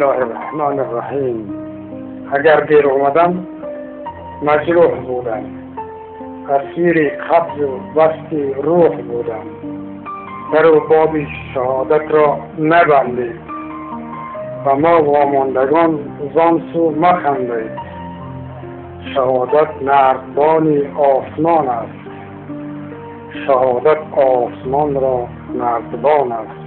الله الرحمن الرحیم. اگر دیر اومدم مجروح بودم، اسیر قبض و بسط روح بودم. در و باب شهادت را نبندید و ما واماندگان زان سو مخندید. شهادت نردبان آسمان است، شهادت آسمان را نردبان است.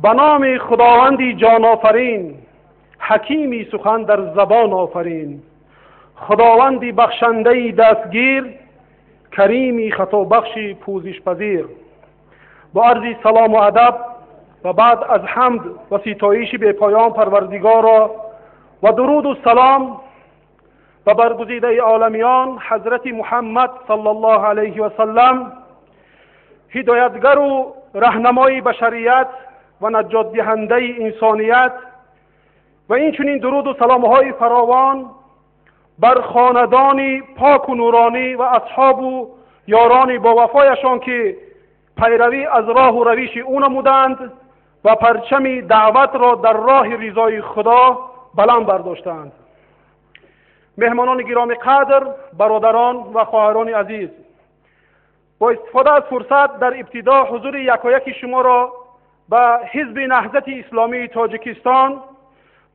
به نام خداوندی جان آفرین، حکیمی سخن در زبان آفرین، خداوندی بخشنده‌ای دستگیر، کریمی خطا بخشی پوزش پذیر. با عرض سلام و ادب و بعد از حمد و ستایش به پایان پروردگار را و درود و سلام و برگزیده عالمیان حضرت محمد صلی الله علیه و سلم، هدایتگر و رهنمای بشریت و نجات دهنده انسانیت، و این چنین درود و سلامهای فراوان بر خاندان پاک و نورانی و اصحاب و یاران با وفایشان که پیروی از راه و روش او نمودند و پرچم دعوت را در راه رضای خدا بلند برداشتند. مهمانان گرامی قدر، برادران و خواهران عزیز، با استفاده از فرصت در ابتدا حضور یکایک شما را به حزب نهضت اسلامی تاجیکستان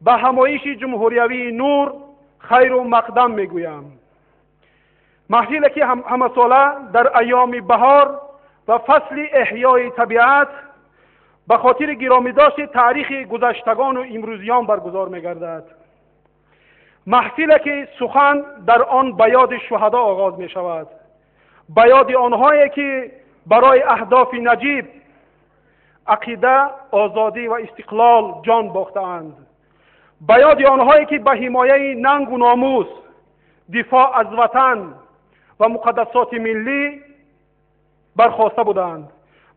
به همایش جمهوریوی نور خیر و مقدم میگویم. محفلی که همه ساله در ایام بهار و فصل احیای طبیعت به خاطر گرامی داشت تاریخ گذشتگان و امروزیان برگزار میگردد. محفلی که سخن در آن به یاد شهدا آغاز می شود، به یاد آنهایی که برای اهداف نجیب، عقیده، آزادی و استقلال جان باختند، به یاد آنهایی که به حمایه ننگ و ناموس، دفاع از وطن و مقدسات ملی برخواسته بودند،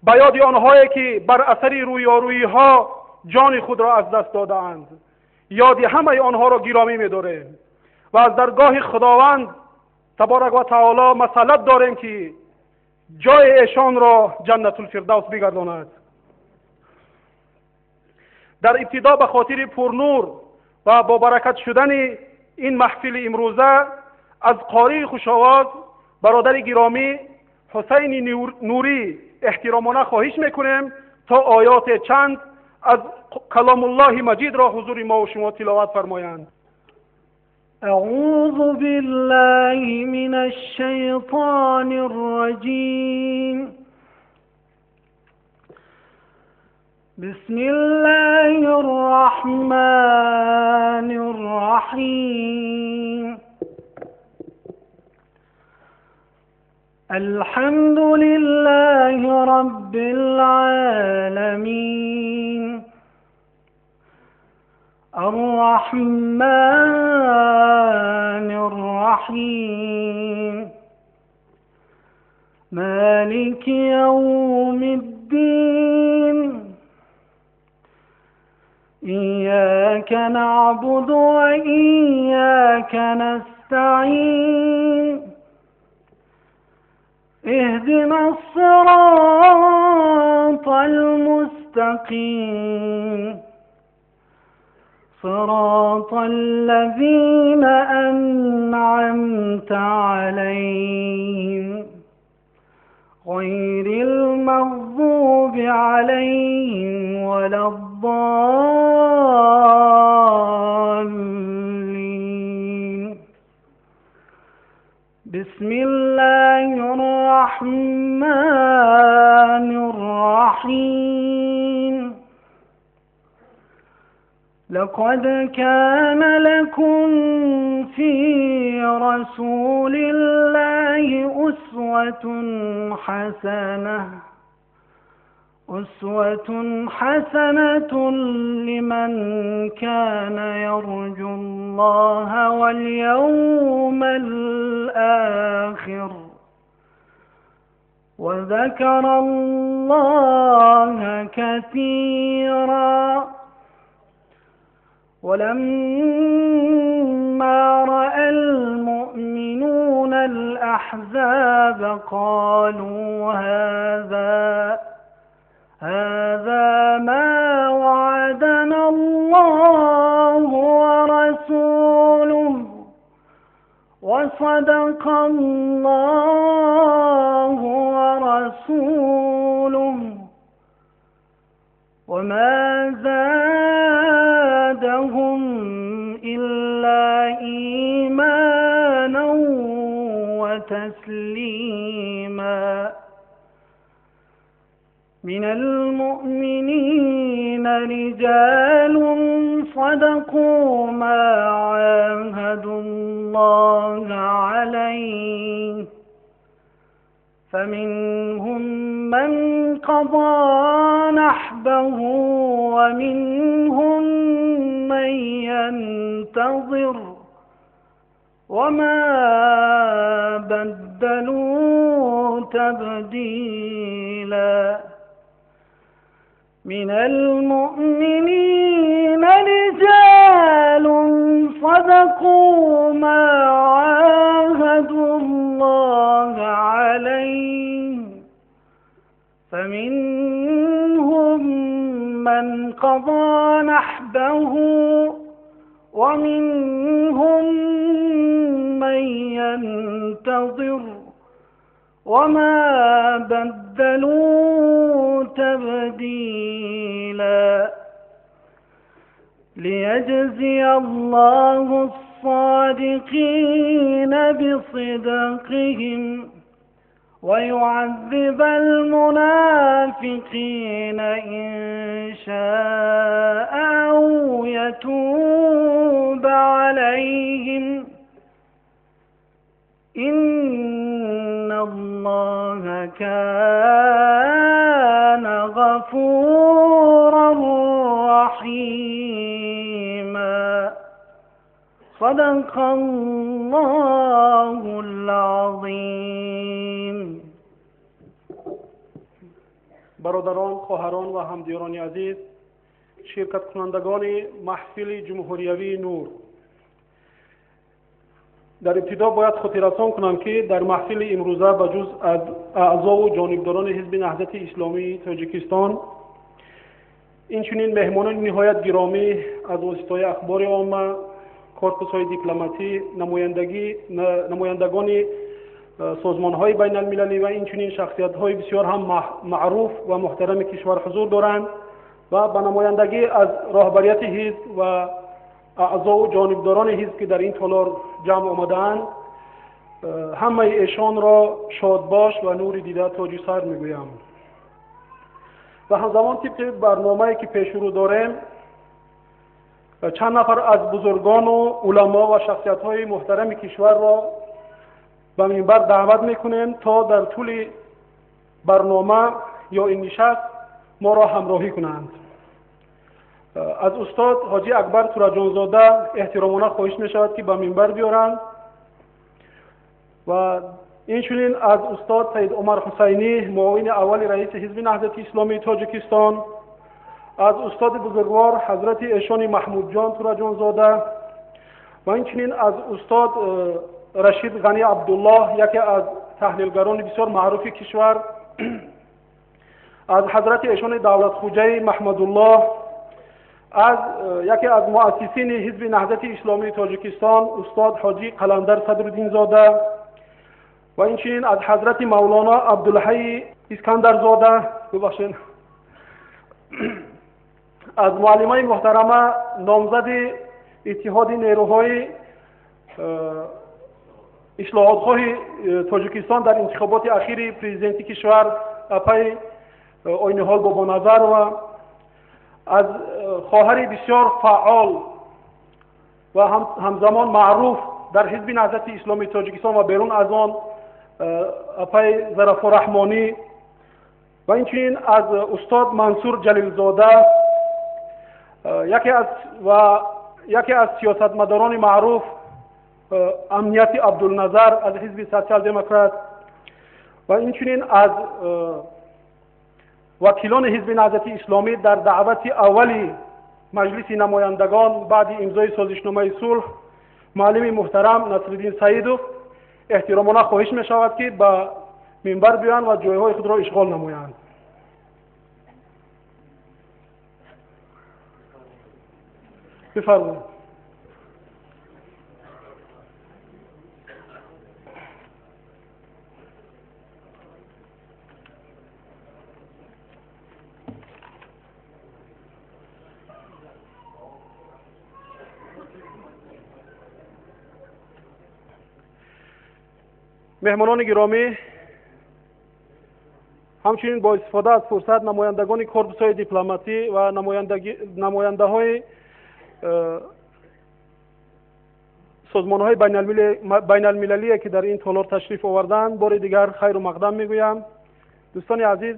به یاد آنهایی که بر اثر رویارویی ها جان خود را از دست دادند. یاد همه آنها را گرامی می‌داریم و از درگاه خداوند تبارک و تعالی مسئلت داریم که جای ایشان را جنت الفردوس بگرداند. در ابتدا به خاطر پرنور و با برکت شدن این محفل امروزه از قاری خوش‌آواز برادر گرامی حسین نوری احترامانه خواهش میکنیم تا آیات چند از کلام الله مجید را حضور ما و شما تلاوت فرمایند. اعوذ بالله من الشیطان الرجیم. بسم الله الرحمن الرحیم. الحمد لله رب العالمین. الرحمن الرحیم. مالک یوم الدین. إياك نعبد وإياك نستعين. اهدنا الصراط المستقيم. صراط الذين أنعمت عليهم غير المغضوب عليهم ولا الضالين. بسم الله الرحمن الرحيم. لقد كان لكم في رسول الله أسوة حسنة لمن كان يرجو الله واليوم الآخر وذكر الله كثيرا. ولما رأى المؤمنون الأحزاب قالوا هذا ما وعدنا الله ورسوله وصدق الله ورسوله وما زادهم إلا إيمانا وتسليما. من المؤمنين رجال صدقوا ما عاهدوا الله عليه فمنهم من قضى نحبه ومنهم من ينتظر وما بدلوا تبديلا. من المؤمنين رجال صدقوا ما عاهدوا الله عليه فمنهم من قضى نحبه ومنهم من ينتظر وما بدلوا تبديلا. ليجزي الله الصادقين بصدقهم ويعذب المنافقين إن شاء أو يتوب عليهم إن الله كان غفورا رحيما. صدق الله العظيم. Бародарон, хоҳарон ва ҳамдиёрони азиз, ширкаткунандагони маҳфили ҷумҳуриявии Нур, дар ибтидо бояд хотиррасон кунам, ки дар маҳфили имрӯза ба ҷуз аз аъзову ҷонибдорони Ҳизби Наҳзати Исломии Тоҷикистон, инчунин меҳмонони ниҳоят гиромӣ аз воситаҳои ахбори омма, корпусҳои дипломатӣ, намояндагони созмонҳои байналмилалӣ ва инчунин шахсиятҳои бисёр ҳам маъруф ва муҳтарами кишвар ҳузур доранд ва ба намояндагӣ аз роҳбарияти ҳизб ва аъзову ҷонибдорони ҳизб, ки дар ин толор ҷамъ омадаанд, ҳамаи эшонро шодбош ва нури дида тоҷи сар мегӯям. Ва ҳамзамон тибқи барномае, ки пешрӯ дорем, чанд нафар аз бузургону уламо ва шахсиятҳои муҳтарами кишварро ба минбар даъват мекунем, то дар тӯли барнома ё ин нишаст моро ҳамроҳӣ кунанд. Аз устод Ҳоҷӣ Акбар Тураҷонзода эҳтиромона хоҳиш мешавад, ки ба минбар биёранд ва инчунин аз устод Саид Умар Ҳусайнӣ, муовини аввали раиси Ҳизби Наҳзати Исломии Тоҷикистон, аз устоди бузургвор ҳазрати эшони Маҳмудҷон Тураҷонзода ва инчунин аз устод Рашид Ғанӣ Абдуллоҳ, яке аз таҳлилгарони бисёр маъруфи кишвар, аз ҳазрати эшони Давлатхуҷаи Маҳмадуллоҳ, аз яке аз муассисини Ҳизби Наҳзати Исломии Тоҷикистон устод Ҳоҷӣ Қаландар Садруддинзода ва инчунин аз ҳазрати Мавлоно Абдулҳайи Искандарзода, бубахшед, аз муаллимаи муҳтарама, номзади Иттиҳоди нерӯҳои ислоҳотхоҳи Тоҷикистон дар интихоботи ахири президенти кишвар, апаи Ойниҳол Бобоназарова, аз Хоҳари бисёр фаъол ва ҳамзамон маъруф дар Ҳизби Наҳзати Исломии Тоҷикистон ва берун аз он апаи Зарафо Раҳмонӣ ва инчунин аз устод Мансур Ҷалилзода, яке аз сиёсатмадорони маъруф Амнияти Абдулназар аз Ҳизби Социал-Демократ ва инчунин аз вакилони Ҳизби Наҳзати Исломӣ дар даъвати аввали Маҷлиси намояндагон баъди имзои созишномаи сулҳ муаллими муҳтарам Насриддин Саидов эҳтиромона хоҳиш мешавад, ки ба минбар биёянд ва ҷойҳои худро ишғол намоянд. Бифармоед. Меҳмонони гиромӣ, ҳамчунин бо истифода аз фурсат намояндагони корпусҳои дипломатӣ ва намояндаҳои созмонҳои байналмилалие, ки дар ин толор ташриф оварданд, бори дигар хайру мақдам мегӯям. Дӯстони азиз,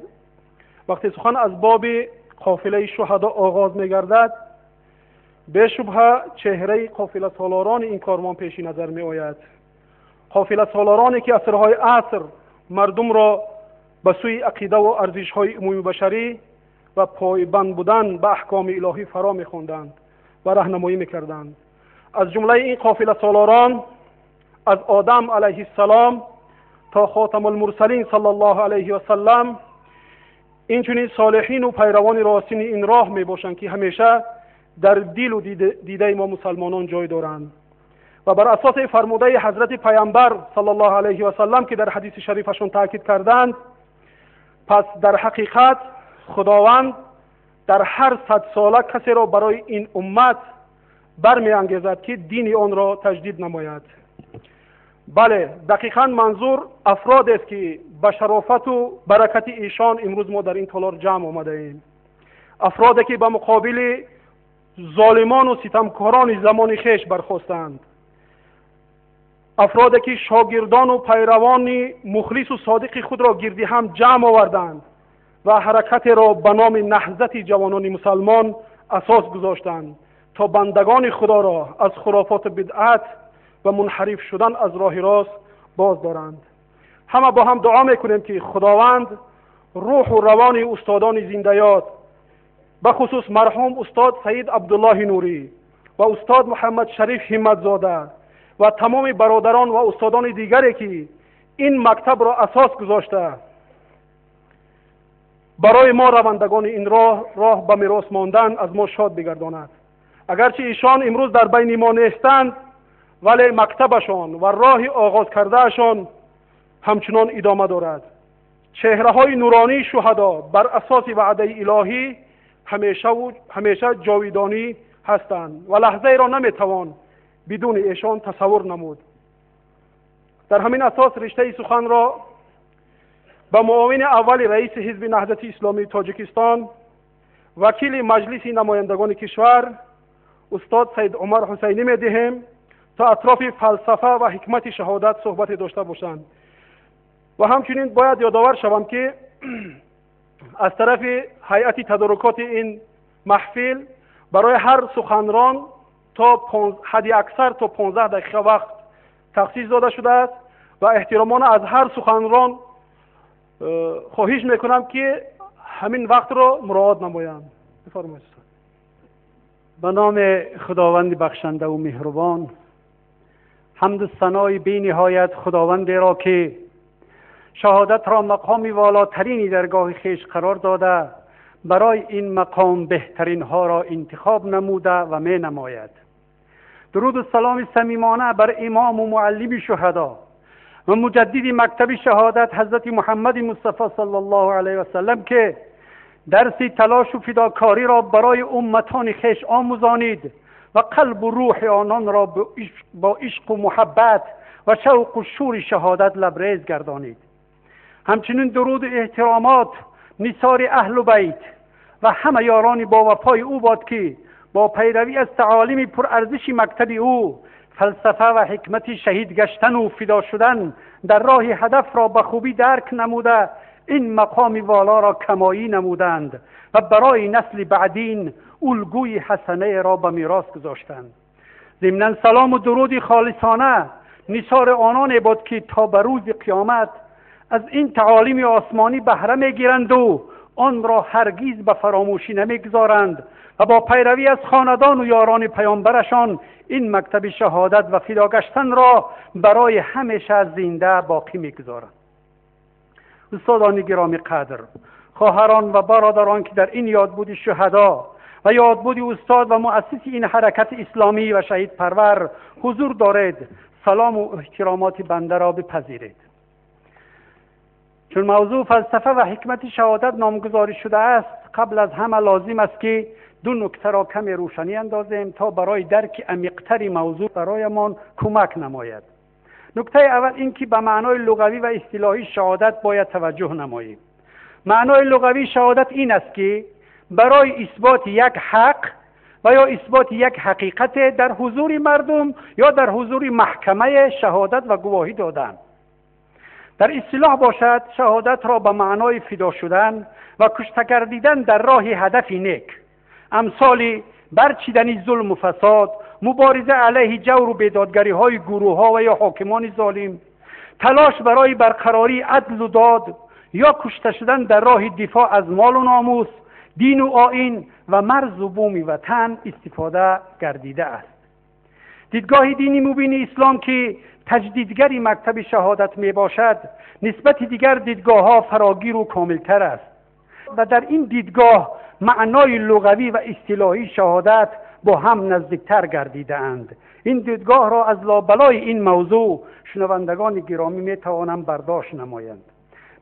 вақте сухан аз боби қофилаи шуҳадо оғоз мегардад, бешубҳа чеҳраи қофиласолорони ин корвон пеши назар меояд. Қофиласолороне ки асрҳои аср мардумро ба сӯи ақидаву арзишҳои умумибашарӣ ва пойбанд будан ба аҳкоми илоҳӣ фаро мехонданд ва раҳнамоӣ мекарданд. Аз ҷумлаи ин қофиласолорон аз Одам алайҳиссалом то Хотамулмурсалин саллаллоҳу алайҳи васаллам, инчунин солиҳину пайравони ростини ин роҳ мебошанд, ки ҳамеша дар дилу дидаи мо мусалмонон ҷой доранд. Ва бар асоси фармудаи ҳазрати Паямбар саллаллоҳу алайҳи васаллам, ки дар ҳадиси шарифашон таъкид карданд, пас дар ҳақиқат Худованд дар ҳар садсола касеро барои ин уммат бармеангезад, ки дини онро таҷдид намояд. Бале, дақиқан манзур афродест, ки ба шарофату баракати эшон имрӯз мо дар ин толор ҷамъ омадаем. Афроде ки ба муқобили золимону ситамкорони замони хеш бархостанд. Афроде ки шогирдону пайравони мухлису содиқи худро гирди ҳам ҷамъ оварданд ва ҳаракатеро ба номи Наҳзати ҷавонони мусалмон асос гузоштанд, то бандагони Худоро аз хурофоту бидъат ва мунҳариф шудан аз роҳи рост боз доранд. Ҳама бо ҳам дуо мекунем, ки Худованд рӯҳу равони устодони зиндаёд, бахусус марҳум устод Саид Абдуллоҳи Нурӣ ва устод Муҳаммад Шариф Ҳимматзода ва тамоми бародарон ва устодони дигаре, ки ин мактабро асос гузошта барои мо равандагони ин роҳ ба мерос мондан, аз мо шод бигардонад. Агарчи ишон имрӯз дар байни мо нестанд, вале мактабашон ва роҳи оғоз кардаашон ҳамчунон идома дорад. Чеҳраҳои нуронии шуҳадо бар асоси ваъдаи илоҳӣ ҳамеша ҷовидонӣ ҳастанд ва лаҳзаеро наметавон бидуни эшон тасаввур намуд. Дар ҳамин асос риштаи суханро ба муовини аввали раиси Ҳизби Наҳзати Исломии Тоҷикистон, вакили Маҷлиси намояндагони кишвар устод Саид Умар Ҳусайнӣ медиҳем, то атрофи фалсафа ва ҳикмати шаҳодат суҳбате дошта бошанд. Ва ҳамчунин бояд ёдовар шавам, ки аз тарафи ҳайати тадорукоти ин маҳфил барои ҳар суханрон то ҳадди аксар то 15 дақиқа вақт тахсис дода шудааст ва эҳтиромона аз ҳар суханрон хоҳиш мекунам, ки ҳамин вақтро муроат намоянд. Бифармоед. Ба номи Худованди бахшандаву меҳрубон, ҳамду санои бениҳоят Худовандеро, ки шаҳодатро мақоми волотарини даргоҳи хеш қарор дода, барои ин мақом беҳтаринҳоро интихоб намуда ва менамояд. Дуруду саломи самимона бар имому муаллими шуҳадо ва муҷаддиди мактаби шаҳодат ҳазрати Муҳаммади Мустафо саллаллоҳу алайҳи васаллам, ки дарси талошу фидокориро барои умматони хеш омӯзонид ва қалбу рӯҳи ононро бо ишқу муҳаббат ва шавқу шури шаҳодат лабрез гардонид. Ҳамчунин дуруду эҳтиромот нисори аҳлу байт و همه یاران با وفای او باد که با پیروی از تعالیم پرارزش مکتب او فلسفه و حکمت شهید گشتن و فدا شدن در راه هدف را به خوبی درک نموده این مقام والا را کمایی نمودند و برای نسل بعدین الگوی حسنه را به میراث گذاشتند. ضمناً سلام و درود خالصانه نثار آنان باد که تا به روز قیامت از این تعالیم آسمانی بهره میگیرند و آن را هرگز به فراموشی نمیگذارند و با پیروی از خاندان و یاران پیامبرشان این مکتب شهادت و فدا گشتن را برای همیشه زنده باقی میگذارند. استادان گرامی قدر، خواهران و برادران که در این یادبود شهدا و یادبود استاد و مؤسس این حرکت اسلامی و شهید پرور حضور دارید، سلام و احترامات بنده را بپذیرید. چون موضوع فلسفه و حکمت شهادت نامگذاری شده است، قبل از همه لازم است که دو نکته را کمی روشنی اندازیم تا برای درک عمیق‌تر موضوع برایمان کمک نماید. نکته اول این که به معنای لغوی و اصطلاحی شهادت باید توجه نماییم. معنای لغوی شهادت این است که برای اثبات یک حق و یا اثبات یک حقیقت در حضور مردم یا در حضور محکمه شهادت و گواهی دادن. در اصطلاح باشد شهادت را به معنای فدا شدن و کشته گردیدن در راه هدف نیک، امثال برچیدن ظلم و فساد، مبارزه علیه جور و بیدادگری های گروه ها و یا حاکمان ظالم، تلاش برای برقراری عدل و داد یا کشته شدن در راه دفاع از مال و ناموس، دین و آیین و مرز و بوم وطن استفاده گردیده است. دیدگاه دینی مبین اسلام که تجدیدگر مکتب شهادت می باشد نسبت دیگر دیدگاه ها فراگیر و کاملتر است و در این دیدگاه معنای لغوی و اصطلاحی شهادت با هم نزدیکتر گردیده اند. این دیدگاه را از لابلای این موضوع شنوندگان گرامی می توانند برداشت نمایند.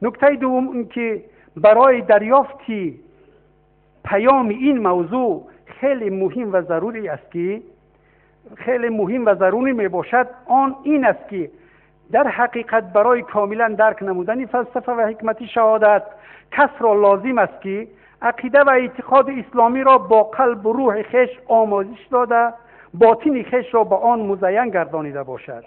نکته دوم این که برای دریافت پیام این موضوع خیلی مهم و ضروری است که خیلی مهم و ضروری می باشد، آن این است که در حقیقت برای کاملا درک نمودن فلسفه و حکمت شهادت کس را لازم است که عقیده و اعتقاد اسلامی را با قلب و روح خویش آموزش داده، باطن خویش را به آن مزین گردانیده باشد.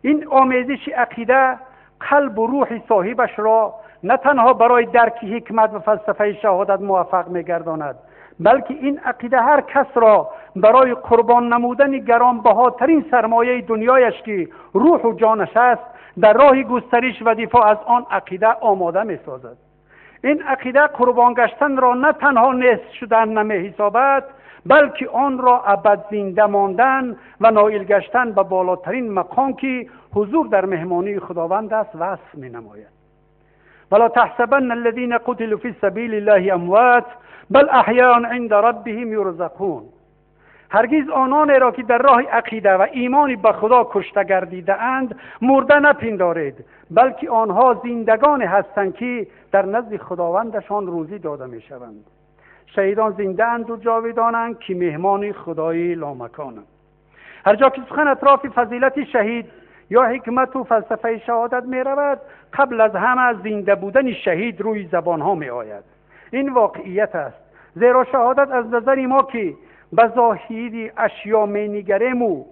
این آمیزش عقیده قلب و روح صاحبش را نه تنها برای درک حکمت و فلسفه شهادت موفق می‌گرداند، بلکه این عقیده هر کس را برای قربان نمودن گرانبهاترین سرمایه دنیایش که روح و جانش است در راه گسترش و دفاع از آن عقیده آماده می‌سازد. این عقیده قربان گشتن را نه تنها نیست شدن نمی‌حسابد، بلکه آن را ابد زنده ماندن و نائل گشتن به بالاترین مقام که حضور در مهمانی خداوند است وصف می‌نماید. ولا تحسبن الذين قتلوا في سبيل الله اموات بل احیاء عند ربهم یرزقون. هرگز آنان را که در راه عقیده و ایمان به خدا کشته گردیده اند مرده نپندارید، بلکه آنها زندگان هستند که در نزد خداوندشان روزی داده می شوند. شهیدان زنده اند و جاودانند که مهمان خدای لامکانند. هر جا که سخن اطراف فضیلت شهید یا حکمت و فلسفه شهادت می رود، قبل از همه زنده بودن شهید روی زبان ها می آید. این واقعیت است، زیرا شهادت از نظر ما که به ظاهر اشیا می نگریم و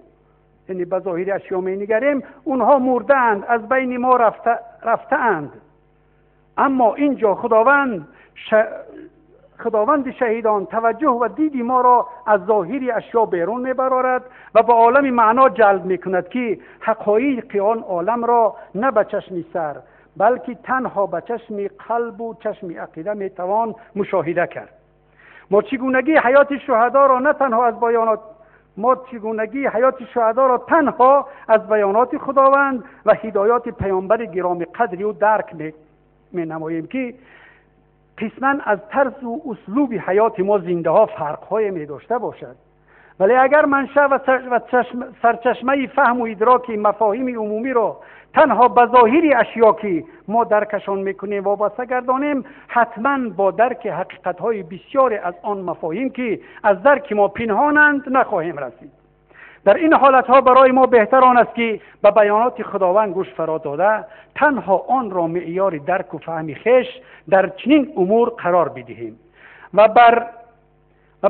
یعنی به ظاهر اشیا می نگریم، اونها مردند، از بین ما رفته اند. اما اینجا خداوند شهیدان توجه و دید ما را از ظاهر اشیا بیرون میبرارد و به عالم معنا جلب میکند که حقایق آن عالم را نه به چشم سر، بلکه تنها به چشم قلب و چشم عقیده میتوان مشاهده کرد. ما چگونگی حیات شهدا را نه تنها از بیانات ما چگونگی حیات شهدا را تنها از بیانات خداوند و هدایات پیامبر گرامی قدر او درک می نماییم که قسما از طرز و اسلوب حیات ما زنده ها فرقهای می داشته باشد. ولی اگر منشأ و سرچشمه فهم و ادراک مفاهیم عمومی را تنها به ظاهر اشیا که ما درکشان میکنیم وابسته گردانیم، حتما با درک حقیقت‌های بسیاری از آن مفاهیم که از درک ما پنهانند نخواهیم رسید. در این حالتها برای ما بهتر آن است که به بیانات خداوند گوش فرا داده تنها آن را معیار درک و فهم خویش در چنین امور قرار بدهیم. و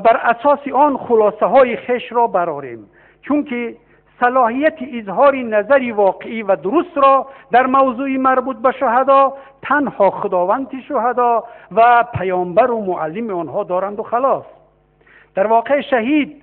بر اساس آن خلاصه های خویش را برآریم، چون که صلاحیت اظهار نظری واقعی و درست را در موضوع مربوط به شهدا تنها خداوند شهدا و پیامبر و معلم آنها دارند و خلاص. در واقع شهید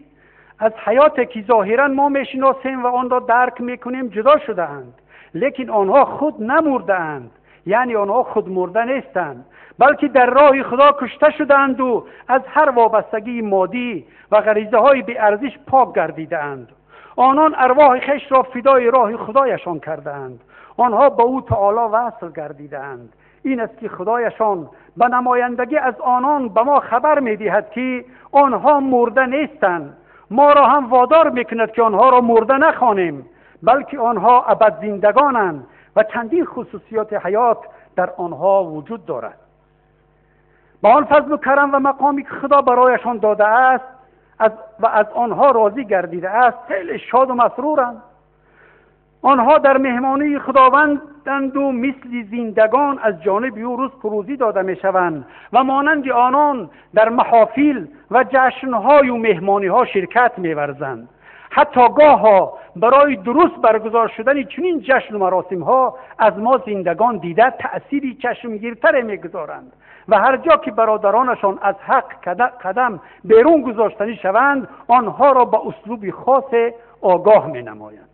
از حیات که ظاهرا ما میشناسیم و آن را درک میکنیم جدا شده اند، لیکن آنها خود نمرده اند، یعنی آنها خود مرده نیستند، بلکه در راه خدا کشته شدند و از هر وابستگی مادی و غریزه های بی ارزش پاک گردیده اند. آنان ارواح خویش را فدای راه خدایشان کرده اند. آنها به او تعالی وصل گردیده اند. این است که خدایشان به نمایندگی از آنان به ما خبر میدهد که آنها مرده نیستند. ما را هم وادار میکند که آنها را مرده نخوانیم، بلکه آنها ابد زندگانند و چندین خصوصیات حیات در آنها وجود دارد. با آن فضل و کرم و مقامی که خدا برایشان داده است و از آنها راضی گردیده است، خیلی شاد و مسرورند. آنها در مهمانی خداوندند و مثل زندگان از جانب او رزق و روزی داده میشوند و مانند آنان در محافل و جشنهای و مهمانیها شرکت میورزند. حتی گاها برای درست برگزار شدن چنین جشن و مراسم ها از ما زندگان دیده تأثیری چشمگیرتر میگذارند و هر جا که برادرانشان از حق قدم بیرون گذاشتنی شوند، آنها را با اسلوب خاص آگاه می نمایند.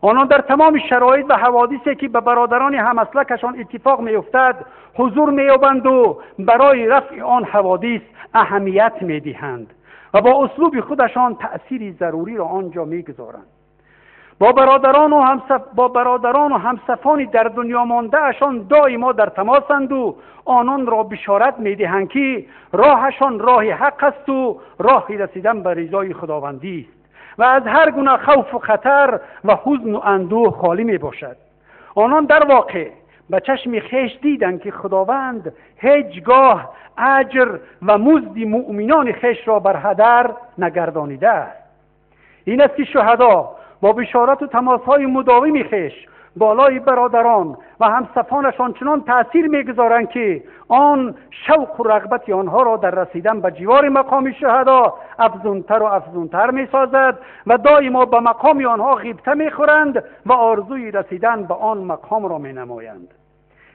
آنان در تمام شرایط و حوادثی که به برادران همسلکشان اتفاق می افتد حضور می یابند و برای رفع آن حوادث اهمیت می دهند و با اسلوب خودشان تأثیری ضروری را آنجا می گذارند. با برادران و همصفان در دنیا مانده اشان دائما در تماسند و آنان را بشارت می دهند که راهشان راه حق است و راه رسیدن به رضای خداوندی است و از هر گونه خوف و خطر و حزن و اندوه خالی می باشد. آنان در واقع به چشم خویش دیدند که خداوند هیچگاه اجر و مزد مؤمنان خویش را بر هدر نگردانیده است. این است که شهدا با بشارت و تماسهای مداوم خویش بالای برادران و همصفانشان چنان تأثیر میگذارند که آن شوق و رغبت آنها را در رسیدن به جوار مقام شهدا افزونتر و افزونتر میسازد و دائما به مقام آنها غبطه میخورند و آرزوی رسیدن به آن مقام را مینمایند.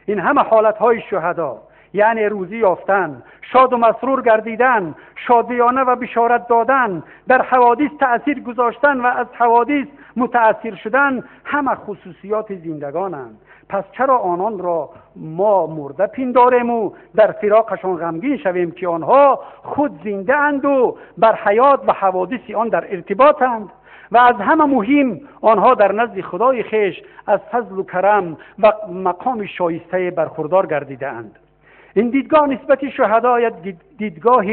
این همه حالتهای شهدا، یعنی روزی یافتن، شاد و مسرور گردیدن، شادیانه و بشارت دادن، در حوادث تأثیر گذاشتن و از حوادث متأثیر شدن، همه خصوصیات زندگانند. پس چرا آنان را ما مرده پنداریم و در فراقشان غمگین شویم که آنها خود زنده اند و بر حیات و حوادث آن در ارتباطند و از همه مهم آنها در نزد خدای خویش از فضل و کرم و مقام شایسته برخوردار گردیده اند. این دیدگاه نسبت شهدا یک دیدگاه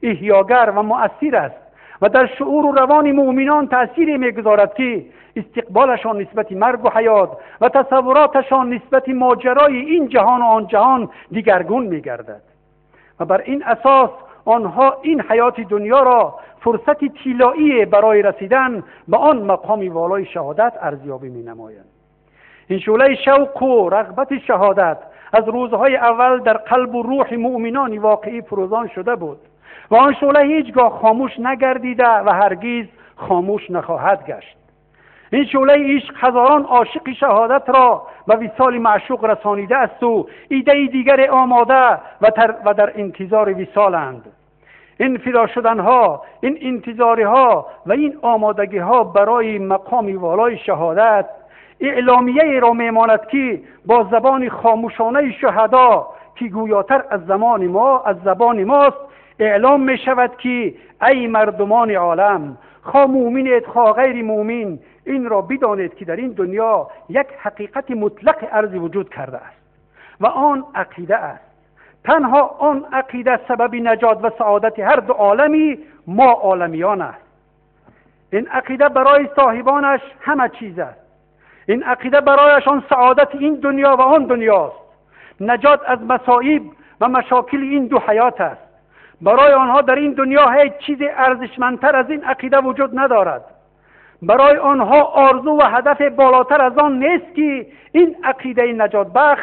احیاگر و مؤثر است و در شعور و روان مؤمنان تأثیری میگذارد که استقبالشان نسبت مرگ و حیات و تصوراتشان نسبت ماجرای این جهان و آن جهان دیگرگون میگردد و بر این اساس آنها این حیات دنیا را فرصت طلایی برای رسیدن به آن مقام والای شهادت ارزیابی مینمایند. این شعله شوق و رغبت شهادت از روزهای اول در قلب و روح مؤمنان واقعی فروزان شده بود و آن شعله هیچگاه خاموش نگردیده و هرگز خاموش نخواهد گشت. این شعله عشق هزاران عاشق شهادت را به وصال معشوق رسانیده است و ایده دیگر آماده و در انتظار وصالند. این فدا شدنها، این انتظارها و این آمادگیها برای مقام والای شهادت اعلامیه را میماند که با زبان خاموشانه شهدا که گویاتر از زبان ماست اعلام می شود که ای مردمان عالم، خواه مؤمنید خواه غیر مؤمن، این را بدانید که در این دنیا یک حقیقت مطلق ارضی وجود کرده است و آن عقیده است. تنها آن عقیده سبب نجات و سعادت هر دو عالمی ما عالمیان است. این عقیده برای صاحبانش همه چیز است. این عقیده برایشان سعادت این دنیا و آن دنیاست، نجات از مصائب و مشاکل این دو حیات است. برای آنها در این دنیا هیچ چیز ارزشمندتر از این عقیده وجود ندارد. برای آنها آرزو و هدف بالاتر از آن نیست که این عقیده نجات بخش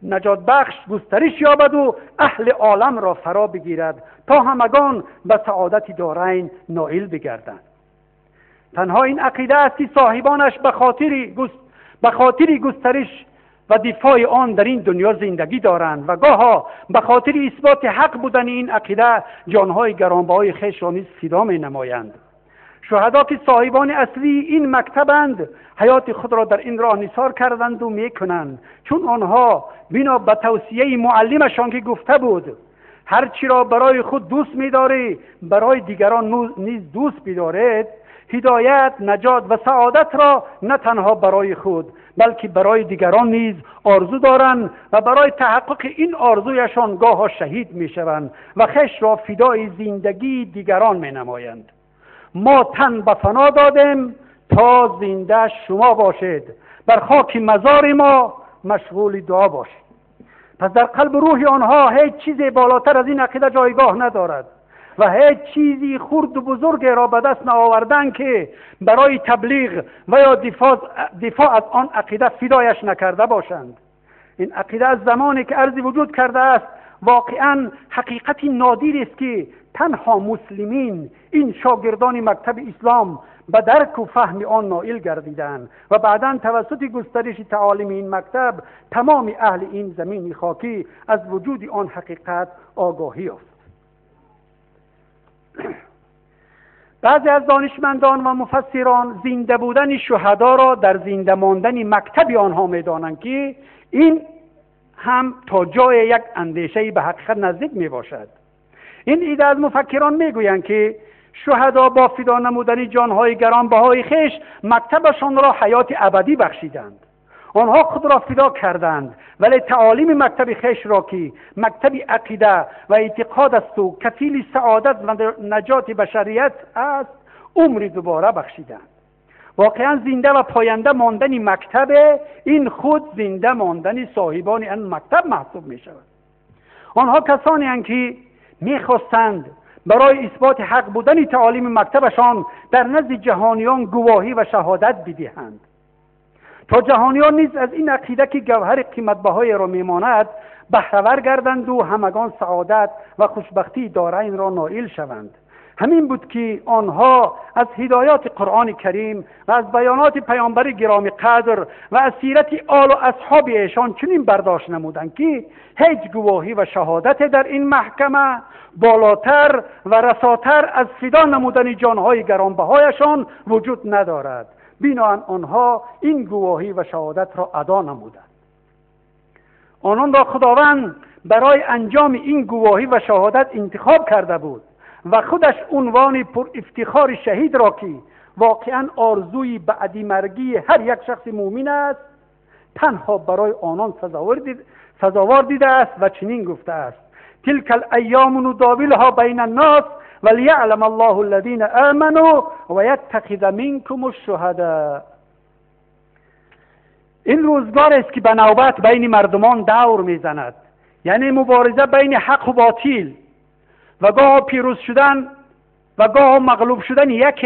نجات بخش گسترش یابد و اهل عالم را فرا بگیرد تا همگان به سعادت دارین نائل بگردند. تنها این عقیده است که صاحبانش به خاطر گسترش و دفاع آن در این دنیا زندگی دارند و گاها به خاطر اثبات حق بودن این عقیده جانهای گرانبهای خویش را نیز فدا می نمایند. شهدا که صاحبان اصلی این مکتبند حیات خود را در این راه نثار کردند و میکنند، چون آنها بنا به توصیه معلمشان که گفته بود هر چی را برای خود دوست می‌داری برای دیگران نیز دوست بدارید، هدایت، نجات و سعادت را نه تنها برای خود بلکه برای دیگران نیز آرزو دارند و برای تحقق این آرزویشان گاها شهید میشوند و خویش را فدای زندگی دیگران مینمایند. ما تن به فنا دادیم تا زنده شما باشید، بر خاک مزار ما مشغول دعا باشید. پس در قلب روح آنها هیچ چیزی بالاتر از این عقیده جایگاه ندارد و هیچ چیزی خرد و بزرگ را به دست نآوردن که برای تبلیغ و یا دفاع از آن عقیده فدایش نکرده باشند. این عقیده از زمانی که عرض وجود کرده است واقعا حقیقتی نادیر است که تنها مسلمین، این شاگردان مکتب اسلام، به درک و فهم آن نائل گردیدند و بعدا توسط گسترش تعالیم این مکتب تمام اهل این زمین خاکی از وجود آن حقیقت آگاهی یافت. بعضی از دانشمندان و مفسران زنده بودن شهدا را در زنده ماندن مکتب آنها میدانند که این هم تا جای یک اندیشه به حقیقت نزدیک می باشد. این ایده از مفکران میگویند که شهدا با فدا نمودن جانهای گرانبهای خویش مکتبشان را حیات ابدی بخشیدند. آنها خود را فدا کردند ولی تعالیم مکتب خویش را که مکتب عقیده و اعتقاد است و کفیل سعادت و نجات بشریت است عمر دوباره بخشیدند. واقعا زنده و پاینده ماندن مکتب، این خود زنده ماندن صاحبان این مکتب محسوب می شود. آنها کسانی هستند که میخواستند برای اثبات حق بودن تعالیم مکتبشان در نزد جهانیان گواهی و شهادت بدهند تا جهانیان نیز از این عقیده که گوهر قیمتبهای را میماند بهره‌ور گردند و همگان سعادت و خوشبختی دارین را نائل شوند. همین بود که آنها از هدایات قرآن کریم و از بیانات پیامبر گرامی قدر و از سیرت آل و اصحاب ایشان چنین برداشت نمودند که هیچ گواهی و شهادت در این محکمه بالاتر و رساتر از فدا نمودن جانهای گرانبهایشان وجود ندارد. بنابراین آنها این گواهی و شهادت را ادا نمودند. آنان را خداوند برای انجام این گواهی و شهادت انتخاب کرده بود و خودش عنوان پر افتخار شهید را که واقعا آرزوی بعدی مرگی هر یک شخص مؤمن است تنها برای آنان سزاوار دیده است و چنین گفته است: تلك الایام نداولها بین الناس ولیعلم الله الذین آمنوا ویتخذ منکم الشهداء. این روزگار است که به نوبت بین مردمان دور میزند، یعنی مبارزه بین حق و باطل و گاه پیروز شدن و گاه مغلوب شدن یک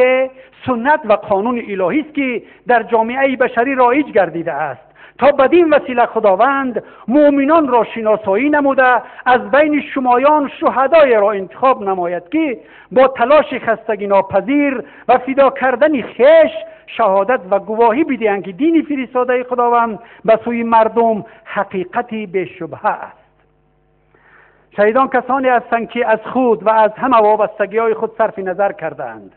سنت و قانون الهی است که در جامعه بشری رایج گردیده است تا بدین وسیله خداوند مؤمنان را شناسایی نموده از بین شمایان شهدای را انتخاب نماید که با تلاش خستگی ناپذیر و فدا کردن خویش شهادت و گواهی بدهند که دین فرستاده خداوند به سوی مردم حقیقتی بی شبهه است. شهیدان کسانی هستند که از خود و از همه وابستگی‌های خود صرف نظر کردند.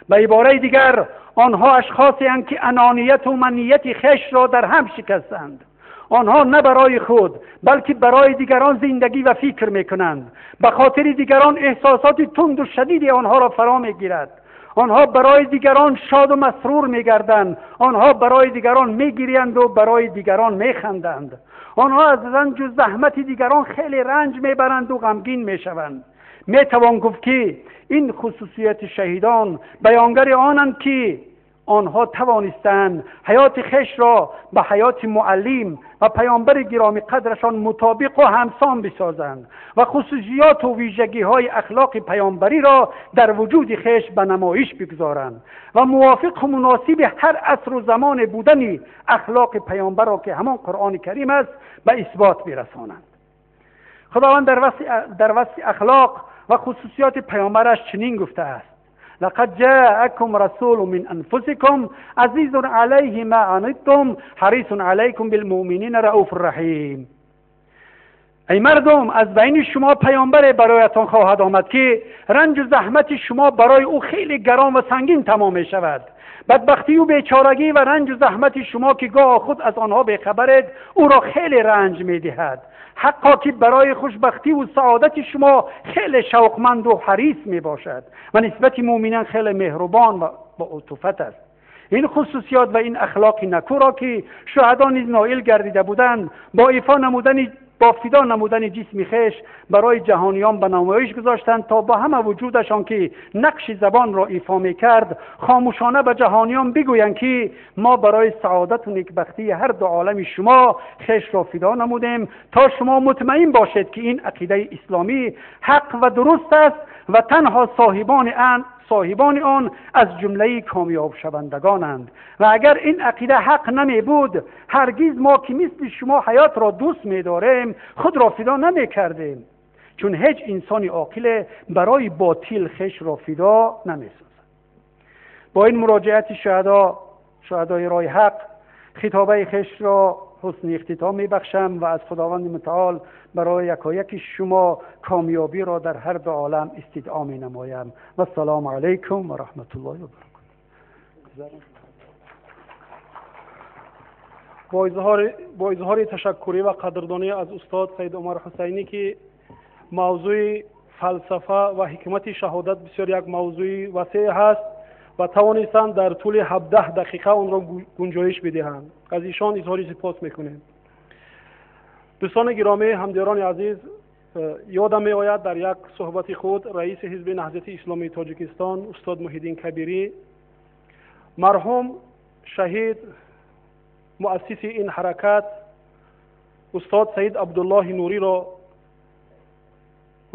به عباره دیگر آنها اشخاصی هستند که انانیت و منیت خویش را در هم شکستند. آنها نه برای خود بلکه برای دیگران زندگی و فکر میکنند. به خاطر دیگران احساسات تند و شدید آنها را فرا میگیرد. آنها برای دیگران شاد و مسرور میگردند. آنها برای دیگران میگریند و برای دیگران میخندند. آنها از رنج و زحمت دیگران خیلی رنج میبرند و غمگین میشوند. میتوان گفت که این خصوصیت شهیدان بیانگر آنند که آنها توانستند حیات خویش را به حیات معلم و پیامبر گرامی قدرشان مطابق و همسان بسازند و خصوصیات و ویژگی های اخلاق پیامبری را در وجود خویش به نمایش بگذارند و موافق و مناسب هر عصر و زمان بودن اخلاق پیامبر را که همان قرآن کریم است به اثبات برسانند. خداوند در وصف اخلاق و خصوصیات پیامبرش چنین گفته است: لقد جاءكم رسول من انفسكم عزیز علیه ما عنتم حریص علیکم بالمؤمنین رؤوف رحیم. ای مردم، از بین شما پیامبر برایتان خواهد آمد که رنج و زحمت شما برای او خیلی گران و سنگین تمام می شود. بدبختی و بیچارگی و رنج و زحمت شما که گاه خود از آنها بیخبرید او را خیلی رنج می دهد. حقا که برای خوشبختی و سعادت شما خیلی شوقمند و حریص می باشد و نسبت مؤمنان خیلی مهربان و با عطوفت است. این خصوصیات و این اخلاق نکو را که شهدا نیز نائل گردیده بودند با فدا نمودن جسم خویش برای جهانیان به نمایش گذاشتند تا با همه وجودشان که نقش زبان را ایفا می‌کرد خاموشانه به جهانیان بگویند که ما برای سعادت و نیکبختی هر دو عالم شما خویش را فدا نمودیم تا شما مطمئن باشید که این عقیده اسلامی حق و درست است و تنها صاحبان آن از جمله کامیاب شوندگانند. و اگر این عقیده حق نمی بود هرگز ما که مثل شما حیات را دوست می داریم خود را فدا نمی کردیم، چون هیچ انسان عاقل برای باطل خویش را فدا نمی سازد. با این مراجعت شهدای راه حق خطابه خویش را حسن اختتام می بخشم و از خداوند متعال برای یکایک شما کامیابی را در هر دو عالم استدعا می نمایم. و السلام علیکم و رحمت الله و برکاته. با اظهار تشکری و قدردانی از استاد سید عمر حسینی که موضوع فلسفه و حکمت شهادت بسیار یک موضوع وسیع هست و توانستند در طول 17 دقیقه آن را گنجایش بدهند، از ایشان اظهار سپاس میکنیم. دوستان گرامی، همدیاران عزیز، یادم می آید در یک صحبت خود رئیس حزب نهضت اسلامی تاجیکستان استاد محی‌الدین کبیری، مرحوم شهید مؤسس این حرکت استاد سید عبدالله نوری را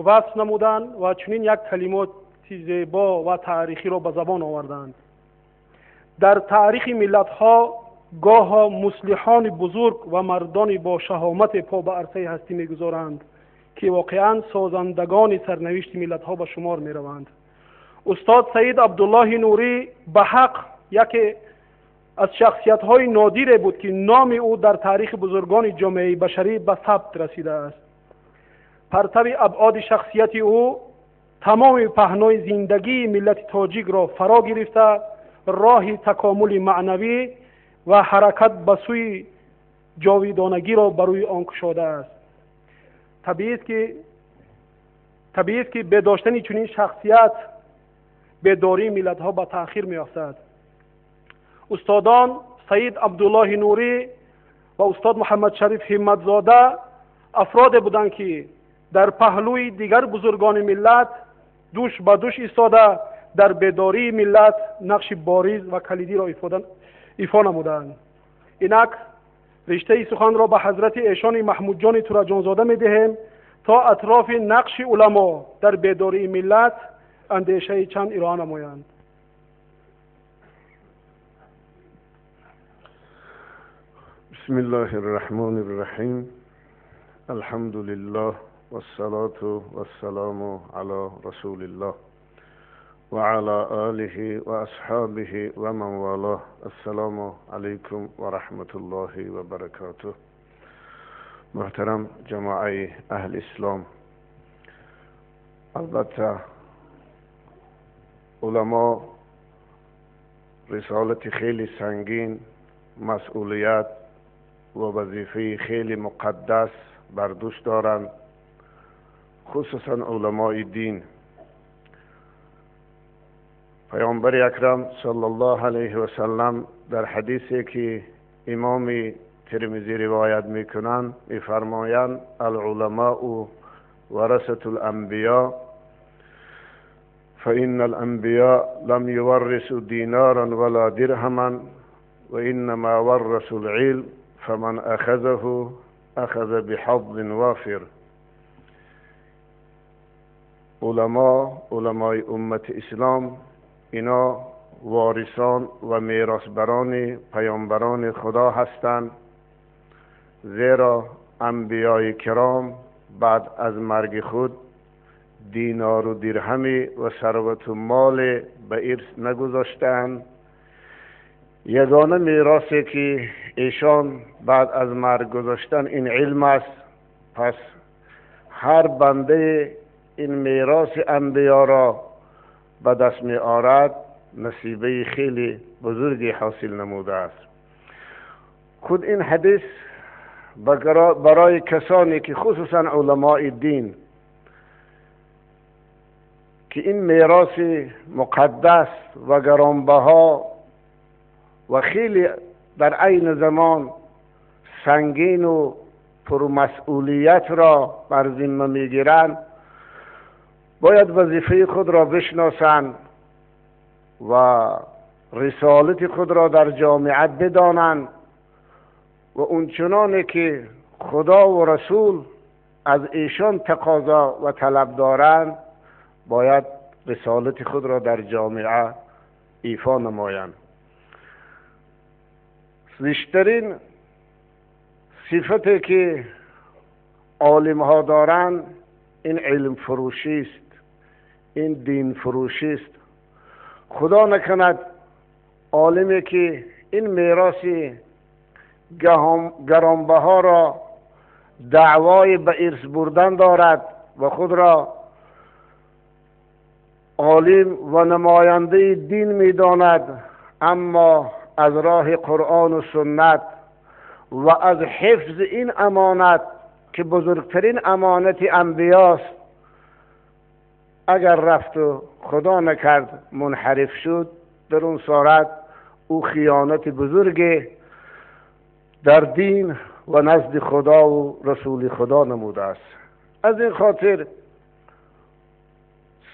وصف نمودند و چنین یک کلمات زیبا و تاریخی را به زبان آوردند: در تاریخ ملت‌ها گاه مصلحان بزرگ و مردان با شهامت پا به عرصه هستی می‌گذارند که واقعا سازندگان سرنوشت ملت‌ها به شمار می‌روند. استاد سید عبدالله نوری به حق یکی از شخصیت‌های نادری بود که نام او در تاریخ بزرگان جامعه بشری به ثبت رسیده است. پرتو ابعاد شخصیت او تمام پهنای زندگی ملت تاجیک را فرا گرفته، راه تکامل معنوی و حرکت به سوی جاویدانگی را بر روی آن گشاده است. طبیعی است که به داشتن چنین شخصیت بیداری ملت‌ها به تأخیر می‌افتد. استادان سید عبدالله نوری و استاد محمد شریف همتزاده افراد بودند که در پهلوی دیگر بزرگان ملت دوش به دوش ایستاده در بیداری ملت نقش بارز و کلیدی را ایفا نمودند. اینک رشته سخن را به حضرت ایشان محمود جان تورجانزاده می‌دهیم تا اطراف نقش علما در بیداری ملت اندیشه چند ارائه نمایند. بسم الله الرحمن الرحیم. الحمد لله والصلاة والسلام على رسول الله وعلى آله وأصحابه ومن والاه. السلام علیکم و رحمت الله و برکاته. محترم جماعه اهل اسلام، البته علما رسالت خیلی سنگین، مسئولیت و وظیفه خیلی مقدس بر دوش دارند، خصوصا علمای دین. پیامبر اکرم صلی الله علیه و سلم در حدیثی که امام ترمذی روایت میکنند میفرمایند: العلماء ورثة الانبیاء فإن الأنبياء لم يورثوا دينارا ولا درهما وإنما ورثوا العلم فمن أخذه أخذ بحظ وافر. علما، علمای امت اسلام، اینا وارثان و میراثبران پیامبران خدا هستند، زیرا انبیای کرام بعد از مرگ خود دینار و درهمی و ثروت و مال به ارث نگذاشتند. یگانه میراثی که ایشان بعد از مرگ گذاشتن این علم است. پس هر بنده این میراث انبیا را به دست می آرد نصیبه خیلی بزرگی حاصل نموده است. خود این حدیث برای کسانی که خصوصا علماء دین که این میراث مقدس و گرانبها و خیلی در عین زمان سنگین و پرمسئولیت را بر ذمه میگیرند، باید وظیفه خود را بشناسند و رسالت خود را در جامعه بدانند و اونچنانه که خدا و رسول از ایشان تقاضا و طلب دارند باید رسالت خود را در جامعه ایفا نمایند. زشترین صفتی که عالم ها دارند این علم فروشی است، این دین فروشی است. خدا نکند عالمی که این میراث گرانبها را دعوای به ارث بردن دارد و خود را عالم و نماینده دین میداند، اما از راه قرآن و سنت و از حفظ این امانت که بزرگترین امانت انبیاست اگر رفت و خدا نکرد منحرف شد، در اون صورت او خیانت بزرگ در دین و نزد خدا و رسول خدا نموده است. از این خاطر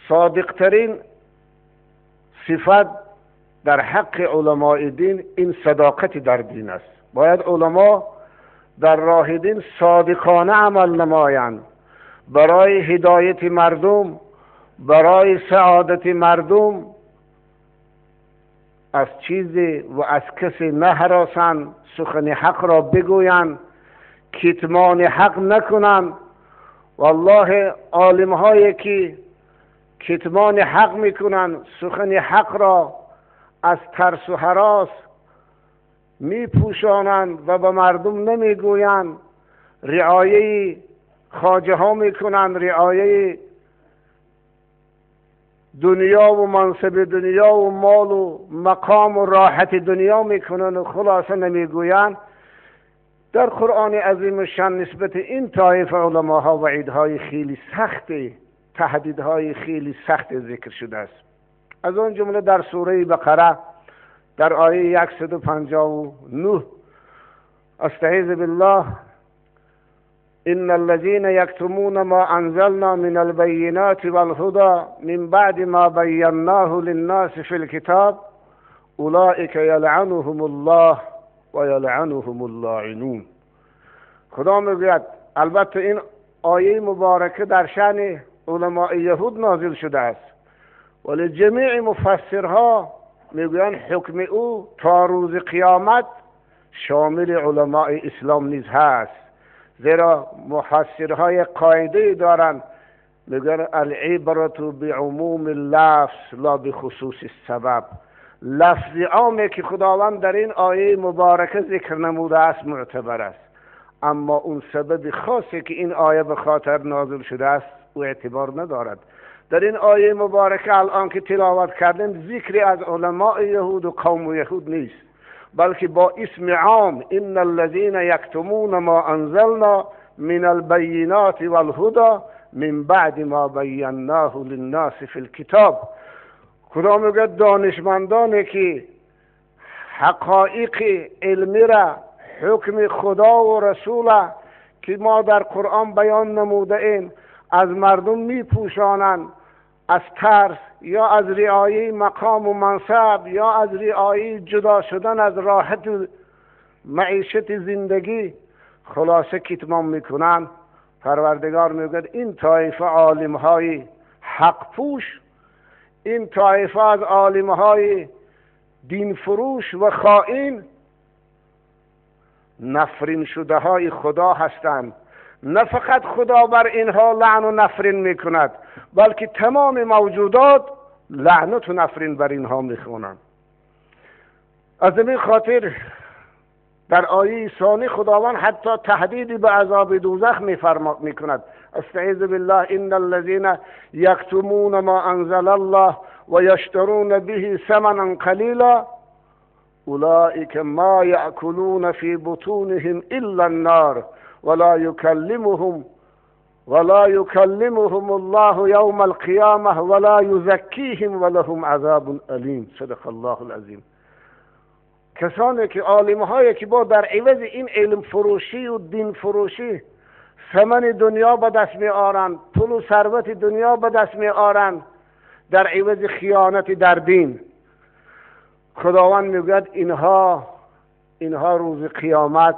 صادقترین صفت در حق علماء دین این صداقت در دین است. باید علما در راه دین صادقانه عمل نمایند، برای هدایت مردم، برای سعادت مردم از چیزی و از کسی نهراسند، سخن حق را بگویند، کتمان حق نکنند. والله عالم هایی که کتمان حق میکنند، سخن حق را از ترس و هراس میپوشانند و به مردم نمیگویند، رعایه خواجه ها میکنند، رعایه دنیا و منصب دنیا و مال و مقام و راحت دنیا میکنند و خلاصه نمیگویند. در قرآن عظیم الشان نسبت این طایفه علماها وعیدهای خیلی سخت، تهدیدهای خیلی سخت ذکر شده است. از آن جمله در سوره بقره در آیه 159 استعیذ بالله إن الذين يكتمون ما أنزلنا من البينات والهدى من بعد ما بيناه للناس في الكتاب أولئك يلعنهم الله ويلعنهم اللاعنون. خدا میگوید، البته این آیه مبارکه در شأن علماء یهود نازل شده است، ولی جمیع مفسرها میگویند حکم او تا روز قیامت شامل علماء اسلام نیز هست، زیرا مفسرهای قاعده دارند، میگن العبرة بعموم اللفظ لا بخصوص السبب. لفظ عامی که خداوند در این آیه مبارکه ذکر نموده است معتبر است، اما اون سبب خاصی که این آیه به خاطر نازل شده است او اعتبار ندارد. در این آیه مبارکه الان که تلاوت کردیم ذکری از علماء یهود و قوم یهود نیست، بلکه با اسم عام ان الذين یکتمون ما انزلنا من البینات والهدى من بعد ما بیناه للناس فی الکتاب. خدا میگه دانشمندانی که حقایق علمی را، حکم خدا و رسول که ما در قرآن بیان نموده ایم از مردم میپوشانند از ترس یا از رعایه مقام و منصب یا از رعایه جدا شدن از راحت معیشت زندگی خلاصه کتمان میکنن. پروردگار میگوید این طایفه عالمهای حق پوش، این طایفه از عالمهای دین فروش و خائن، نفرین شده های خدا هستند. نه فقط خدا بر اینها لعن و نفرین میکند، بلکه تمام موجودات لعنت و نفرین بر اینها میخوانند. از این خاطر در آیه ثانی خداوند حتی تهدیدی به عذاب دوزخ میکند. استعیذ بالله ان الذين یکتمون ما انزل الله و یشترون به ثمنا قلیلا اولئک ما یأکلون فی بطونهم الا النار ولا يكلمهم الله يوم القيامة ولا يزكيهم ولهم عذاب أليم. صدق الله العظیم. کسانی که عالم‌هایی که با در عوض این علم فروشی و دین فروشی ثمن دنیا به دست می آرند، پول و ثروت دنیا به دست می آرند، در عوض خیانت در دین، خداوند میگوید اینها روز قیامت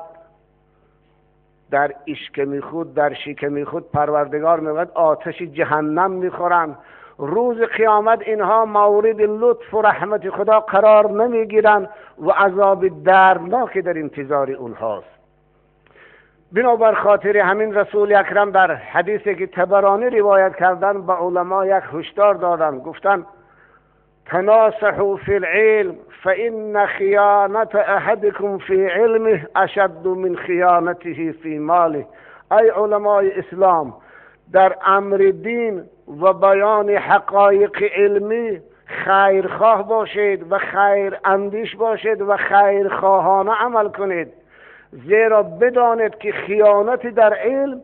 در اشکمی خود، در شکمی خود، پروردگار میگوید آتش جهنم میخورند. روز قیامت اینها مورد لطف و رحمت خدا قرار نمیگیرند و عذاب دردناکی در انتظار اونهاست. بنابر خاطر همین رسول اکرم در حدیثی که طبرانی روایت کردن به علما یک هشدار دادن، گفتن تناصحوا فی العلم فإن خیانت احدکم فی علمه اشد من خیانته فی ماله. ای علمای اسلام، در امر دین و بیان حقایق علمی خیرخواه باشید و خیر اندیش باشید و خیرخواهانه عمل کنید، زیرا بدانید که خیانت در علم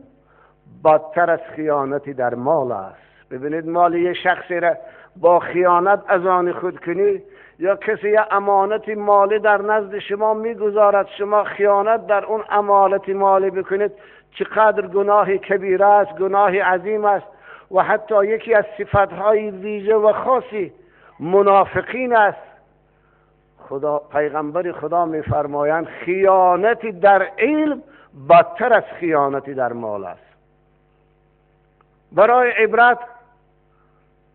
بدتر از خیانت در مال است. ببینید مال یه شخصی را با خیانت از آن خود کنی، یا کسی یه امانت مالی در نزد شما میگذارد، شما خیانت در اون امانت مالی بکنید، چقدر گناه کبیره است، گناه عظیم است. و حتی یکی از صفتهای ویژه و خاصی منافقین است. خدا پیغمبر خدا میفرمایند خیانت در علم بدتر از خیانت در مال است. برای عبرت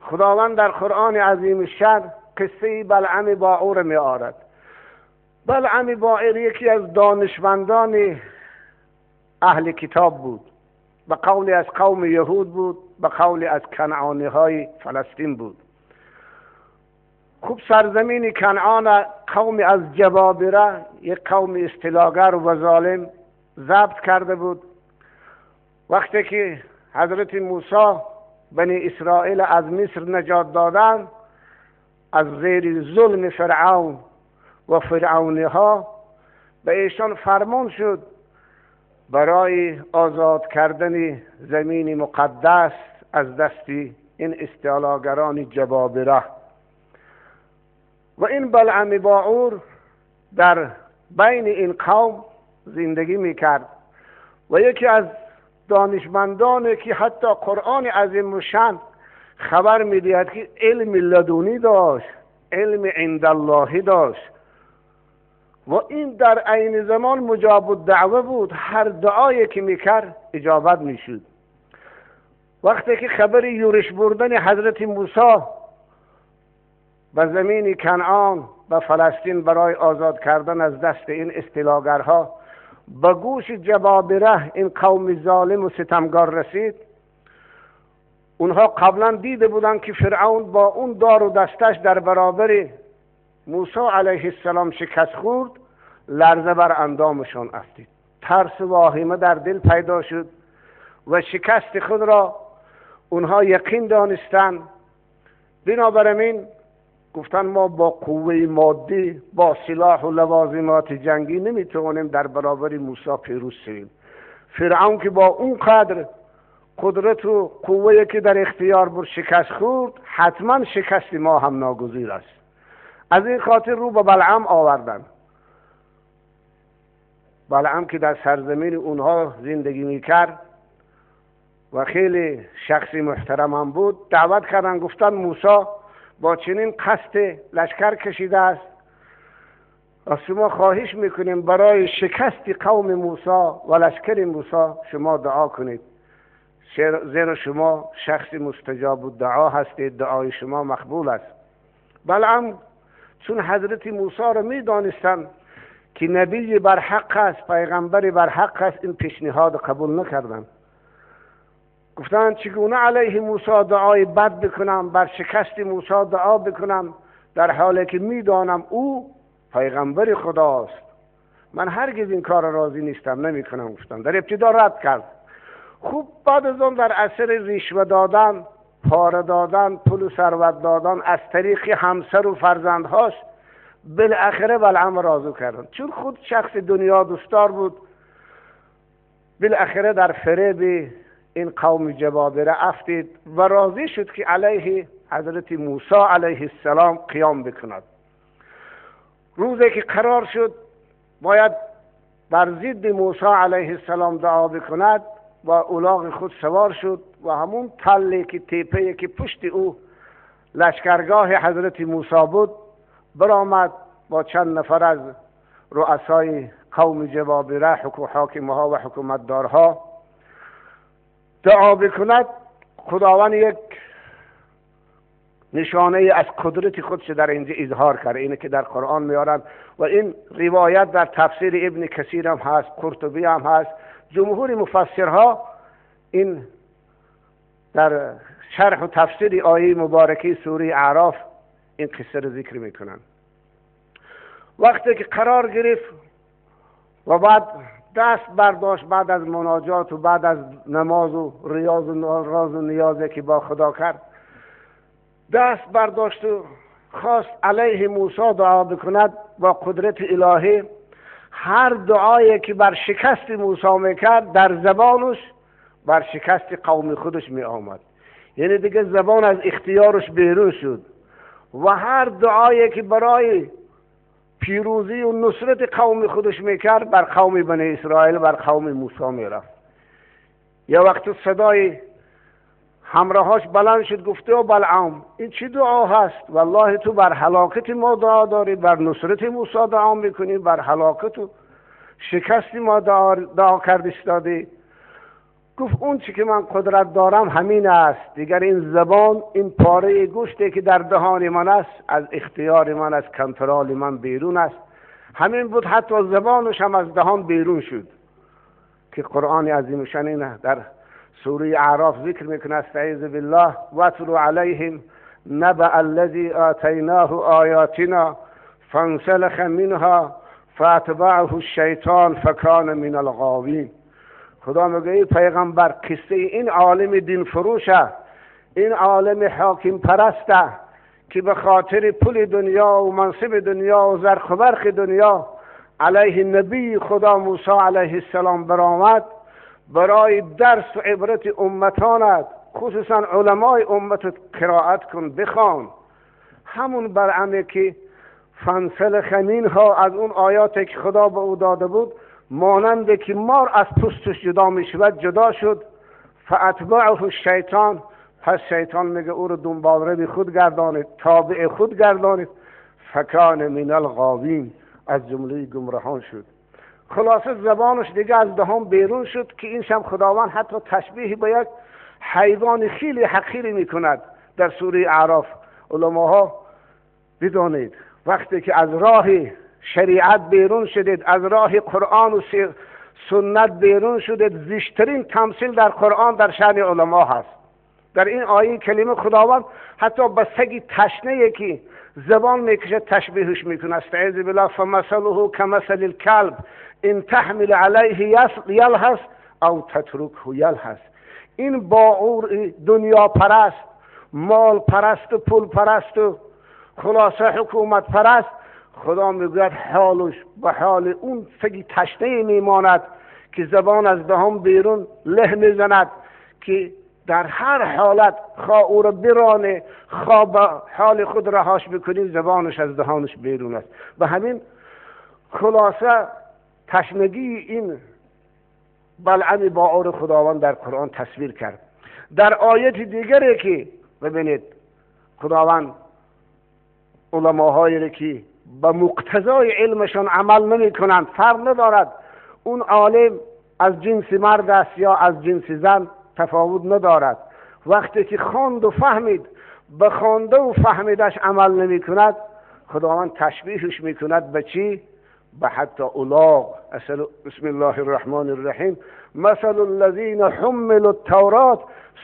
خداوند در قرآن عظیم الشان قصه بلعم باعور می آورد. بلعم باعور یکی از دانشمندان اهل کتاب بود، به قولی از قوم یهود بود، به قولی از کنعانی های فلسطین بود. خوب سرزمین کنعان قومی از جبابره، یک قوم استیلاگر و ظالم، ضبط کرده بود. وقتی که حضرت موسی بنی اسرائیل از مصر نجات دادن از زیر ظلم فرعون و فرعونی ها، به ایشان فرمان شد برای آزاد کردن زمین مقدس از دست این استعلاگران جبابره. و این بلعم باعور در بین این قوم زندگی میکرد و یکی از دانشمندانی که حتی قرآن عظیم الشان خبر میدهد که علم لدنی داشت، علم عند الله داشت و این در عین زمان مجاب الدعوه بود، هر دعایی که میکرد اجابت میشد. وقتی که خبر یورش بردن حضرت موسی به زمین کنعان به فلسطین برای آزاد کردن از دست این استیلاگرها به گوش جبابره این قوم ظالم و ستمگار رسید، اونها قبلا دیده بودند که فرعون با اون دار و دستش در برابر موسی علیه السلام شکست خورد، لرزه بر اندامشان افتید، ترس و واهمه در دل پیدا شد و شکست خود را اونها یقین دانستند. بنابراین گفتن ما با قوه مادی، با سلاح و لوازمات جنگی نمیتوانیم در برابر موسی پیروز شویم. فرعون که با اون قدر قدرت و قوه که در اختیار بود شکست خورد، حتما شکست ما هم ناگزیر است. از این خاطر رو به بلعم آوردن. بلعم که در سرزمین اونها زندگی میکرد، و خیلی شخصی محترم هم بود، دعوت کردن، گفتن موسی با چنین قصد لشکر کشیده است، از شما خواهش میکنیم برای شکست قوم موسی و لشکر موسی شما دعا کنید، زیرا شما شخص مستجاب دعا هستید، دعای شما مقبول است. بلعم چون حضرت موسی را میدانستند که نبی بر حق است، پیغمبر بر حق است، این پیشنهاد قبول نکردند. گفتند چگونه علیه موسی دعای بد بکنم، بر شکست موسی دعا بکنم، در حالی که میدانم او پیغمبر خداست، من هرگز این کار راضی نیستم، نمیکنم. گفتم در ابتدا رد کرد. خوب بعد از آن در اثر رشوه دادن، پاره دادن، پول و ثروت دادن از طریق همسر و فرزندهاش بالاخره بلعم راضی کردن. چون خود شخص دنیا دوستدار بود، بالاخره در فریب این قوم جبابره افتید و راضی شد که علیه حضرت موسی علیه السلام قیام بکند. روزی که قرار شد باید بر ضد موسی علیه السلام دعا بکند، با الاغ خود سوار شد و همون تله که تیپه که پشت او لشکرگاه حضرت موسی بود برآمد با چند نفر از رؤسای قوم جبابره، حاکمها و حکومتدارها دعا بکند. خداوند یک نشانه از قدرت خودش در اینجا اظهار کرد، اینه که در قرآن میارن و این روایت در تفسیر ابن کثیر هم هست، قرطبی هم هست، جمهور مفسرها این در شرح و تفسیر آیه مبارکه سوره اعراف این قصه رو ذکر میکنن. وقتی که قرار گرفت و بعد دست برداشت، بعد از مناجات و بعد از نماز و ریاض و راز و نیازی که با خدا کرد، دست برداشت و خواست علیه موسی دعا بکند. با قدرت الهی هر دعایی که بر شکست موسی میکرد در زبانش بر شکست قوم خودش می آمد، یعنی دیگه زبان از اختیارش بیرون شد. و هر دعایی که برای پیروزی و نصرت قوم خودش میکرد بر قوم بنی اسرائیل، بر قوم موسی میرفت. یه وقت صدای همراهاش بلند شد، گفته او بلعام این چی دعا هست؟ والله تو بر هلاکت ما دعا داری، بر نصرت موسی دعا میکنی، بر هلاکت و شکست ما دعا کردی دادی. گفت اون چی که من قدرت دارم همین است، دیگر این زبان، این پاره گوشتی که در دهان من است از اختیار من، از کنترل من بیرون است. همین بود، حتی زبانش هم از دهان بیرون شد که قرآن عظیم الشان این در سوره اعراف ذکر میکنه، استعیذ بالله واتلو علیهم نبأ الذی آتیناه آیاتنا فانسلخ منها فاتبعه الشیطان فکان من الغاوین. خدا میگه ای پیغمبر، قصه این عالم دین فروشه، این عالم حاکم پرسته که به خاطر پول دنیا و منصب دنیا و زرق و برق دنیا علیه نبی خدا موسی علیه السلام برآمد، برای درس و عبرت امتانت، خصوصا علمای امت قرائت کن، بخوان. همون برعمه که فانسلخ منها، از اون آیاتی که خدا به او داده بود، مانند که مار از پوستش جدا می شود جدا شد. فاتبعه الشیطان، پس شیطان میگه او رو دنبال روی خود گردانید، تابع خود گردانید. فکان من الغاوین، از جمله گمراهان شد. خلاصه زبانش دیگه از دهان بیرون شد که این شم خداوند حتی تشبیه به یک حیوان خیلی حقیری میکند در سوره اعراف. علماها بدانید وقتی که از راه شریعت بیرون شدید، از راه قرآن و سنت بیرون شدید، زشترین تمثیل در قرآن در شأن علما هست. در این آیه کلمه خداوند حتی به سگ تشنه که زبان میکشه تشبیهش میکنه. استعیذ بالله فمثله کمثل الکلب ان تحمل علیه یلهث او تترکه یلهث. این باعور دنیا پرست، مال پرست و پول پرست و خلاصه حکومت پرست، خدا میگوید حالش به حال اون سگ تشنه میماند که زبان از دهان بیرون له میزند، که در هر حالت خواه او را برانه خواه به حال خود رهاش بکنی، زبانش از دهانش بیرون است. به همین خلاصه تشنگی این بلعم باعور خداوند در قرآن تصویر کرد. در آیت دیگری که ببینید خداوند علماهایی که به مقتضای علمشان عمل نمی کنند، فرق ندارد اون عالم از جنس مرد است یا از جنس زن، تفاوت ندارد. وقتی که خواند و فهمید، به خوانده و فهمیدش عمل نمی کند، خداوند تشبیهش می کند به چی؟ به حتی الاغ. بسم الله الرحمن الرحیم: مثل الذین حملوا التوراة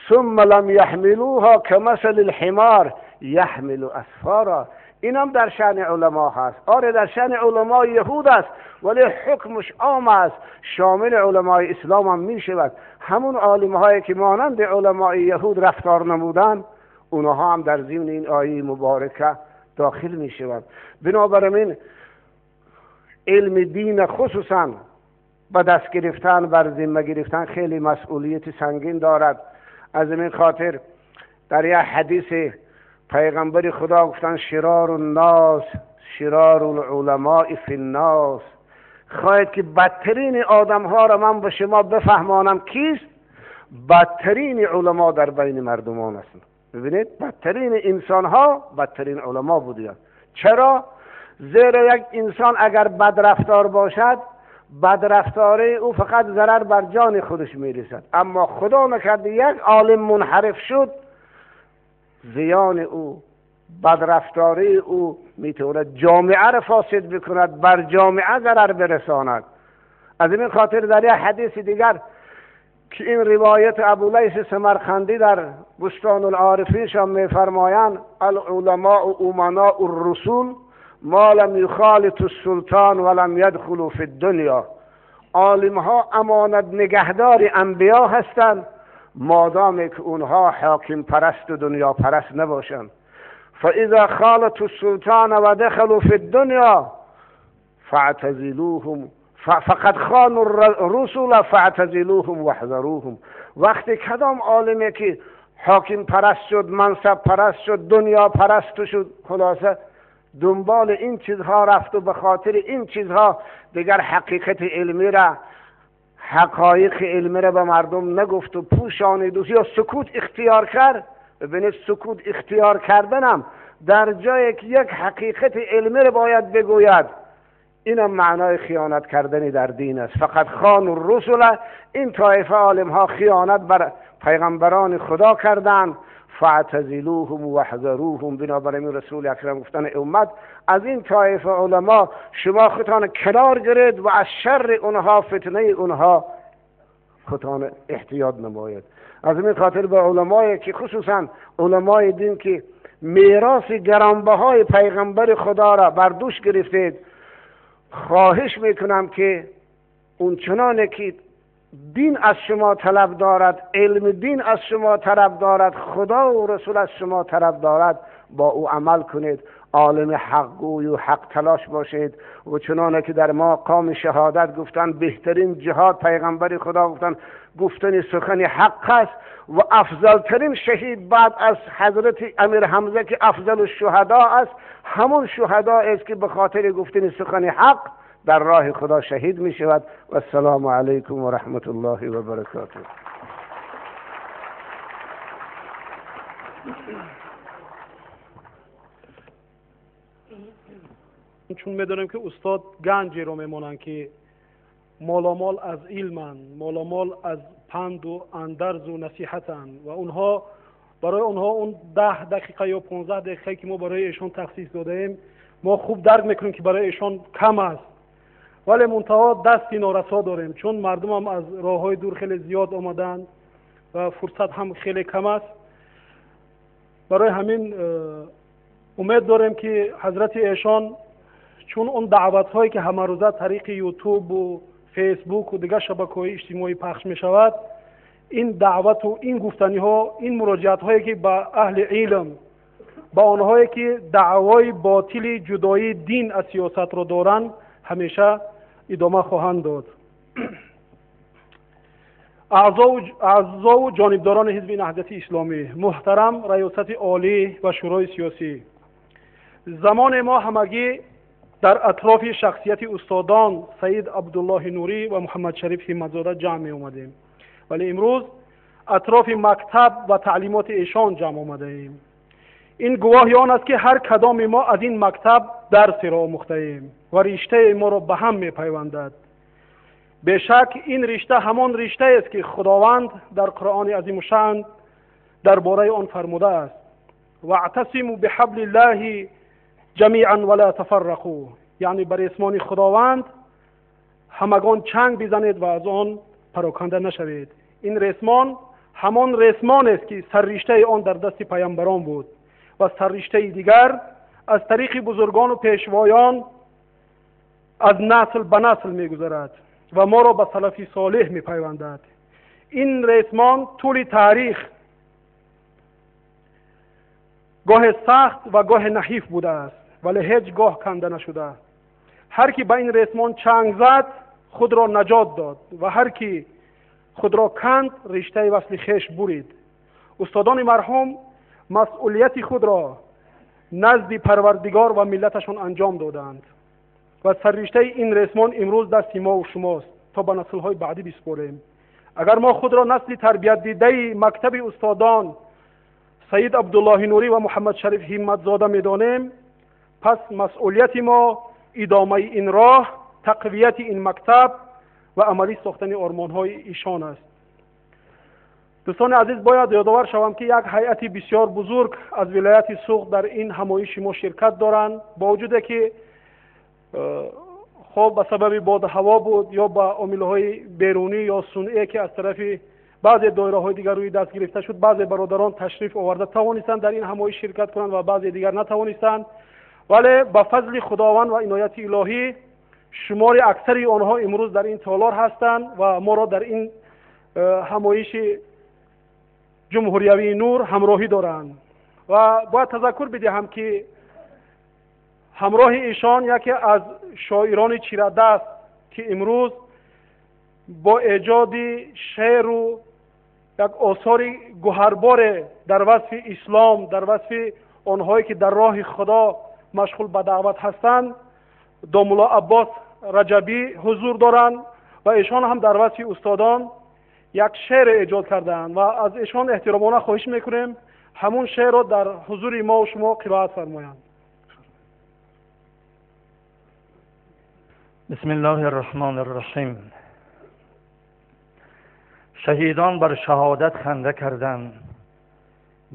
ثم لم يحملوها كمثل الحمار يحمل اسفارا. اینم در شأن علما هست. آره در شأن علمای یهود است، ولی حکمش عام است، شامل علمای اسلام هم می شود. همون عالم هایی که مانند علمای یهود رفتار نمودن، اونها هم در ضمن این آیه مبارکه داخل می شود. بنابراین علم دین خصوصا به دست گرفتن، بر ذمه گرفتن خیلی مسئولیت سنگین دارد. از این خاطر در یک حدیث پیغمبر خدا گفتن: شرار الناس شرار العلماء فی الناس. خواهید که بدترین آدم ها را من به شما بفهمانم کیست؟ بدترین علما در بین مردمان هستند. ببینید بدترین انسان ها بدترین علما بودند. چرا؟ زیرا یک انسان اگر بد رفتار باشد، بد رفتاری او فقط ضرر بر جان خودش میرسد، اما خدا نکرده یک عالم منحرف شد، زیان او، بد رفتاری او میتواند جامعه را فاسد بکند، بر جامعه ضرر برساند. از این خاطر در یک حدیث دیگر که این روایت ابولیث سمرقندی در بستان العارفین شان میفرمایند: العلماء امناء الرسول ما لم یخالط السلطان ولم یدخلوا فی الدنیا. عالم ها امانت نگهدار انبیا هستند مادام که اونها حاکم پرست و دنیا پرست نباشند. فاذا خالطوا السلطان و دخلوا فی الدنیا فاعتزلوهم فقد خانوا الرسل فاعتزلوهم واحذروهم. وقتی کدام عالمی که حاکم پرست شد، منصب پرست شد، دنیا پرست شد، خلاصه دنبال این چیزها رفت و به خاطر این چیزها دیگر حقیقت علمی را، حقایق علمی را به مردم نگفت و پوشانید یا سکوت اختیار کرد. ببینید سکوت اختیار کردنم در جایی که یک حقیقت علمی را باید بگوید، اینم معنای خیانت کردنی در دین است. فقط خان الرسل، این طایفه عالم ها خیانت بر پیغمبران خدا کردند. فاعتزلوهم واحذروهم. بنابراین رسول اکرم گفتن امت از این طایفه علما شما خودتان کنار گیرید و از شر اونها، فتنه اونها خودتان احتیاط نمایید. از این خاطر به علمایی که خصوصا علمای دین که میراث گرانبهای پیغمبر خدا را بر دوش گرفتید، خواهش میکنم که اون چنانه که دین از شما طلب دارد، علم دین از شما طلب دارد، خدا و رسول از شما طلب دارد، با او عمل کنید. عالم حقگوی و حق تلاش باشید و چنانه که در مقام شهادت گفتن بهترین جهاد، پیغمبر خدا گفتن گفتن سخن حق است و افضلترین شهید بعد از حضرت امیر حمزه که افضل الشهدا است، همون شهدا است که به خاطر گفتن سخن حق در راه خدا شهید می شود. و السلام علیکم و رحمت الله و برکاته. چون میدونیم که استاد گنجی رو میمونن که مالامال از علمن، مالامال از پند و اندرز و نصیحتن و اونها برای اونها اون 10 دقیقه یا 15 دقیقه که ما برای ایشان تخصیص دادیم، ما خوب درک میکنیم که برای ایشان کم است، ولی منتها دستی نارسا داریم، چون مردم هم از راه های دور خیلی زیاد آمدن و فرصت هم خیلی کم است. برای همین امید داریم که حضرت ایشان، چون اون دعوت هایی که همه روزه طریق یوتیوب و فیسبوک و دیگر شبکه های اجتماعی پخش می شود، این دعوت و این گفتنی ها، این مراجعت هایی که به اهل علم، به آنهایی که دعوای باطل جدایی دین از سیاست را دارند، همیشه ادامه خواهند داد. اعضا و جانبداران حزب نهضت اسلامی، محترم ریاست عالی و شورای سیاسی، زمان ما همگی дар атрофи шахсияти устодон Саид Абдуллоҳи Нурӣ ва Муҳаммад Шариф Ҳимматзода ҷамъ меомадем, вале имрӯз атрофи мактаб ва таълимоти эшон ҷамъ омадаем. Ин гувоҳи он аст, ки ҳар кадоми мо аз ин мактаб дарсеро омӯхтаем ва риштаи моро ба ҳам мепайвандад. Бешак ин ришта ҳамон риштаест, ки Худованд дар Қуръони азимушшаън дар бораи он фармудааст: ваътасиму биҳаблиллаҳи ҷамиан ва ла тафаррақу, яъне ба ресмони Худованд ҳамагон чанг бизанед ва аз он пароканда нашавед. Ин ресмон ҳамон ресмонест, ки сарриштаи он дар дасти паямбарон буд ва сарриштаи дигар аз тариқи бузургону пешвоён аз насл ба насл мегузарад ва моро ба салафи солеҳ мепайвандад. Ин ресмон тӯли таърих гоҳе сахт ва гоҳе наҳиф будааст, вале ҳеҷ гоҳ канда нашуда. Ҳар ки ба ин ресмон чанг зад, худро наҷот дод ва ҳар ки худро канд, риштаи васли хеш бурид. Устодони марҳум масъулияти худро назди Парвардигор ва миллаташон анҷом доданд ва сарриштаи ин ресмон имрӯз дасти мо ва шумост, то ба наслҳои баъдӣ биспорем. Агар мо худро насли тарбиятдидаи мактаби устодон Саид Абдуллоҳи Нурӣ ва Муҳаммад Шариф Ҳимматзода медонем, пас масъулияти мо идомаи ин роҳ, тақвияти ин мактаб ва амалӣ сохтани ормонҳои ишон аст. Дӯстони азиз, бояд ёдовар шавам, ки як ҳайати бисёр бузург аз вилояти Суғд дар ин ҳамоиши мо ширкат доранд. Бо вуҷуде ки хоб ба сабаби боду ҳаво буд ё ба омилҳои берунӣ ё сунъие, ки аз тарафи баъзе доираҳои дигар рӯи даст гирифта шуд, баъзе бародарон ташриф оварда тавонистанд дар ин ҳамоиш ширкат кунанд ва баъзе дигар натавонистанд, вале ба фазли Худованд ва инояти илоҳӣ шумори аксари онҳо имрӯз дар ин толор ҳастанд ва моро дар ин ҳамоиши ҷумҳуриявии Нур ҳамроҳӣ доранд. Ва бояд тазаккур бидиҳам, ки ҳамроҳи ишон яке аз шоирони чирадаст, ки имрӯз бо эҷоди шеъру як осори гуҳарборе дар васфи ислом, дар васфи онҳое ки дар роҳи Худо машғул ба даъват ҳастанд, домулло Аббос Раҷабӣ ҳузур доранд ва эшон ҳам дар васфи устодон як шеър эҷод кардаанд ва аз эшон эҳтиромона хоҳиш мекунем, ҳамун шеърро дар ҳузури мо шумо қироат фармоянд. بسم الله الرحمن الرحیم. شهیدان بر شهادت خنده کردند،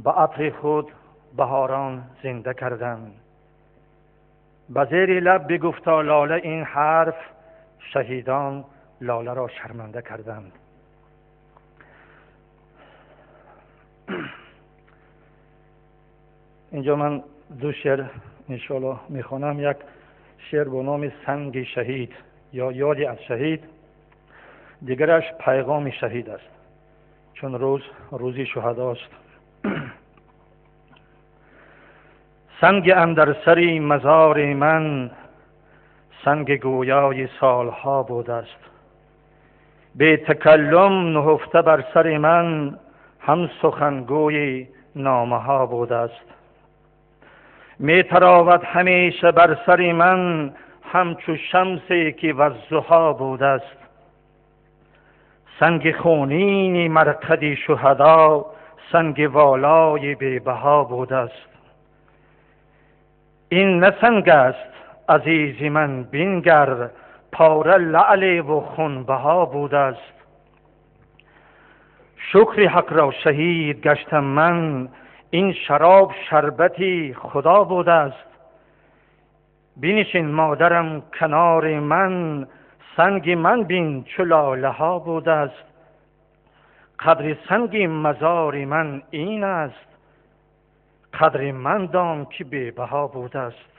به عطر خود بهاران زنده کردند. به زیر لب بگفتا لاله این حرف، شهیدان لاله را شرمنده کردند. اینجا من دو شعر انشاءالله میخوانم. یک شعر به نام سنگ شهید یا یادی از شهید، دیگرش پیغام شهید است، چون روز روزی شهداست. سنگ اندر سری مزار من، سنگ گویای سالها بود است. به تکلم نهفته بر سر من، هم سخنگوی نامه ها بود است. می تراود همیشه بر سر من، همچو شمسی که والضحی بود است. سنگ خونین مرقد شهدا، سنگ والای بی بها بود است. این نه سنگ است عزیز من بینگر، پاره لعل و خونبها بود است. شکر حق را شهید گشتم من، این شراب شربتی خدا بود است. بنشین مادرم کنار من، سنگ من بین چو لاله ها بود است. قدر سنگ مزار من این است، قدر من دان که بی بها بود است.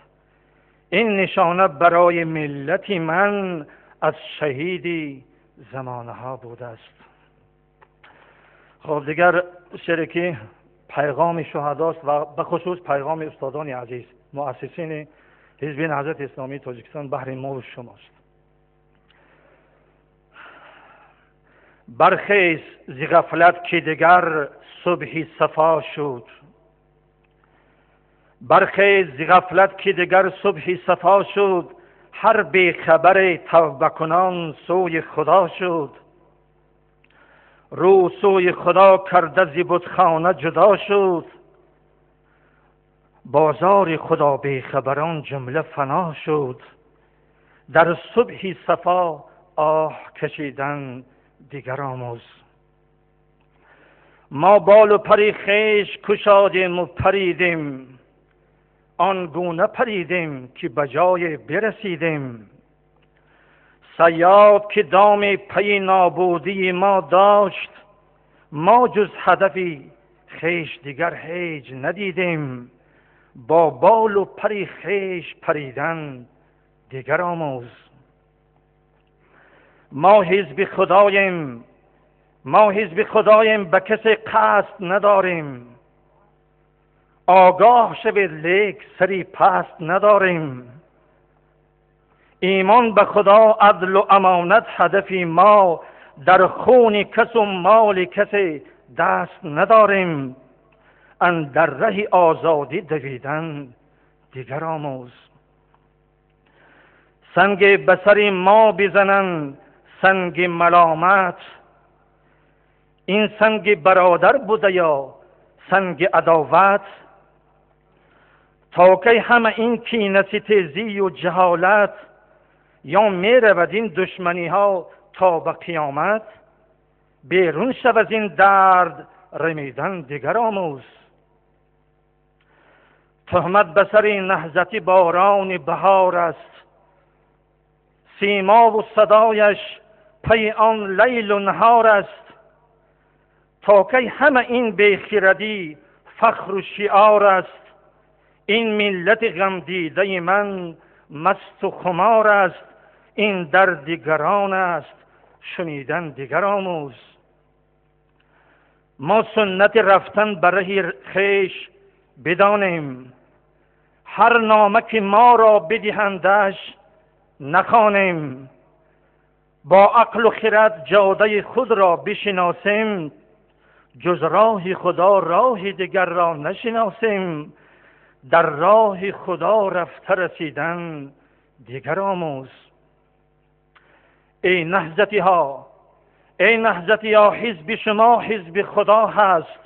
این نشانه برای ملت من از شهیدی زمانه ها بود است. خب دیگر شعری که پیغام شهداست و به خصوص پیغام استادان عزیز مؤسسین حزب نهضت اسلامی تاجیکستان بهر ما و شماست. برخیز ز غفلت که دیگر صبحی صفا شد، برخیز ز غفلت که دگر صبحی صفا شد، هر بی خبر توبه کنان سوی خدا شد. رو سوی خدا کرده ز بتخانه جدا شد، بازار خدا بی خبران جمله فنا شد. در صبحی صفا آه کشیدن دیگر آموز. ما بال و پر خویش کشادیم و پریدیم، آن گونه پریدیم که به جای برسیدیم. صیاد که دام پی نابودی ما داشت، ما جز هدفی خویش دیگر هیچ ندیدیم. با بال و پر خویش پریدن دیگر آموز. ما حزب خداییم، ما حزب خداییم، به کسی قصد نداریم. آگاه شوید لیک سری پست نداریم. ایمان به خدا، عدل و امانت هدفی ما، در خون کس و مال کسی دست نداریم. اندر ره آزادی دویدن دیگر آموز. سنگ به سر ما بزنند سنگ ملامت، این سنگ برادر بوده یا سنگ عداوت؟ تا کی همه این کینه ستیزی و جهالت، یا می رود این دشمنی ها تا به قیامت؟ بیرون شو از این درد رمیدن دیگر آموز. تهمت به سر نهضت باران بهار است، سیما و صدایش پی آن لیل و نهار است. تا کی همه این بیخردی فخر و شعار است، این ملت غم دیده من مست و خمار است. این درد گران است شنیدن دیگر آموز. ما سنت رفتن بر ره خویش بدانیم، هر نامه که ما را بدهندش نخوانیم. با عقل و خرد جاده خود را بشناسیم، جز راه خدا راه دیگر را نشناسیم. در راه خدا رفته رسیدن دیگر آموز. ای نهضتی ها، ای نهضتی ها، حزب شما حزب خدا هست.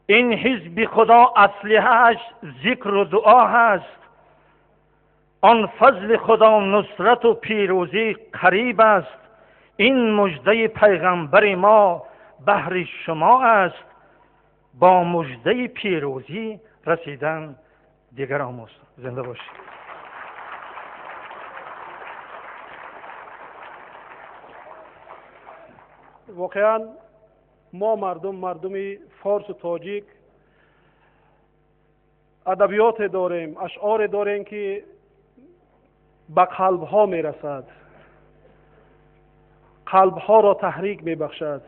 این حزب خدا اسلحه‌اش ذکر و دعا هست. آن فضل خدا نصرت و پیروزی قریب است. این مژده پیغمبر ما بهر شما است. با مژده پیروزی رسیدن دیگر آموز. زنده باشید. واقعا ما مردم فارس و تاجیک ادبیات داریم، اشعار داریم که به قلب ها میرسد، قلب ها را تحریک میبخشد،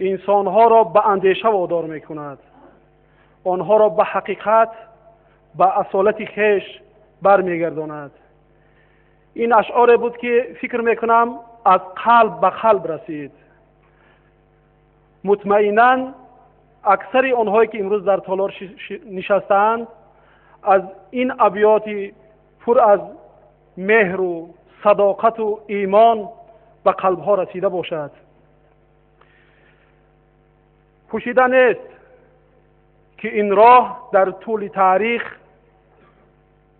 انسان ها را به اندیشه وادار میکند، آنها را به حقیقت، به اصالت خویش برمیگرداند. این اشعار بود که فکر میکنم از قلب به قلب رسید. مطمئنا اکثر آنهایی که امروز در تالار نشستند از این ابیات پر از مهر و صداقت و ایمان به قلب ها رسیده باشد. پوشیده نیست که این راه در طول تاریخ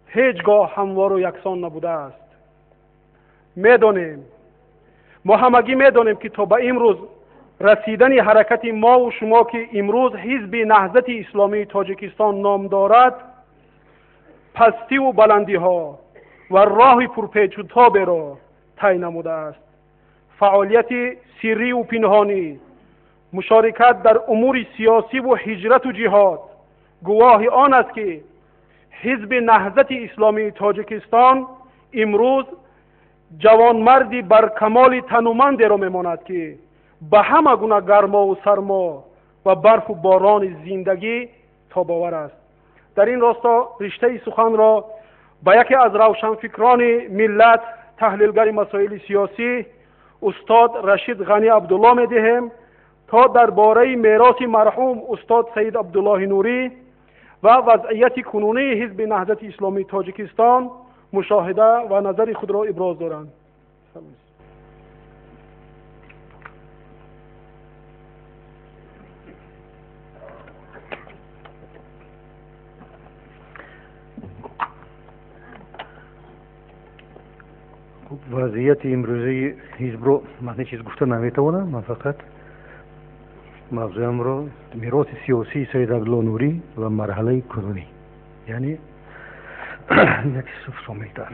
هیچگاه هموار و یکسان نبوده است. میدانیم، ما همگی میدانیم که تا به امروز رسیدن حرکت ما و شما که امروز حزب نهضت اسلامی تاجیکستان نام دارد، پستی و بلندی ها و راه پرپیچ و تاب را طی نموده است. فعالیت سری و پنهانی، مشارکت در امور سیاسی و هجرت و جهاد گواه آن است که حزب نهضت اسلامی تاجیکستان امروز جوانمردی بر کمال تنومندی را میماند که به همه گونه گرما و سرما و برف و باران زندگی تاباور است. در این راستا رشته سخن را به یکی از روشنفکران ملت، تحلیلگر مسائل سیاسی، استاد رشید غنی عبدالله میدهیم تا درباره میراث مرحوم استاد سید عبدالله نوری و وضعیت کنونی حزب نهضت اسلامی تاجیکستان مشاهده و نظر خود را ابراز دارند. وضعیت امروزی حزب رو من چیز گفته نمیتوانم. من فقط موضوعم رو میراث سیاسی سید عبدالله نوری و مرحله کنونی، یعنی یک شاملتر.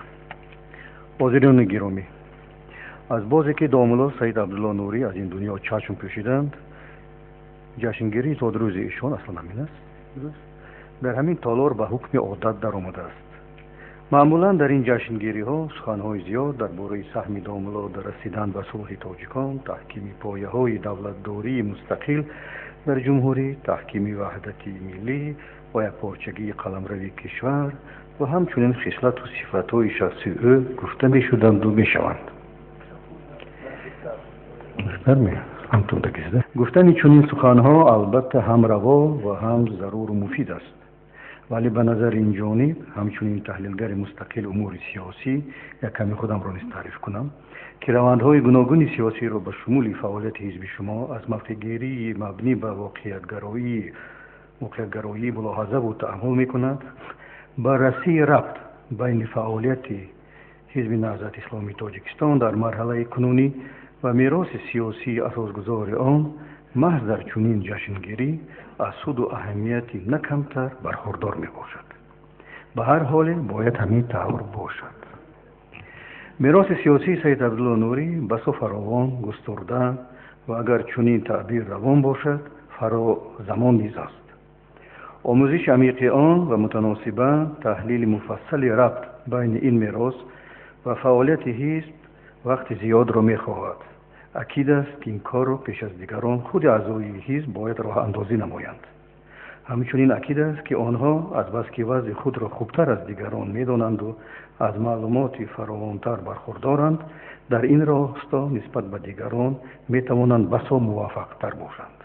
حاضرین گرامی، از بازی که داملا سید عبدالله نوری از این دنیا چشم پوشیدند، جشنگیری تا روز ایشان اصلا همین است، در همین تالار به حکم عادت در آمده است. معمولا در این جشنگیری ها سخنهای زیاد درباره سهم داملا در رسیدن به صلح تاجیکان، تحکیم پایه های دولتداری مستقل در جمهوری، تحکیم وحدت ملی و یکپارچگی قلمرو کشور و همچنین خصلت و صفتهای شخصی او گفته می شدند و می شوند. گفتن چنین سخنها البته هم روا و هم ضرور و مفید است، ولی به نظر این جانب همچنین تحلیلگر مستقل امور سیاسی، یک کمی خودم را نیز تعریف کنم که روندهای گوناگون سیاسی را به شمول فعالیت حزب شما از موقع‌گیری مبنی به واقعیت‌گرایی ملاحظه و تأمل می‌کند، بررسی ربط بین فعالیت حزب نهضت اسلامی تاجیکستان در مرحله کنونی و میراث سیاسی اساسگذار آن محض در چنین جشنگیری از سود و اهمیت نه کمتر برخوردار می باشد. به هر حال باید همین طور باشد. میراث سیاسی سید عبدالله نوری بسا فراوان، گسترده و اگر چنین تعبیر روان باشد فرا زمان نیز است. آموزش عمیق آن و متناسبا تحلیل مفصل ربط بین این میراث و فعالیت حزب وقت زیاد را می خواهد. اکید است که این کار را پیش از دیگران خود اعضای حزب باید راه اندازی نمایند. همچنین اکید است که آنها از بس که وضع خود را خوبتر از دیگران می‌دانند و از معلومات فراوانتر برخوردارند، در این راستا نسبت به دیگران می‌توانند بسا موفق‌تر باشند.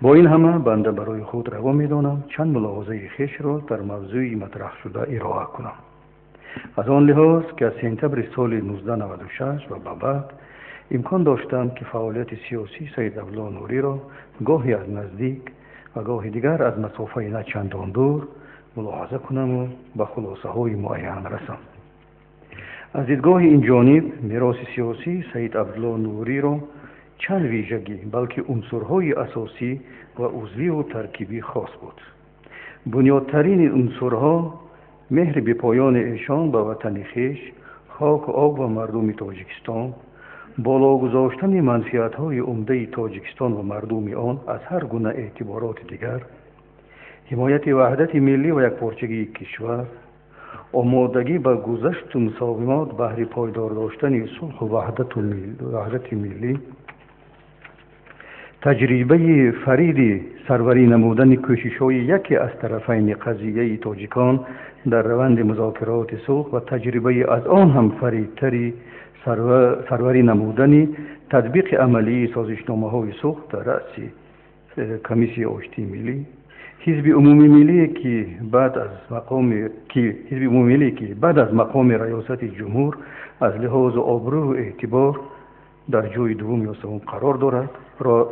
با این همه بنده برای خود روا می‌دانم چند ملاحظه خویش را در موضوع مطرح شده ارائه کنم. از آن لحاظ که از سپتامبر سال 1996 و به بعد امکان داشتم که فعالیت سیاسی سید عبدالله نوری را گاهی از نزدیک و گاهی دیگر از مسافه نه چندان دور ملاحظه کنم و به خلاصه های معین رسم. از دیدگاه این جانب میراث سیاسی سید عبدالله نوری را چند ویژگی بلکه عنصرهای اساسی و عضوی و ترکیبی خاص بود. بنیادترین عنصرها مهر بی‌پایان ایشان به وطن خویش، خاک و آب و مردم تاجیکستان، بالا گذاشتن منفعت‌های عمده تاجیکستان و مردم آن از هر گونه اعتبارات دیگر، حمایت وحدت ملی و یکپارچگی کشور، آمادگی به گذشت و مساومات بهر پایدار داشتن صلح و وحدت ملی، تجربه فرید سروری نمودن کوشش‌های یکی از طرفین قضیه تاجیکان در روند مذاکرات صلح و تجربه از آن هم فریدتری سروری نمودن تطبیق عملی سازشنامه‌های صلح در رأس کمیسیون آشتی ملی، حزب عمومی ملی که بعد از مقام ریاست جمهور از لحاظ آبرو و اعتبار در جای دوم یا سوم قرار دارد را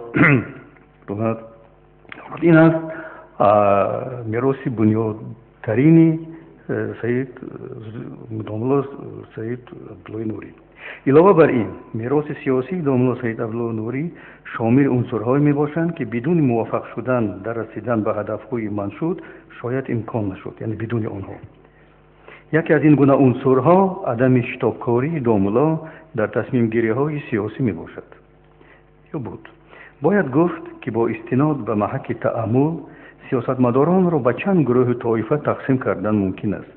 این است میراث بنیادترین سید داملا سید عبدالله نوری. علاوه بر این میراث سیاسی داملا سید عبدالله نوری شامل عنصرهایی میباشند که بدون موفق شدن در رسیدن به هدفهای منشود شاید امکان نشد، یعنی بدون آنها. یکی از این گونه عنصرها عدم شتابکاری داملا در تصمیم گیری های سیاسی می باشد یا بود. باید گفت که با استناد به محک تأمل سیاستمداران را به چند گروه طایفه تقسیم کردن ممکن است.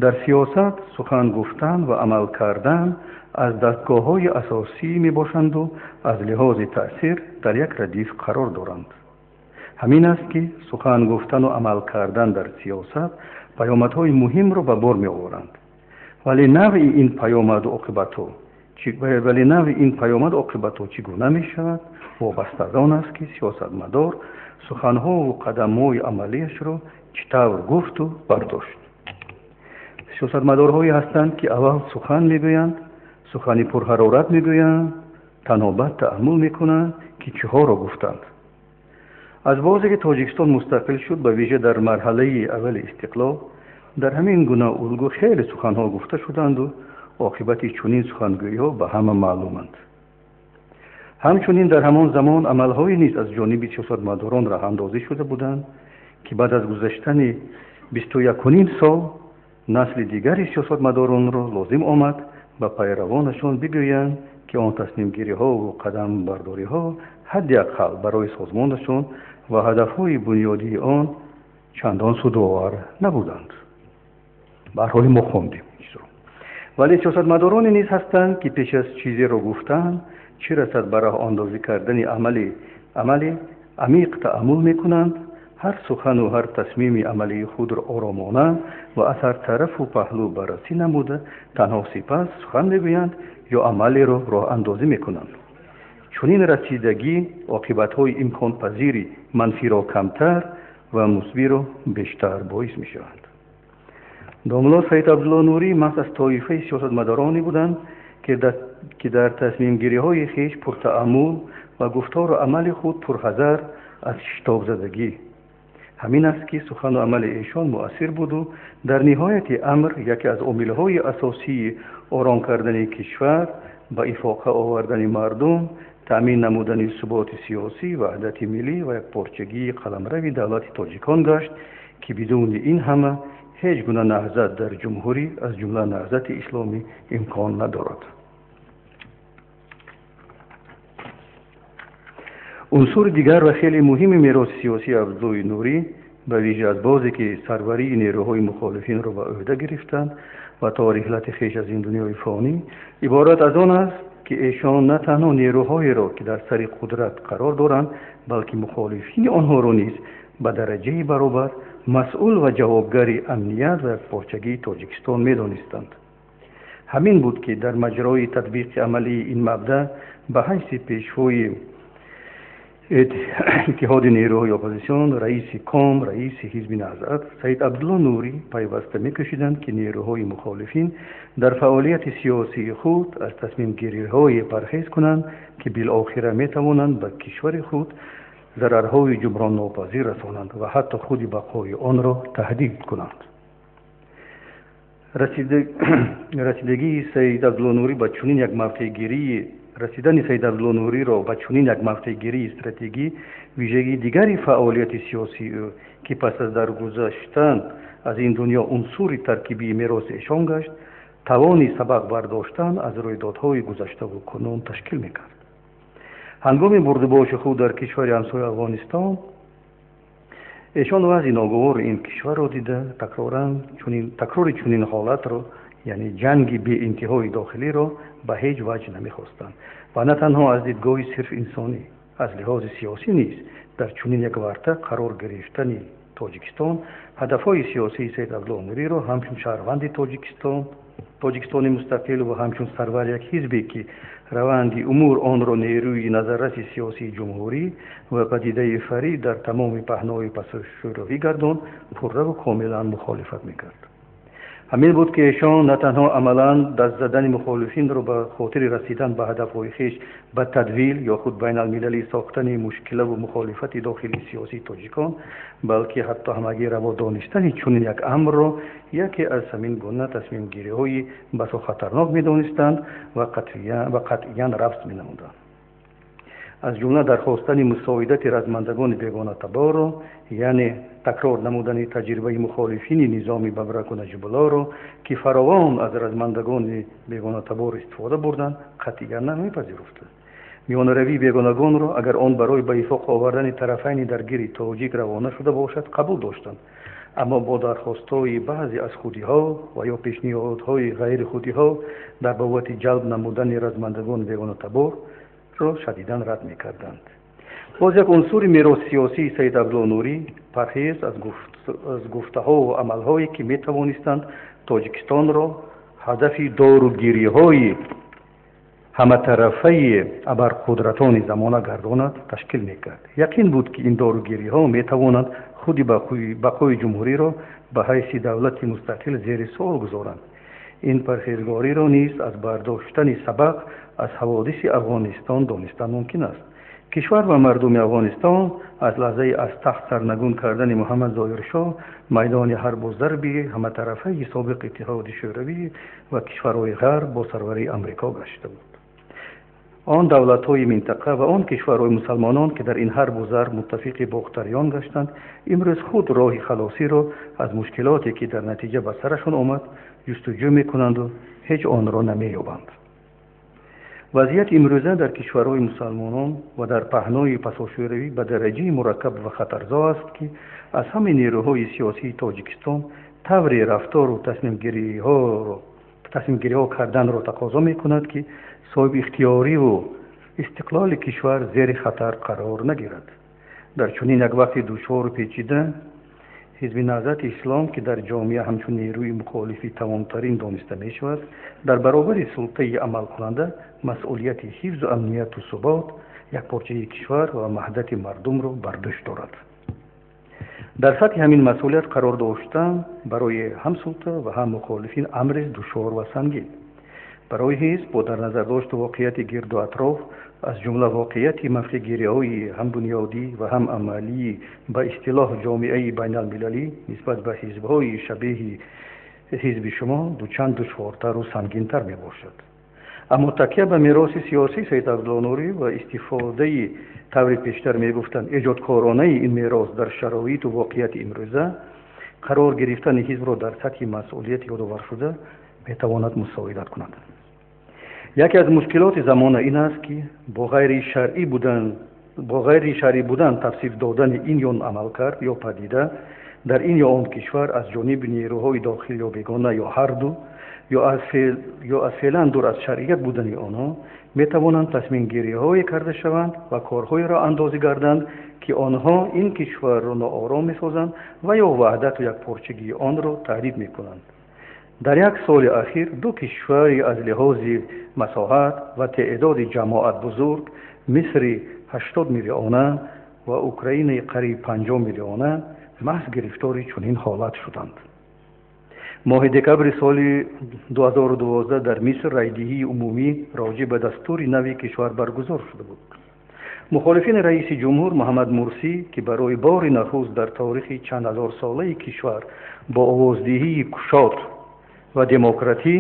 در سیاست سخن گفتن و عمل کردن از دستگاه های اساسی می باشند و از لحاظ تأثیر در یک ردیف قرار دارند. همین است که سخن گفتن و عمل کردن در سیاست پیامدهای مهم را به بار می آورند، ولی نوع این پیامد و عاقبت‌ها Вале навъи ин паёмад оқибатҳо чӣ гуна мешавад, вобаста аз он аст, ки сиёсатмадор суханҳову қадамҳои амалиашро чӣ тавр гуфту бардошт. Сиёсатмадорҳое ҳастанд, ки аввал сухан мегӯянд, сухани пурҳарорат мегӯянд, танҳо баъд таъаммул мекунанд, ки чиҳоро гуфтанд. Аз бозе ки Тоҷикистон мустақил шуд, ба вижа дар марҳалаи аввали истиқлол, дар ҳамин гуна улгӯ хеле суханҳо гуфта шуданду оқибати чунин сухангӯиҳо ба ҳама маълуманд. Ҳамчунин дар ҳамон замон амалҳое низ аз ҷониби сиёсатмадорон роҳандозӣ шуда буданд, ки баъд аз гузаштани 21,5 сол насли дигари сиёсатмадоронро лозим омад ба пайравонашон бигӯянд, ки он тасмимгириҳову қадамбардориҳо ҳадди ақал барои созмонашон ва ҳадафҳои бунёдии он чандон судовар набуданд. Ба ҳар ҳоли мо хондем. Вале сиёсатмадороне низ ҳастанд, ки пеш аз чизеро гуфтан, чӣ расад ба роҳандозӣ кардани амали амиқ таъаммул мекунанд, ҳар сухану ҳар тасмими амалии худро оромона ва аз ҳар тарафу паҳлӯ баррасӣ намуда, танҳо сипас сухан мегӯянд ё амалеро роҳандозӣ мекунанд. Чунин расидагӣ оқибатҳои имконпазири манфиро камтар ва мусбиро бештар боис мешаванд. Домулло Саид Абдулло Нурӣ маҳз аз тоифаи сиёсатмадороне буданд, ки дар тасмимгириҳои хеш пуртаъаммул ва гуфтору амали худ пурҳазар аз шитобзадагӣ. Ҳамин аст, ки сухану амали эшон муассир буду дар ниҳояти амр яке аз омилҳои асосии ором кардани кишвар, ба ифоқа овардани мардум, таъмин намудани суботи сиёсӣ, ваҳдати миллӣ ва якпорчагии қаламрави давлати тоҷикон гашт, ки бидуни ин ҳама ҳеҷ гуна наҳзат дар ҷумҳурӣ, аз ҷумла наҳзати исломӣ, имкон надорад. Унсури дигар ва хеле муҳими мероси сиёсии Абдуллои Нурӣ, ба вижа аз бозе ки сарварии нерӯҳои мухолифинро ба ӯҳда гирифтанд ва то риҳлати хеш аз ин дунёи фонӣ, иборат аз он аст, ки эшон на танҳо нерӯҳоеро, ки дар сари қудрат қарор доранд, балки мухолифини онҳоро низ ба дараҷаи баробар масъул ва ҷавобгари амният ва якпорчагии Тоҷикистон медонистанд. Ҳамин буд, ки дар маҷрои татбиқи амалии ин мабдаъ ба ҳайси пешвои иттиҳоди нерӯҳои оппозитсион, раиси Ком, раиси ҳизби Наҳзат Саид Абдулло Нурӣ пайваста мекӯшиданд, ки нерӯҳои мухолифин дар фаъолияти сиёсии худ аз тасмимгириҳое парҳез кунанд, ки билохира метавонанд ба кишвари худ зарарҳои ҷуброннопазир расонанд ва ҳатто худи бақои онро таҳдид кунанд. Расидагии Саид Абдулло Нурӣ ба чунин як мавқеъгирии расидани Саид Абдулло Нуриро ба чунин як мавқеъгирии стратегӣ вижагии дигари фаъолияти сиёсии ӯ, ки пас аз даргузаштан аз ин дунё унсури таркибии мероси эшон гашт, тавони сабақ бардоштан аз рӯйдодҳои гузаштаву кунун ташкил мекард. Ҳангоми бурдубоши худ дар кишвари ҳамсояи Афғонистон эшон вазъи ногувори ин кишварро дида, такрори чунин ҳолатро, яъне ҷанги беинтиҳои дохилиро ба ҳеҷ ваҷҳ намехостанд ва на танҳо аз дидгоҳи сирф инсонӣ, аз лиҳози сиёсӣ низ дар чунин як варта қарор гирифтани Тоҷикистон ҳадафҳои сиёсии Саид Абдулло Нуриро ҳамчун шаҳрванди Тоҷикистони мустақил ва ҳамчун сарвари як ҳизбе, ки раванди умур онро нерӯи назарраси сиёсии ҷумҳурӣ ва падидаи фарид дар тамоми паҳнои пасшӯравӣ гардонд, пурраву комилан мухолифат мекард. Ҳамин буд, ки эшон на танҳо амалан даст задани мухолифинро ба хотири расидан ба ҳадафҳои хеш ба тадвил ё худ байналмилалӣ сохтани мушкилаву мухолифати дохилии сиёсии тоҷикон, балки ҳатто ҳамагӣ раво донистани чунин як амрро яке аз ҳамин гуна тасмимгириҳои басо хатарнок медонистанд ва қатъиян рафз менамуданд. Аз ҷумла дархостани мусоидати размандагони бегонатаборро, яъне такрор намудани таҷрибаи мухолифини низоми Бабраку Наҷибуллоро, ки фаровон аз размандагони бегонатабор истифода бурданд, қатъиян намепазируфтанд. Миёнаравии бегонагонро, агар он барои ба ифоқ овардани тарафайни даргири тоҷик равона шуда бошад, қабул доштанд, аммо бо дархостҳои баъзе аз худиҳо ва ё пешниҳодҳои ғайрихудиҳо дар бобати ҷалб намудани размандагони бегонатабор ро шадидан рад мекарданд. Боз як унсури мероси сиёсии Саид Абдулло Нурӣ парҳез аз гуфтаҳо ва амалҳое, ки метавонистанд Тоҷикистонро ҳадафи доругириҳои ҳаматарафаи абарқудратони замона гардонад ташкил мекард. Яқин буд, ки ин доругириҳо метавонанд худи бақои ҷумҳуриро ба ҳайси давлати мустақил зери суол гузоранд. Ин парҳезгориро низ аз бардоштани сабақ аз ҳаводиси Афғонистон донистан мумкин аст. Кишвар ва мардуми Афғонистон аз лаҳзаи аз тахт сарнагун кардани Муҳаммад Зоҳиршоҳ майдони ҳарбу зарби ҳаматарафаи собиқ Иттиҳоди Шӯравӣ ва кишварҳои Ғарб бо сарварии Амрико гашта буд. Он давлатҳои минтақа ва он кишварҳои мусалмонон, ки дар ин ҳарбу зарб муттафиқи бохтариён гаштанд, имрӯз худ роҳи халосиро аз мушкилоте, ки дар натиҷа ба сарашон омад, ҷустуҷӯ мекунанду ҳеҷ онро намеёбанд. Вазъияти имрӯза дар кишварҳои мусалмонон ва дар паҳнои пасошӯравӣ ба дараҷаи мураккаб ва хатарзо аст, ки аз ҳамаи нерӯҳои сиёсии Тоҷикистон тавре рафтору тасмимгириҳо карданро тақозо мекунад, ки соҳибихтиёриву истиқлоли кишвар зери хатар қарор нагирад. Дар чунин як вақти душвору печида Ҳизби Наҳзати Ислом, ки дар ҷомеа ҳамчун нерӯи мухолифи тавонтарин дониста мешавад, дар баробари султаи амалкунанда масъулияти ҳифзу амнияту субот, якпорчаи кишвар ва ваҳдати мардумро бар дӯш дорад. Дар сатҳи ҳамин масъулият қарор доштан барои ҳам султа ва ҳам мухолифин амрест душвор ва сангин. Барои ҳизб бо дар назардошти воқеияти гирду атроф, аз ҷумла воқеияти мавқеъгириҳои ҳам бунёдӣ ва ҳам амалии ба истилоҳ ҷомеаи байналмилалӣ нисбат ба ҳизбҳои шабеҳи ҳизби шумо дучанд душвортару сангинтар мебошад. Аммо такя ба мероси сиёсии Саид Абдулло Нурӣ ва истифодаи, тавре пештар мегуфтанд, эҷодкоронаи ин мерос дар шароиту воқеияти имрӯза қарор гирифтани ҳизбро дар сатҳи масъулияти ёдоваршуда метавонад мусоидат кунад. Яке аз мушкилоти замона ин аст, ки бо ғайри шаръӣ будан тавсиф додани ин ё он амалкард ё падида дар ин ё он кишвар аз ҷониби нерӯҳои дохил ё бегона ё ҳарду ё аз феълан дур аз шаръият будани онҳо метавонанд тасмимгириҳое карда шаванд ва корҳоеро андозӣ гарданд, ки онҳо ин кишварро ноором месозанд ва ё ваҳдату якпорчагии онро таҳдид мекунанд. Дар як соли ахир ду кишвари аз лиҳози масоҳат ва теъдоди ҷамоат бузург, Мисри 80 миллиона ва Украинаи қариб 50 миллиона, маҳз гирифтори чунин ҳолат шуданд. Моҳи декабри соли 2012 дар Миср райдиҳии умумӣ роҷеъ ба дастури нави кишвар баргузор шуда буд. Мухолифини раиси ҷумҳур Муҳаммад Мурсӣ, ки барои бори нахуст дар таърихи чанд ҳазорсолаи кишвар бо овоздиҳии кушод ва демократӣ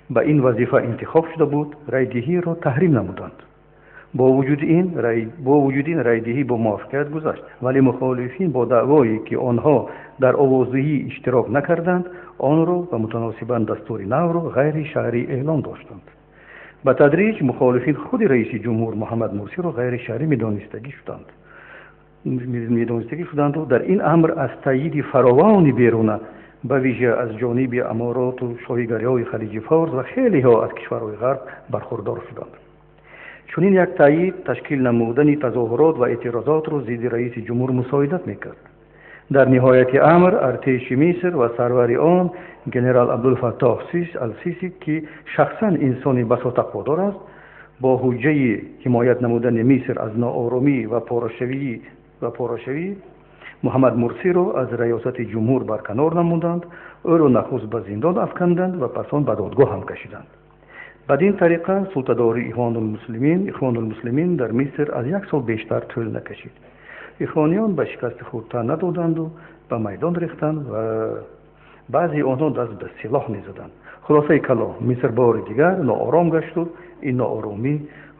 ба ин вазифа интихоб шуда буд, райдиҳиро таҳрим намуданд. Бо вуҷуди ин райдиҳӣ бо муваффақият гузашт, вале мухолифин бо даъвое, ки онҳо дар овоздиҳӣ иштирок накарданд, онро ва мутаносибан дастури навро ғайри шаръӣ эълон доштанд. Ба тадриҷ мухолифин худи раиси ҷумҳур Муҳаммад Мурсиро ғайри шаръӣ медонистагӣ шуданду дар ин амр аз таъйиди фаровони беруна, ба вижа аз ҷониби Амороту шоҳигариҳои Халиҷи Форс ва хелеҳо аз кишварҳои Ғарб бархурдор шуданд. Чунин як таъйид ташкил намудани тазоҳурот ва эътирозотро зидди раиси ҷумҳур мусоидат мекард. Дар ниҳояти амр артеши Миср ва сарвари он генерал Абдулфаттоҳ Алсиси, ки шахсан инсони басо тақводор аст, бо ҳуҷҷаи ҳимоят намудани Миср аз нооромӣ ва порашавӣ Муҳаммад Мурсиро аз раёсати ҷумҳур барканор намуданд, ӯро нахуст ба зиндон афканданд ва пас он ба додгоҳ ҳам кашиданд. Бадин тариқа султадории Ихвонулмуслимин дар Миср аз як сол бештар тӯл накашид. Ихвониён ба шикасти худ тан надоданду ба майдон рехтанд ва баъзеи онҳо даст ба силоҳ мезаданд. Хулосаи калом, Миср бори дигар ноором гашту ин нооромӣ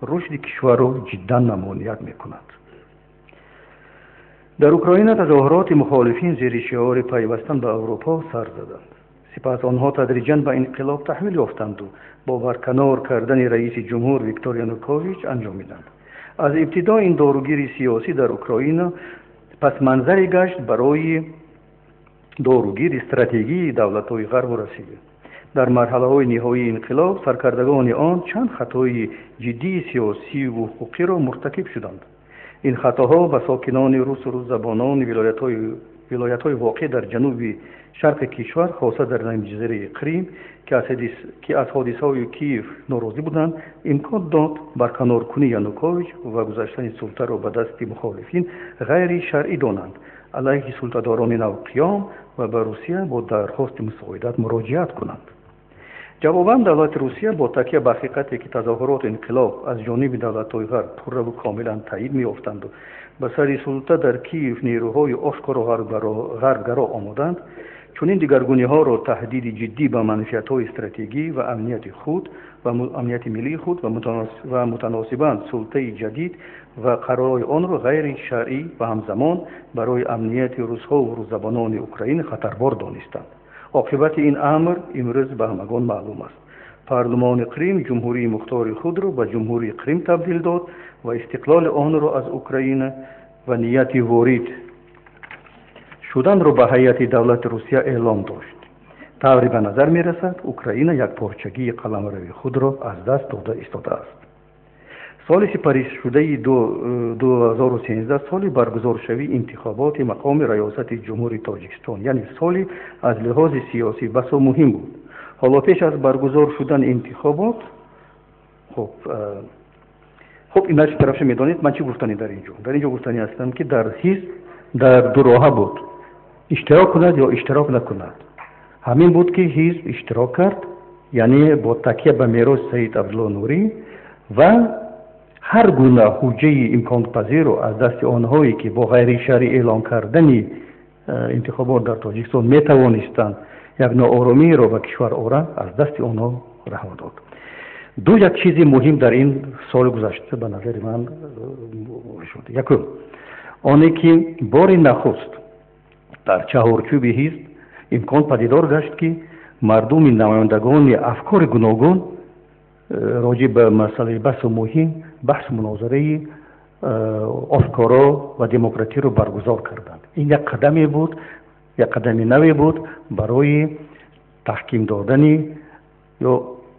рушди кишварро ҷиддан мамоният мекунад. Дар Украина тазоҳуроти мухолифин зери шиори пайвастан ба Аврупо сар заданд. Сипас онҳо тадриҷан ба инқилоб таҳвил ёфтанду бо барканор кардани раиси ҷумҳур Виктор Янукович анҷомиданд. Аз ибтидо ин доругири сиёсӣ дар Украина пасманзаре гашт барои доругири стратегии давлатҳои Ғарбу Россия. Дар марҳалаҳои ниҳоии инқилоб саркардагони он чанд хатои ҷиддии сиёсиву ҳуқуқиро муртакиб шуданд. Ин хатоҳо ба сокинони русу русзабонони Вилоятҳои воқеъ дар ҷануби шарқи кишвар, хоса дар нимҷазираи Қрим, ки аз ҳодисаҳои Киев норозӣ буданд, имкон дод барканоркунии Янукович ва гузаштани султаро ба дасти мухолифин ғайри шаръӣ донанд, алайҳи султадорони нав қиём ва ба Русия бо дархости мусоидат муроҷиат кунанд. Ҷавобан, давлати Русия бо такя ба ҳақиқате, ки тазоҳуроту инқилоб аз ҷониби давлатҳои ғарб пурраву комилан таъйид меёфтанду ба сари султа дар Киев нерӯҳои ошкоро ғарбгаро омоданд, чунин дигаргуниҳоро таҳдиди ҷиддӣ ба манфиатҳои стратегӣ ва амнияти худ ва амнияти миллии худ ва мутаносибан султаи ҷадид ва қарорҳои онро ғайри шаръӣ ва ҳамзамон барои амнияти русҳову русзабонони Украина хатарбор донистанд. Оқибати ин амр имрӯз ба ҳамагон маълум аст. Парлумони Қрим ҷумҳурии мухтори худро ба ҷумҳурии Қрим табдил дод ва истиқлоли онро аз Украина ва нияти ворид шуданро ба ҳайати давлати Русия эълом дошт. Тавре ба назар мерасад, Украина якпорчагии қаламрави худро аз даст дода истодааст. Соли сипаришудаи 2013 соли баргузоршавии интихоботи мақоми раёсати Ҷумҳурии Тоҷикистон, яъне соли аз лиҳози сиёсӣ басо муҳим буд. Ҳоло пеш аз баргузор шудани интихобот, хуб, ин тарафша медонед, ман чӣ гуфтанӣ дар ин ҷо? Дар ин ҷо гуфтанӣ ҳастам, ки дар ҳизб дар дуроҳа буд, иштирок кунад ё иштирок накунад. Ҳамин буд, ки ҳизб иштирок кард, яъне бо такя ба мероси Саид Абдулло Нурӣ ва ҳар гуна ҳуҷҷаи имконпазирро аз дасти онҳое, ки бо ғайришаръӣ эълон кардани интихобот дар Тоҷикистон метавонистанд як нооромиро ба кишвар оранд, аз дасти онҳо раҳо дод. Ду як чизи муҳим дар ин соли гузашта ба назари ман шуд. Якум, оне ки бори нахуст дар чаҳорчӯби ҳизб имкон падидор гашт, ки мардуми намояндагони афкори гуногун роҷеъ ба масъалаи басу муҳим баҳсу мунозираи ошкоро ва демократиро баргузор карданд. Ин як қадаме буд, як қадами наве буд барои таҳким додани ё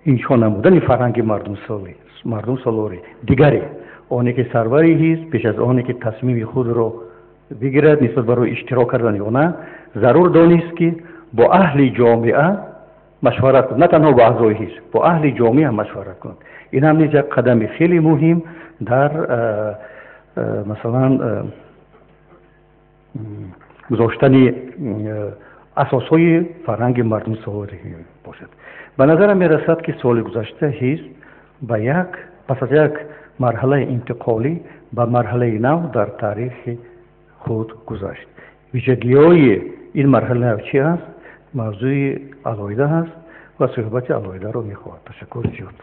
иншо намудани фарҳанги мардумсолорӣ. Дигаре, оне ки сарвари ҳизб пеш аз оне ки тасмими худро бигирад нисбат барои иштирок кардан ё на, зарур донист, ки бо аҳли ҷомеа машварат кунад, на танҳо бо аъзои ҳизб, бо аҳли ҷомеа машварат кунад. Ин ҳам низ як қадами хеле муҳим дар масалан гузоштани асосҳои фарҳанги мардумсолорӣ бошад. Ба назарам мерасад, ки соли гузашта ҳизб ба як пас аз як марҳалаи интиқолӣ ба марҳалаи нав дар таърихи худ гузашт. Вижагиҳои ин марҳалаи нав чи аст, мавзӯи алоҳида аст ва суҳбати алоҳидаро мехоҳад. Ташаккур зиёд.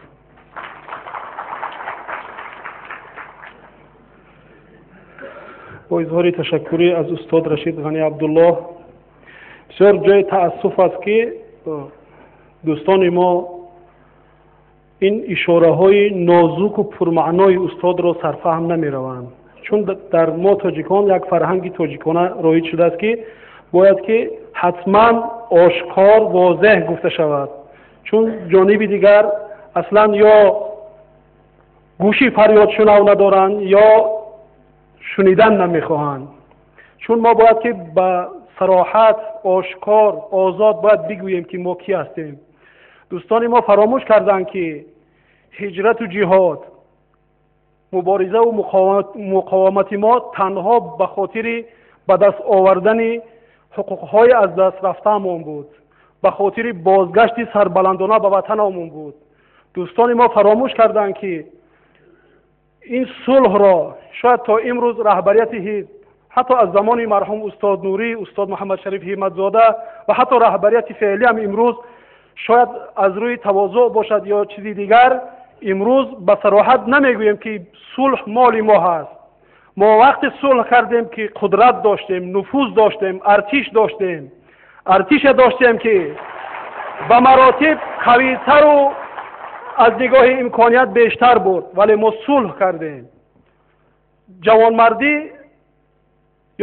Бо изҳори ташаккурӣ аз устод Рашид Ғани Абдуллоҳ, бисёр ҷои таассуф аст, ки дӯстони мо ин ишораҳои нозуку пурмаънои устодро сарфаҳм намераванд, чун дар мо тоҷикон як фарҳанги тоҷикона роиҷ шудааст, ки бояд ки ҳатман ошкор возеҳ гуфта шавад, чун ҷониби дигар аслан ё гӯши фарёдшунав надоранд, ё шунидан намехоҳанд. Чун мо бояд ки ба сароҳат, ошкор, озод бояд бигӯем, ки мо кӣ ҳастем. Дӯстони мо фаромӯш карданд, ки ҳиҷрату ҷиҳод, муборизаву муқовимати мо танҳо ба хотири ба даст овардани ҳуқуқҳои аз даст рафтаамон буд, ба хотири бозгашти сарбаландона ба ватанамон буд. Дӯстони мо фаромӯш карданд, ки ин сулҳро шояд то имрӯз раҳбарияти ҳизб, ҳатто аз замони марҳум устод Нурӣ, устод Муҳаммадшариф Ҳимматзода ва ҳатто раҳбарияти феълиам имрӯз, шояд аз рӯи тавозӯъ бошад ё чизи дигар, имрӯз ба сароҳат намегӯем, ки сулҳ моли мо ҳаст. Мо вақте сулҳ кардем, ки қудрат доштем, нуфуз доштем, артиш доштем, артише доштем, ки ба маротиб қавитару аз нигоҳи имконият бештар буд, вале мо сулҳ кардем. Ҷавонмардӣ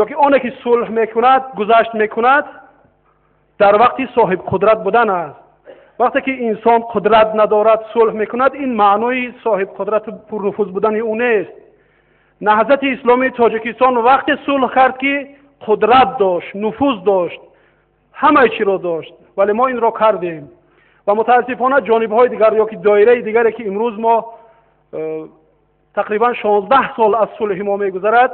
ё ки оне ки сулҳ мекунад, гузашт мекунад, дар вақти соҳибқудрат будан аст. Вақте ки инсон қудрат надорад, сулҳ мекунад, ин маънои соҳибқудрату пурнуфуз будани ӯ нест. Наҳзати Исломии Тоҷикистон вақте сулҳ кард, ки Қудрат дошт, нуфуз дошт, ҳамаи чиро дошт, вале мо инро кардем. Ва мутаассифона ҷонибҳои дигар ё ки доираи дигаре, ки имрӯз мо тақрибан 16 сол аз сулҳи мо мегузарад,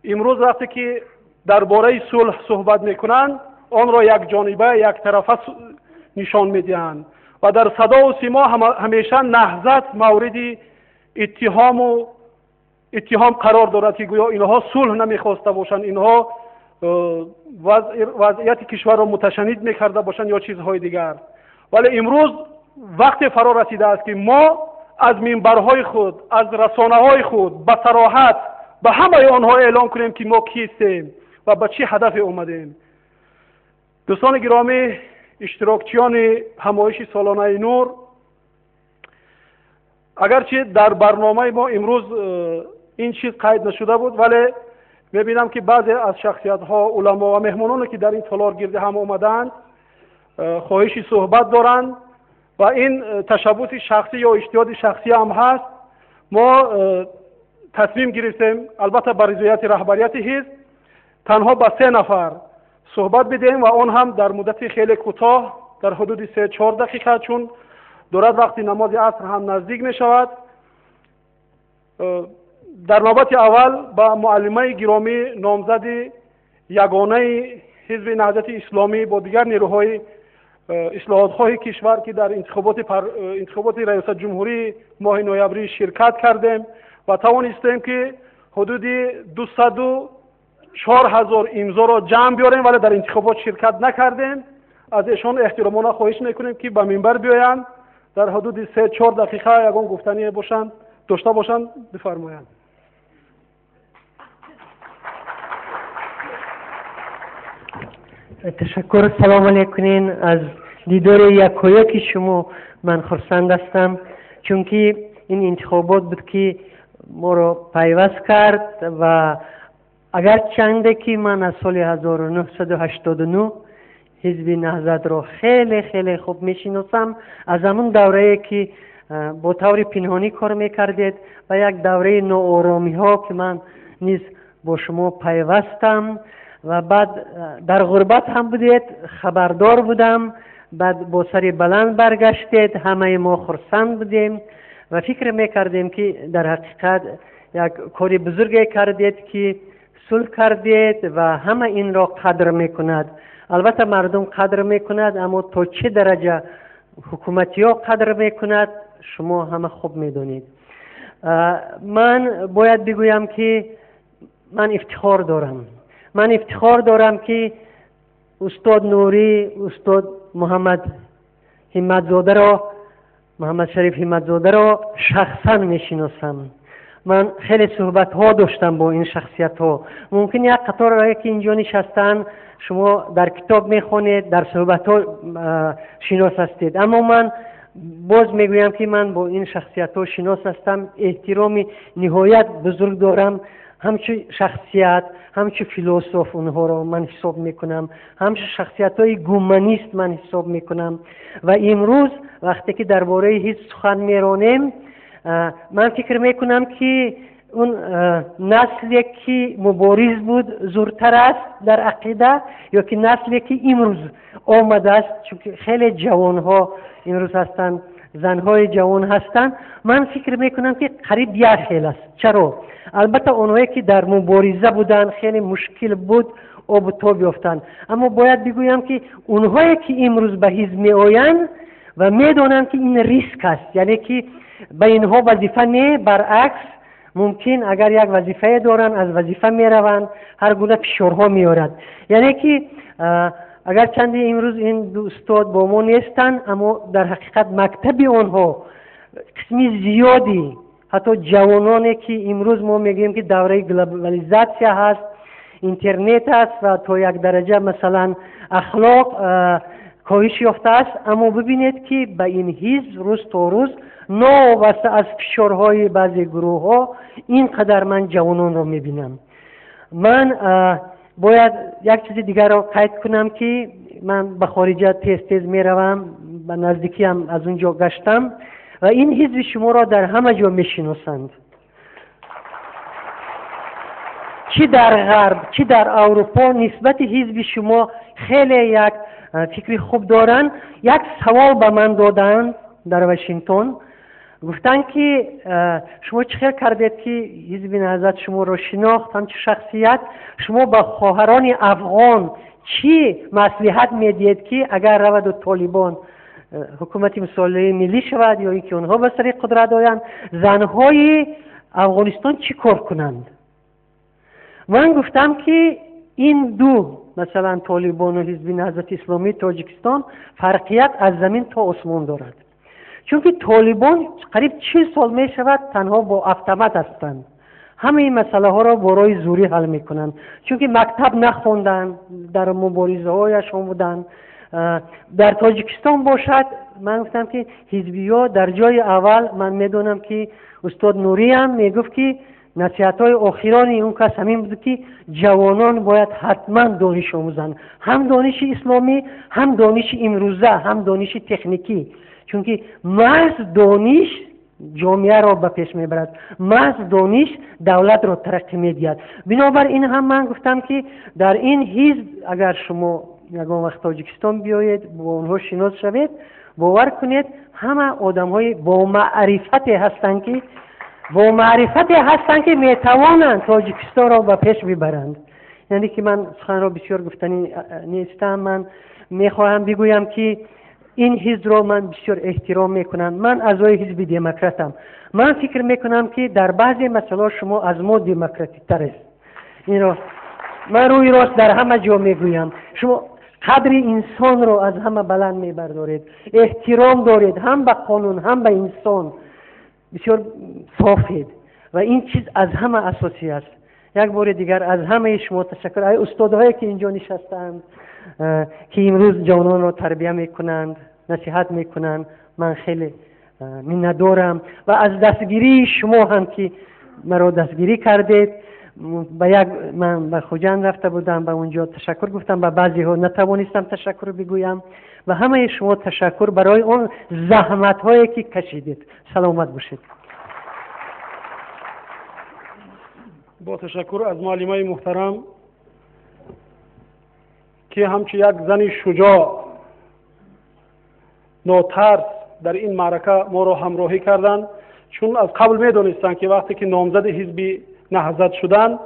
имрӯз вақте ки дар бораи сулҳ суҳбат мекунанд, онро якҷониба, яктарафа нишон медиҳанд ва дар садову симо ҳамеша Наҳзат мавриди иттиҳом қарор дорад, ки гӯё инҳо сулҳ намехоста бошанд, инҳо вазъияти кишварро муташаннид мекарда бошанд ё чизҳои дигар. Вале имрӯз вақте фаро расидааст, ки мо аз минбарҳои худ, аз расонаҳои худ ба сароҳат ба ҳамаи онҳо эълон кунем, ки мо кистем ва ба чӣ ҳадафе омадем. Дӯстони гиромӣ, иштирокчиёни ҳамоиши солонаи Нур, агарчи дар барномаи мо имрӯз ин чиз қайд нашуда буд, вале мебинам, ки баъзе аз шахсиятҳо, уламо ва меҳмононе, ки дар ин толор гирди ҳам омадаанд, хоҳиши суҳбат доранд ва ин ташаббуси шахсӣ ё иҷтиҳоди шахсӣ ҳам ҳаст. Мо тасмим гирифтем, албатта ба ризояти раҳбарияти ҳизб, танҳо ба се нафар суҳбат бидиҳем ва он ҳам дар муддати хеле кӯтоҳ, дар ҳудуди 3-4 дақиқа, чун дорад вақти намози аср ҳам наздик мешавад. Дар навбати аввал ба муаллимаи гиромӣ, номзади ягонаи Ҳизби Наҳзати Исломӣ бо дигар нерӯҳои ислоҳотхоҳи кишвар, ки дар интихоботи раёсат ҷумҳурии моҳи ноябрӣ ширкат кардем ва тавонистем, ки ҳудуди 204 000 имзоро ҷамъ биёрем, вале дар интихобот ширкат накардем, аз эшон эҳтиромона хоҳиш мекунем, ки ба минбар биёянд, дар ҳудуди 3-4 дақиқа ягон гуфтание бошанд дошта бошанд, бифармоянд. Ташаккур, салом алейкум. Аз дидори якояки шумо ман хурсанд ҳастам, чунки ин интихобот буд, ки моро пайваст кард. Ва агарчанде ки ман аз соли 1989 Ҳизби Наҳзатро хеле хеле хуб мешиносам, аз ҳамун даврае ки бо таври пинҳонӣ кор мекардед ва як давраи нооромиҳо, ки ман низ бо шумо пайвастам, ва баъд дар ғурбат ҳам будед, хабардор будам. Баъд бо сари баланд баргаштед, ҳамаи мо хурсанд будем ва фикр мекардем, ки дар ҳақиқат як кори бузурге кардед, ки сулҳ кардед ва ҳама инро қадр мекунад. Албатта, мардум қадр мекунад, аммо то чӣ дараҷа ҳукуматиҳо қадр мекунад, шумо ҳама хуб медонед. Ман бояд бигӯям, ки ман ифтихор дорам, ман ифтихор дорам, ки устод Нурӣ, устод Муҳаммад Ҳимматзодаро, Муҳаммад Шариф Ҳимматзодаро шахсан мешиносам. Ман хеле суҳбатҳо доштам бо ин шахсиятҳо. Мумкин як қаторое ки инҷо нишастанд, шумо дар китоб мехонед, дар суҳбатҳо шинос ҳастед, аммо ман боз мегӯям, ки ман бо ин шахсиятҳо шинос ҳастам, эҳтироми ниҳоят бузург дорам. Ҳамчун шахсият, ҳамчун философ онҳоро ман ҳисоб мекунам, ҳамчун шахсиятҳои гуманист ман ҳисоб мекунам. Ва имрӯз вақте ки дар бораи ҳизб сухан меронем, ман фикр мекунам, ки он насле ки мубориз буд зуртар аст дар ақида ё ки насле ки имрӯз омадааст, чунки хеле ҷавонҳо имрӯз ҳастанд, занҳои ҷавон ҳастанд. Ман фикр мекунам, ки қариб як хел аст. Чаро? Албатта, онҳое ки дар мубориза буданд, хеле мушкил буд обу тоб ёфтанд, аммо бояд бигӯям, ки онҳое ки имрӯз ба ҳизб меоянд ва медонанд, ки ин риск аст, яъне ки ба инҳо вазифа не, баръакс, мумкин агар як вазифае доранд, аз вазифа мераванд, ҳар гуна фишорҳо меорад. Яъне ки агарчанде имрӯз ин ду устод бо мо нестанд, аммо дар ҳақиқат мактаби онҳо қисми зиёди ҳатто ҷавононе ки имрӯз мо мегӯем, ки давраи глобализатсия ҳаст, интернет аст ва то як дараҷа, масалан, ахлоқ коҳиш ёфтааст, аммо бибинед, ки ба ин ҳизб рӯз то рӯз, новобаста аз фишорҳои баъзе гурӯҳҳо, ин қадар ман ҷавононро мебинам. Ман бояд як чизи дигарро қайд кунам, ки ман ба хориҷа тез тез меравам, ба наздикиам аз он ҷо гаштам ва ин ҳизби шуморо дар ҳама ҷо мешиносанд. Чӣ дар ғарб, чӣ дар Аврупо нисбати ҳизби шумо хеле як фикри хуб доранд. Як савол ба ман доданд дар Вашингтон, гуфтанд ки шумо чӣ хел кардед ки ҳизби Наҳзат шуморо шинохт ҳамчун шахсият, шумо ба хоҳарони афғон чӣ маслиҳат медиҳед ки агар раваду Толибон ҳукумати мусолиҳаи миллӣ шавад ё ин ки онҳо ба сари қудрат оянд, занҳои Афғонистон чӣ кор кунанд? Ман гуфтам ки ин ду, масалан Толибону ҳизби Наҳзати Исломии Тоҷикистон, фарқият аз замин то осмон дорад. Чунки Толибон қариб 40 сол мешавад танҳо бо автомат ҳастанд, ҳамаи масъалаҳоро бо роҳи зӯрӣ ҳал мекунанд, чунки мактаб нахонданд, дар муборизаҳояшон буданд. Дар Тоҷикистон бошад, ман гуфтам ки ҳизбиҳо дар ҷои аввал, ман медонам ки устод Нуриям мегуфт ки насиҳатҳои охирони он кас ҳамин буд ки ҷавонон бояд ҳатман дониш омӯзанд, ҳам дониши исломӣ, ҳам дониши имрӯза, ҳам дониши техникӣ, чунки маҳз дониш ҷомеаро ба пеш мебарад, маҳз дониш давлатро тараққӣ медиҳад. Бинобар ин ҳам ман гуфтам ки дар ин ҳизб агар шумо ягон вақт Тоҷикистон биёед, бо онҳо шинос шавед, бовар кунед ҳама одамҳои бомаърифате ҳастанд ки метавонанд Тоҷикистонро ба пеш бибаранд. Яъне ки ман суханро бисёр гуфтанӣ нестам, ман мехоҳам бигӯям ки ин ҳизбро ман бисёр эҳтиром мекунам. Ман аъзои ҳизби демократам. Ман фикр мекунам ки дар баъзе масъалаҳо шумо аз мо демократитар аст. Инро ман рӯи рост дар ҳама ҷо мегӯям. Шумо қадри инсонро аз ҳама баланд мебардоред, эҳтиром доред ҳам ба қонун, ҳам ба инсон, бисёр софед ва ин чиз аз ҳама асосӣ аст. Як бори дигар аз ҳамаи шумо ташаккур. Ай устодҳое ки инҷо нишастаанд, ки имрӯз ҷавононро тарбия мекунанд, насиҳат мекунанд, ман хеле миннатдорам ва аз дастгирии шумо ҳам ки маро дастгирӣ кардед. Ба як ман ба Хуҷанд рафта будам, ба онҷо ташаккур гуфтам, ба баъзеҳо натавонистам ташаккур бигӯям. Ба ҳамаи шумо ташаккур барои он заҳматҳое ки кашидед. Саломат бошед. Бо ташаккур аз муаллимаи муҳтарам ки ҳамчун як зани шуҷоъ, нотарс дар ин маърака моро ҳамроҳӣ карданд, чун аз қабл медонистанд ки вақте ки номзади ҳизби Наҳзат шуданд,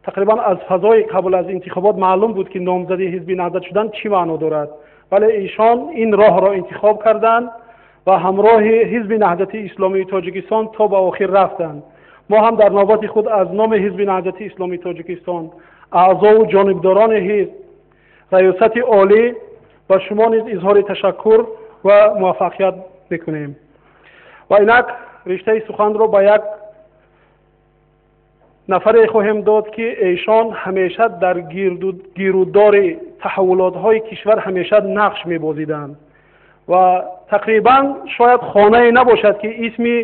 тақрибан аз фазои қабл аз интихобот маълум буд ки номзади ҳизби Наҳзат шудан чӣ маъно дорад, вале эшон ин роҳро интихоб карданд ва ҳамроҳи ҳизби Наҳзати Исломии Тоҷикистон то ба охир рафтанд. Мо ҳам дар навбати худ аз номи ҳизби Наҳзати Исломии Тоҷикистон, аъзову ҷонибдорони ҳизб, раёсати олӣ ба шумо низ изҳори ташаккур ва муваффақият мекунем. Ва инак риштаи суханро ба як нафаре хоҳем дод ки эшон ҳамеша дар гирудори таҳаввулотҳои кишвар ҳамеша нақш мебозиданд ва тақрибан шояд хонае набошад ки исми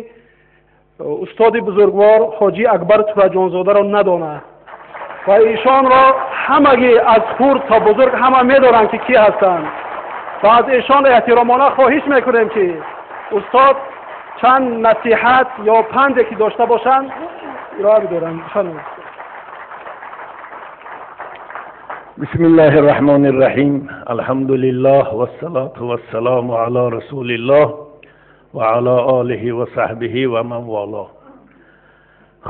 устоди бузургвор ҳоҷӣ Акбар Тураҷонзодаро надонад ва эшонро ҳамагӣ аз хурд то бузург ҳама медонанд ки кӣ ҳастанд ва аз эшон эҳтиромона хоҳиш мекунем ки устод чанд насиҳат ё панде ки дошта бошанд ироа бидоранд. بسم الله الرحمن الرحیم. الحمد لله والصلاة والسلام على رسول الله وعلى آله وصحبه ومن والاه.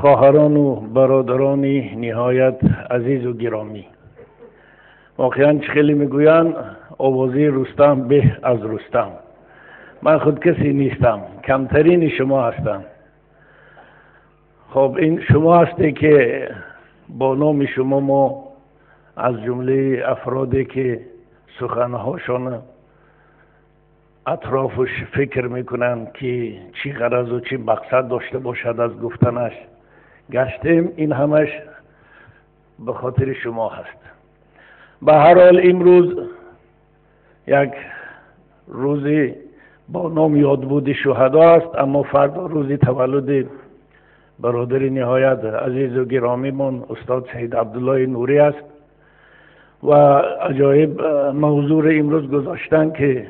خواهران و برادران نهایت عزیز و گرامی، واقعا خیلی میگویند آوازی رستم به از رستم. من خود کسی نیستم، کمترین شما هستم. خب این شما هستی که با نام شما ما از جمله افرادی که سخنهاشان اطرافش فکر میکنن که چی غرض و چی مقصد داشته باشد از گفتنش گشتیم، این همش به خاطر شما هست. به هر حال امروز یک روزی با نام یادبود شهدا است، اما فردا روزی تولد برادر نهایت عزیز و گرامیمان استاد سید عبدالله نوری است و عجایب موضوع امروز گذاشتن که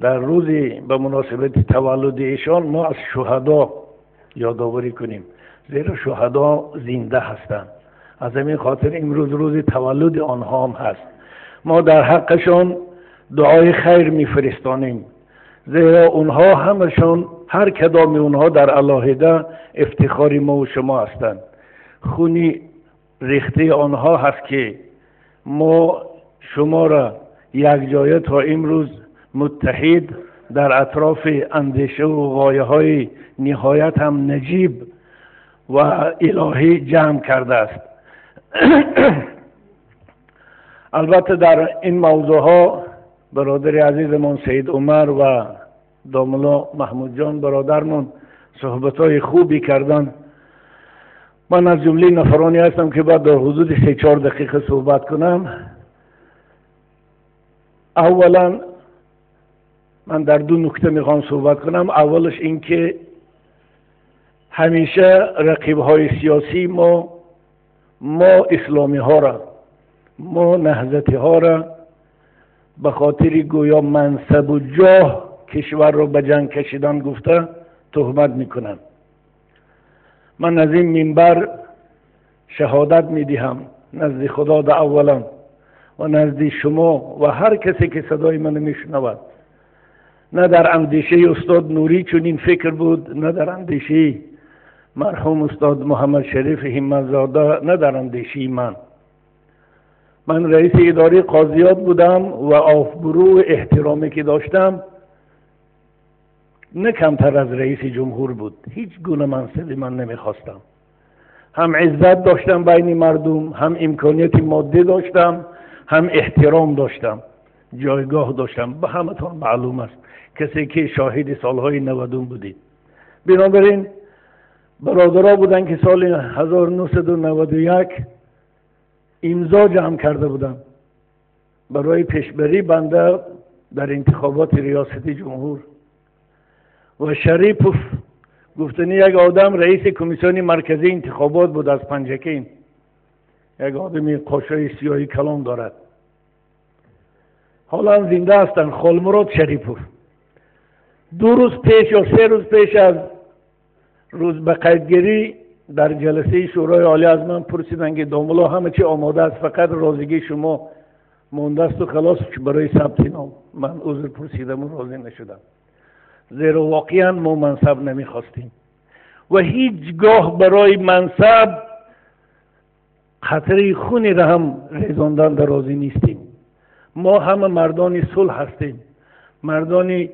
در روزی به مناسبت تولد ایشان ما از شهدا یادآوری کنیم، زیرا شهدا زنده هستند. از همین خاطر امروز روز تولد آنها هم هست. ما در حقشان دعای خیر میفرستانیم، زیرا اونها همشون، هر کدام اونها در علاهده افتخار ما و شما هستند. خونی ریخته آنها هست که ما شما را یک جایه تا امروز متحد در اطراف اندیشه و غایه های نهایت هم نجیب و الهی جمع کرده است. البته در این موضوع ها برادر عزیزمان سید عمر و داملا محمود جان برادرمون صحبت های خوبی کردن. من از جمله نفرانی هستم که باید در حدود 3-4 دقیقه صحبت کنم. اولا من در دو نکته میخوام صحبت کنم. اولش این که همیشه رقیب های سیاسی ما اسلامی ها را، ما نهضتی ها را به خاطر گویا منصب و جاه کشور را به جنگ کشیدن گفته تهمت میکنن. من از این منبر شهادت میدهم نزد خدا در اولا و نزد شما و هر کسی که صدای من میشنود، نه در اندیشه استاد نوری چنین فکر بود، نه در اندیشه مرحوم استاد محمد شریف همت‌زاده، نه در اندیشه من. من رئیس اداره قاضیات بودم و آفبرو احترامی که داشتم نه کمتر از رئیس جمهور بود. هیچ گونه منصبی من نمیخواستم. هم عزت داشتم بین مردم، هم امکانیت مادی داشتم، هم احترام داشتم، جایگاه داشتم. به همتان معلوم است، کسی که شاهد سالهای 90 بودید. بنابراین برادرها بودن که سال 1991 امضا جمع کرده بودم برای پیشبری بنده در انتخابات ریاست جمهور و شریپوف گفتنی یک آدم رئیس کمیسیون مرکزی انتخابات بود از پنجکین، یک آدمی قاشای سیاهی کلام دارد، حالا هم زنده هستند، خالمراد شریپوف. 2 روز پیش یا 3 روز پیش از روز به قیدگیری در جلسه شورای عالی از من پرسیدن که داملا همه چی آماده است، فقط راضیگی شما مونده است و خلاص برای ثبت نام. من عذر پرسیدم و راضی نشدم، زیرا واقعا ما منصب نمیخواستیم و هیچگاه برای منصب قطره خونی را هم ریزاندن در راضی نیستیم. ما همه مردان صلح هستیم، مردان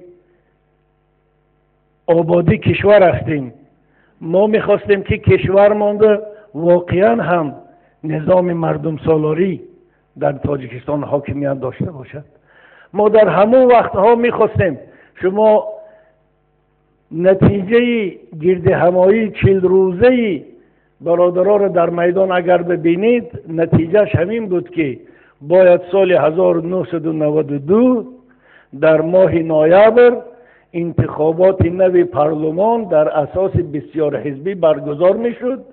آبادی کشور هستیم. ما میخواستیم که کشور مانده واقعا هم نظام مردم سالاری در تاجیکستان حاکمیت داشته باشد. ما در همون وقتها میخواستیم شما نتیجه گرد همایی 40 روزه برادرها را در میدان اگر ببینید، نتیجهش همین بود که باید سال 1992 در ماه نوامبر انتخابات نو پارلمان در اساس بسیار حزبی برگزار میشد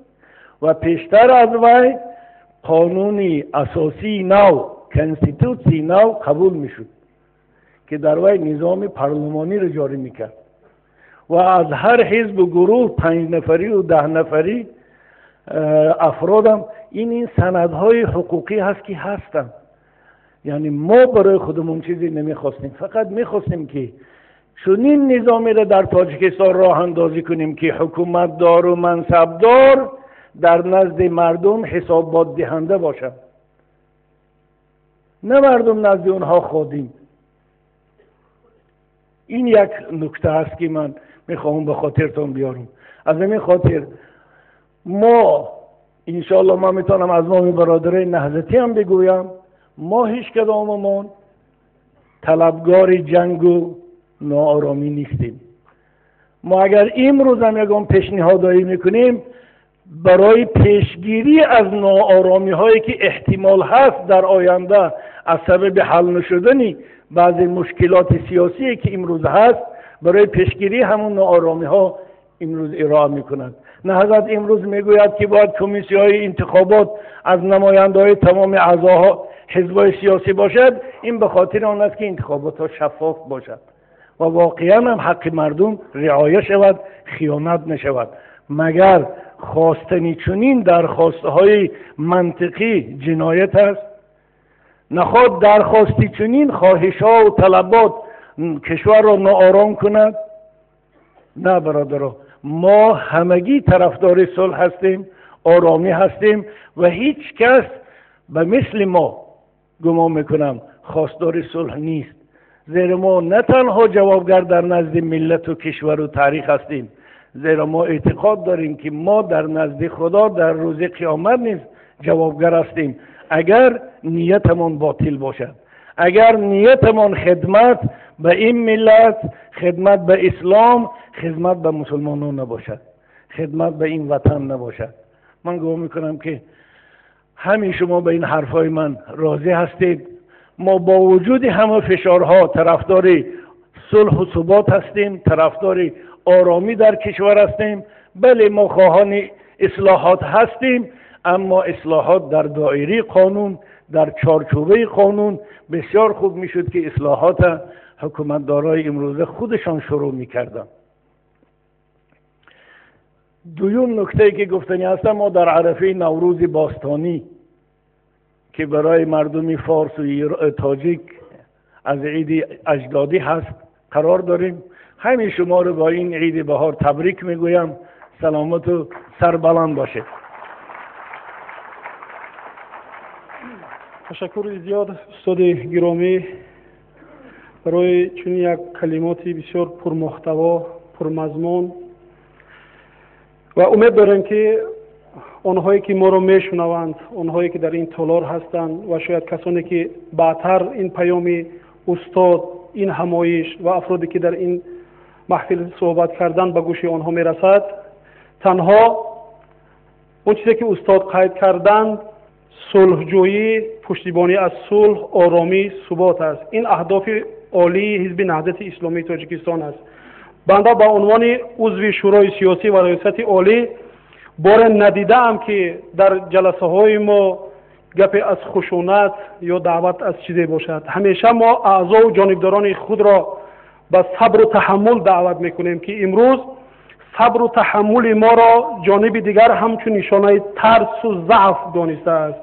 و پیشتر از وی قانون اساسی نو، کنستیتوسی نو قبول میشد که در وی نظام پارلمانی را جاری میکرد و از هر حزب و گروه 5 نفری و 10 نفری افرادم. این سندهای حقوقی هست که هستند. یعنی ما برای خودمون چیزی نمیخواستیم، فقط میخواستیم که چنین نظامی را در تاجیکستان راه اندازی کنیم که حکومت دار و منصبدار در نزد مردم حسابات دهنده باشند، نه مردم نزد اونها خادم. این یک نکته است که من میخواهم به خاطرتان بیارم. از همین خاطر ما انشاءالله من میتونم از نام برادرای نهضتی هم بگویم، ما هیچ کداممان طلبگار جنگ و ناآرامی نیستیم. ما اگر امروز هم یکم پیشنهادایی میکنیم برای پیشگیری از ناآرامی هایی که احتمال هست در آینده از سبب حل نشدن بعضی مشکلات سیاسی که امروز هست، برای پیشگیری همون ناآرامی ها امروز ارائه میکنند. نهضت امروز میگوید که باید کمیسیون های انتخابات از نماینده های تمام اعضاها حزب سیاسی باشد. این به خاطر آن است که انتخابات ها شفاف باشد و واقعا هم حق مردم رعایت شود، خیانت نشود. Магар хостани чунин дархостҳои мантиқӣ ҷиноят аст? Нахоҳад дархости чунин хоҳишҳо ва талабот кишварро ноором кунад? На, бародаро, мо ҳамагӣ тарафдори сулҳ ҳастем, оромӣ ҳастем ва ҳеҷ кас ба мисли мо, гумон мекунам, хостдори сулҳ нест. Зеро мо на танҳо ҷавобгар дар назди миллату кишвару таърих ҳастем, зеро мо эътиқод дорем, ки мо дар назди Худо дар рӯзи қиёмат низ ҷавобгар ҳастем, агар ниятамон ботил бошад, агар ниятамон хидмат ба ин миллат, хидмат ба ислом, хидмат ба мусулмонон набошад, хидмат ба ин ватан набошад. Ман гумон мекунам, ки ҳамин шумо ба ин ҳарфҳои ман розӣ ҳастед. Мо бо вуҷуди ҳама фишорҳо тарафдори сулҳу субот ҳастем, тарафдори оромӣ дар кишвар ҳастем. Бале, мо хоҳони ислоҳот ҳастем, аммо ислоҳот дар доираи қонун, дар чорчӯбаи қонун. Бисёр хуб мешуд, ки ислоҳота ҳукуматдорои имрӯза худашон шурӯъ мекарданд. Дуюм нуктае, ки гуфтанӣ ҳастам, мо дар арафаи Наврӯзи бостонӣ, ки барои мардуми форсу тоҷик аз иди аҷдодӣ ҳаст, қарор дорем. Ҳамин шуморо бо ин иди баҳор табрик мегӯям. Саломату сарбаланд бошед. Ташаккури зиёд, устоди гиромӣ, барои чунин як калимоти бисёр пурмуҳтаво, пурмазмун, ва умед дорем, ки онҳое ки моро мешунаванд, онҳое ки дар ин толор ҳастанд ва шояд касоне ки баъдтар ин паёми устод, ин ҳамоиш ва афроде ки дар ин маҳфил суҳбат кардан ба гӯши онҳо мерасад, танҳо он чизе ки устод қайд карданд, сулҳҷӯӣ, пуштибонӣ аз сулҳ, оромӣ, субот аст. Ин аҳдофи олии Ҳизби Наҳзати Исломии Тоҷикистон аст. Банда ба унвони узви Шӯрои сиёсӣ ва раёсати олӣ боре надидаам, ки дар ҷаласаҳои мо гапе аз хушунат ё даъват аз чизе бошад. Ҳамеша мо аъзову ҷонибдорони худро ба сабру таҳаммул даъват мекунем, ки имрӯз сабру таҳаммули моро ҷониби дигар ҳамчун нишонаи тарсу заъф донистааст.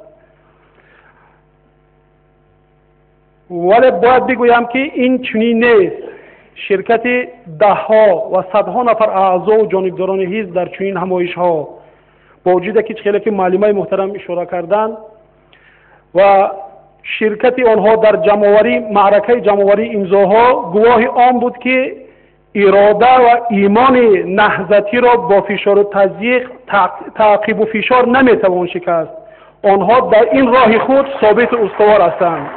Вале бояд бигӯям, ки ин чунин нест. Ширкати даҳҳо ва садҳо нафар аъзову ҷонибдорони ҳизб дар чунин ҳамоишҳо, бо вуҷуде ки хеле ки муаллимаи муҳтарам ишора карданд, ва ширкати онҳо дар ҷамъоварӣ, маъракаи ҷамъоварии имзоҳо гувоҳи он буд, ки ирода ва имони наҳзатиро бо фишору тазйиқ, таъқибу фишор наметавон шикаст. Онҳо дар ин роҳи худ собиту устувор ҳастанд.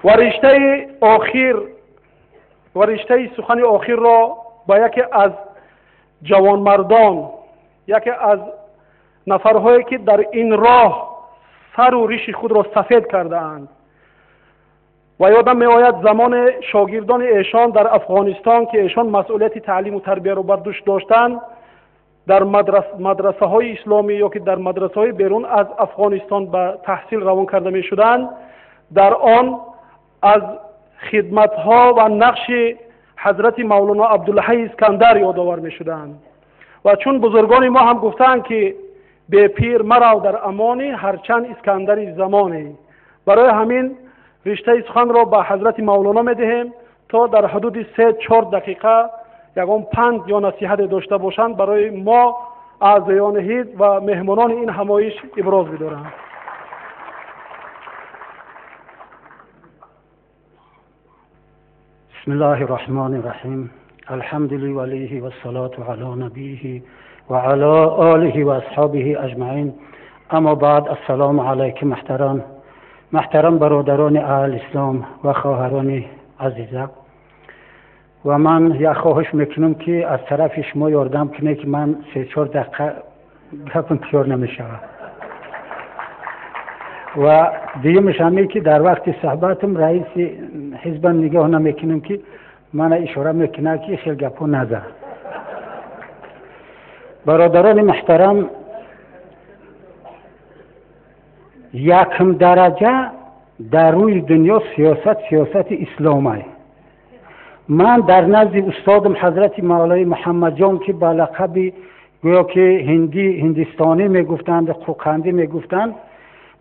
Ва риштаи охир ва риштаи сухани охирро ба яке аз ҷавонмардон, яке аз нафарҳое ки дар ин роҳ сару риши худро сафед кардаанд, ва ёдам меояд замоне шогирдони эшон дар Афғонистон, ки эшон масъулияти таълиму тарбияро бар дӯш доштанд, дар мадрасаҳои исломӣ ё ки дар мадрасаҳои берун аз Афғонистон ба таҳсил равон карда мешуданд, дар он аз хидматҳо ва нақши ҳазрати Мавлоно Абдулҳай Искандар ёдовар мешуданд. Ва чун бузургони мо ҳам гуфтаанд, ки бепир марав дар амонӣ, ҳарчанд Искандари замонӣ, барои ҳамин риштаи суханро ба ҳазрати Мавлоно медиҳем, то дар ҳудуди 3-4 дақиқа ягон панд ё насиҳате дошта бошанд, барои мо аъзоёни ҳизб ва меҳмонони ин ҳамоиш иброз бидоранд. بسم الله الرحمن الرحيم. الحمد لله والصلاة على نبيه وعلى آله وأصحابه أجمعين. اما بعد، السلام علیکم محترم برادران اهل اسلام و خواهران عزیزه. و من یک خواهش میکنم که از طرف شما یاردم کنه که من 3-4 دقیقه گپم تیار نمیشود. و دیمش همی که در وقت صحبتم رئیس حزبم نگاه نمیکنم که من اشاره میکنه که خیلی گپو نزن. برادران محترم، یکم درجه در روی دنیا سیاست، سیاست اسلامه. Ман дар назди устодам ҳазрати мавлавӣ Муҳаммадҷон, ки ба лақаби гӯё ки ҳиндӣ ҳиндистонӣ мегуфтанд, қуқандӣ мегуфтанд,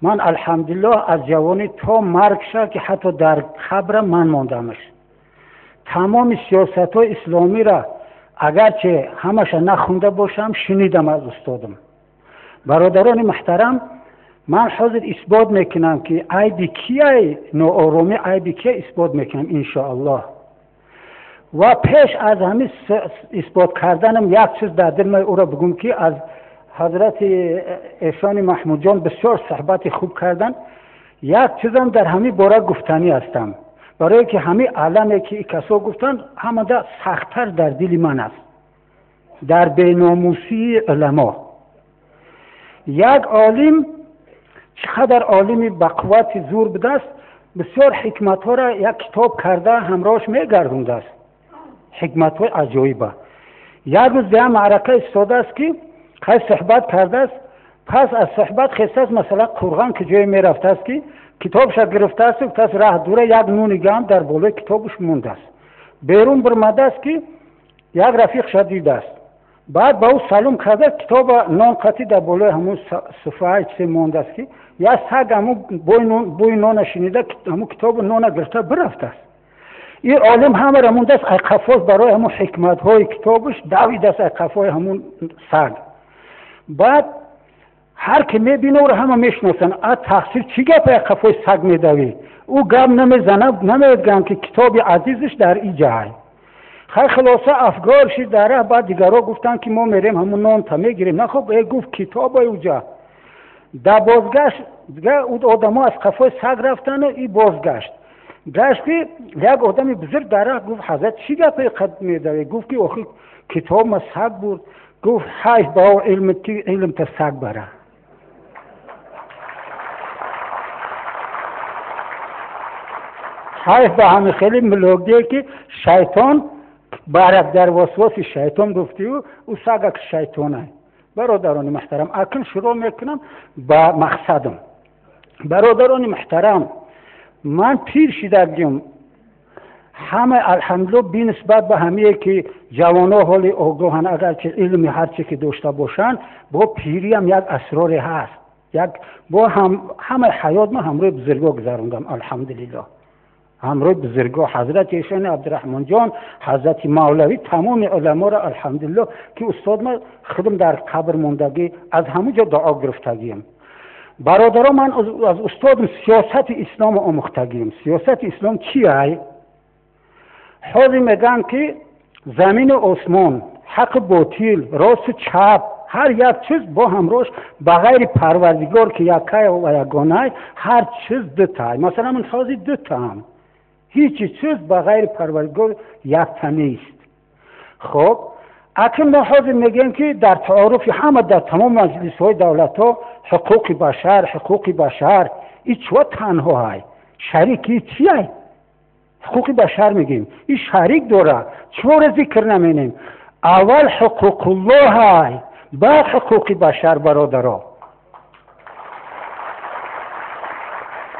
ман алҳамдулиллоҳ аз ҷавонӣ то марг шад, ки ҳатто дар қабрам ман мондамаш. Тамоми сиёсатҳои исломиро агарче ҳамаша нахонда бошам, шунидам аз устодам. Бародарони муҳтарам, ман ҳозир исбот мекунам, ки айби кияй нооромӣ, айби кия исбот мекунам иншоаллоҳ. Ва пеш аз ҳамин исбот карданам як чиз дар дил ман ӯро бигӯм, ки аз ҳазрати Эҳсони Маҳмудҷон бисёр суҳбати хуб кардан. Як чизам дар ҳамин бора гуфтанӣ ҳастам, барое ки ҳамин аламе ки касо гуфтанд, ҳамада сахттар дар дили ман аст, дар беномусии уламо. Як олим чӣ қадар олими ба қуввати зур будааст, бисёр ҳикматҳоро як китоб карда ҳамроҳш мегардондааст, ҳикматҳои аҷоиба. Як рӯз дар маърака истодааст, ки хай суҳбат кардааст, пас аз суҳбат хестааст, масалан қурғон ки ҷое мерафтааст, ки китобша гирифтааст, гуфтааст раҳ дура, як нуни гам дар болои китобаш мондааст. Берун бирмадааст, ки як рафиқша дидааст, баъд ба ӯ салом кардааст, китоба нон қатӣ дар болои ҳамун суфраи чизе мондааст, ки як саг ҳамун бӯи нона шунида, ҳамун китобу нона гирифта бирафтааст. Ин олим ҳамаро мондааст, ай қафос барои ҳамун ҳикматҳои китобаш давидааст ай қафои ҳамун саг. Баъд ҳар ки мебина, ӯро ҳама мешиносанд. А тақсир чӣ гап, ай қафои саг медавӣ? Ӯ гап намезана, намегӯям ки китоби азизаш дар и ҷай. Хай хулоса афгор шид дар раҳ. Баъд дигарҳо гуфтанд, ки мо мерем ҳамун нонта мегирем. На хоб, э гуфт китобай уҷа. Дар бозгашт ӯ одамо аз қафои саг рафтану и бозгашт гашт, ки як одами бузург дар раҳ гуфт: ҳазрат, чӣ гапе қад медавӣ? Гуфт, ки охи китоб ма саг бурд. Гуфт: ҳайф ба ӯ илм, ки илмта саг бара. Ҳайф ба ҳами хеле мулогие, ки шайтон барак, дар васваси шайтон гуфтиу ӯ сагак шайтонай. Бародарони муҳтарам, акн шурӯъ мекунам ба мақсадам. Бародарони муҳтарам, ман пир шидагим ҳама, алҳамдулилло, бинисбат ба ҳамие ки ҷавонҳо ҳоли огоҳанд, агарчи илми ҳарче ки дошта бошанд, бо пириам як асроре ҳаст. Як бо ҳамаи ҳаёт ман ҳамроҳи бузургҳо гузарондам, алҳамдулилло, ҳамроҳи бузургҳо, ҳазрати эшони Абдураҳмонҷон, ҳазрати Мавлавӣ, тамоми уламоро, алҳамдулилло, ки устод ма худам дар қабр мондагӣ, аз ҳамун ҷо дуо гирифтагием. Бародаро, ман аз устодам сиёсати исломо омӯхтагием. Сиёсати ислом чи ай? Ҳозир мегӯянд, ки замину осмон, ҳаққу ботил, росту чап, ҳар як чиз бо ҳамроҳш ба ғайри Парвардигор, ки яккай ва ягонай, ҳар чиз дутай. Масалан, ман ҳозир дутаам. Ҳеҷ чиз ба ғайри Парвардигор якта нест. Хоб, акн мо ҳозир мегӯем, ки дар таоруфи ҳама, дар тамоми маҷлисҳои давлатҳо ҳуқуқи башар, ҳуқуқи башар. И чува танҳо ҳай шарики чи ай? Ҳуқуқи башар мегӯем, и шарик дора, чуворо зикр наменем? Аввал ҳуқуқуллоҳ ҳай, баъд ҳуқуқи башар. Бародаро,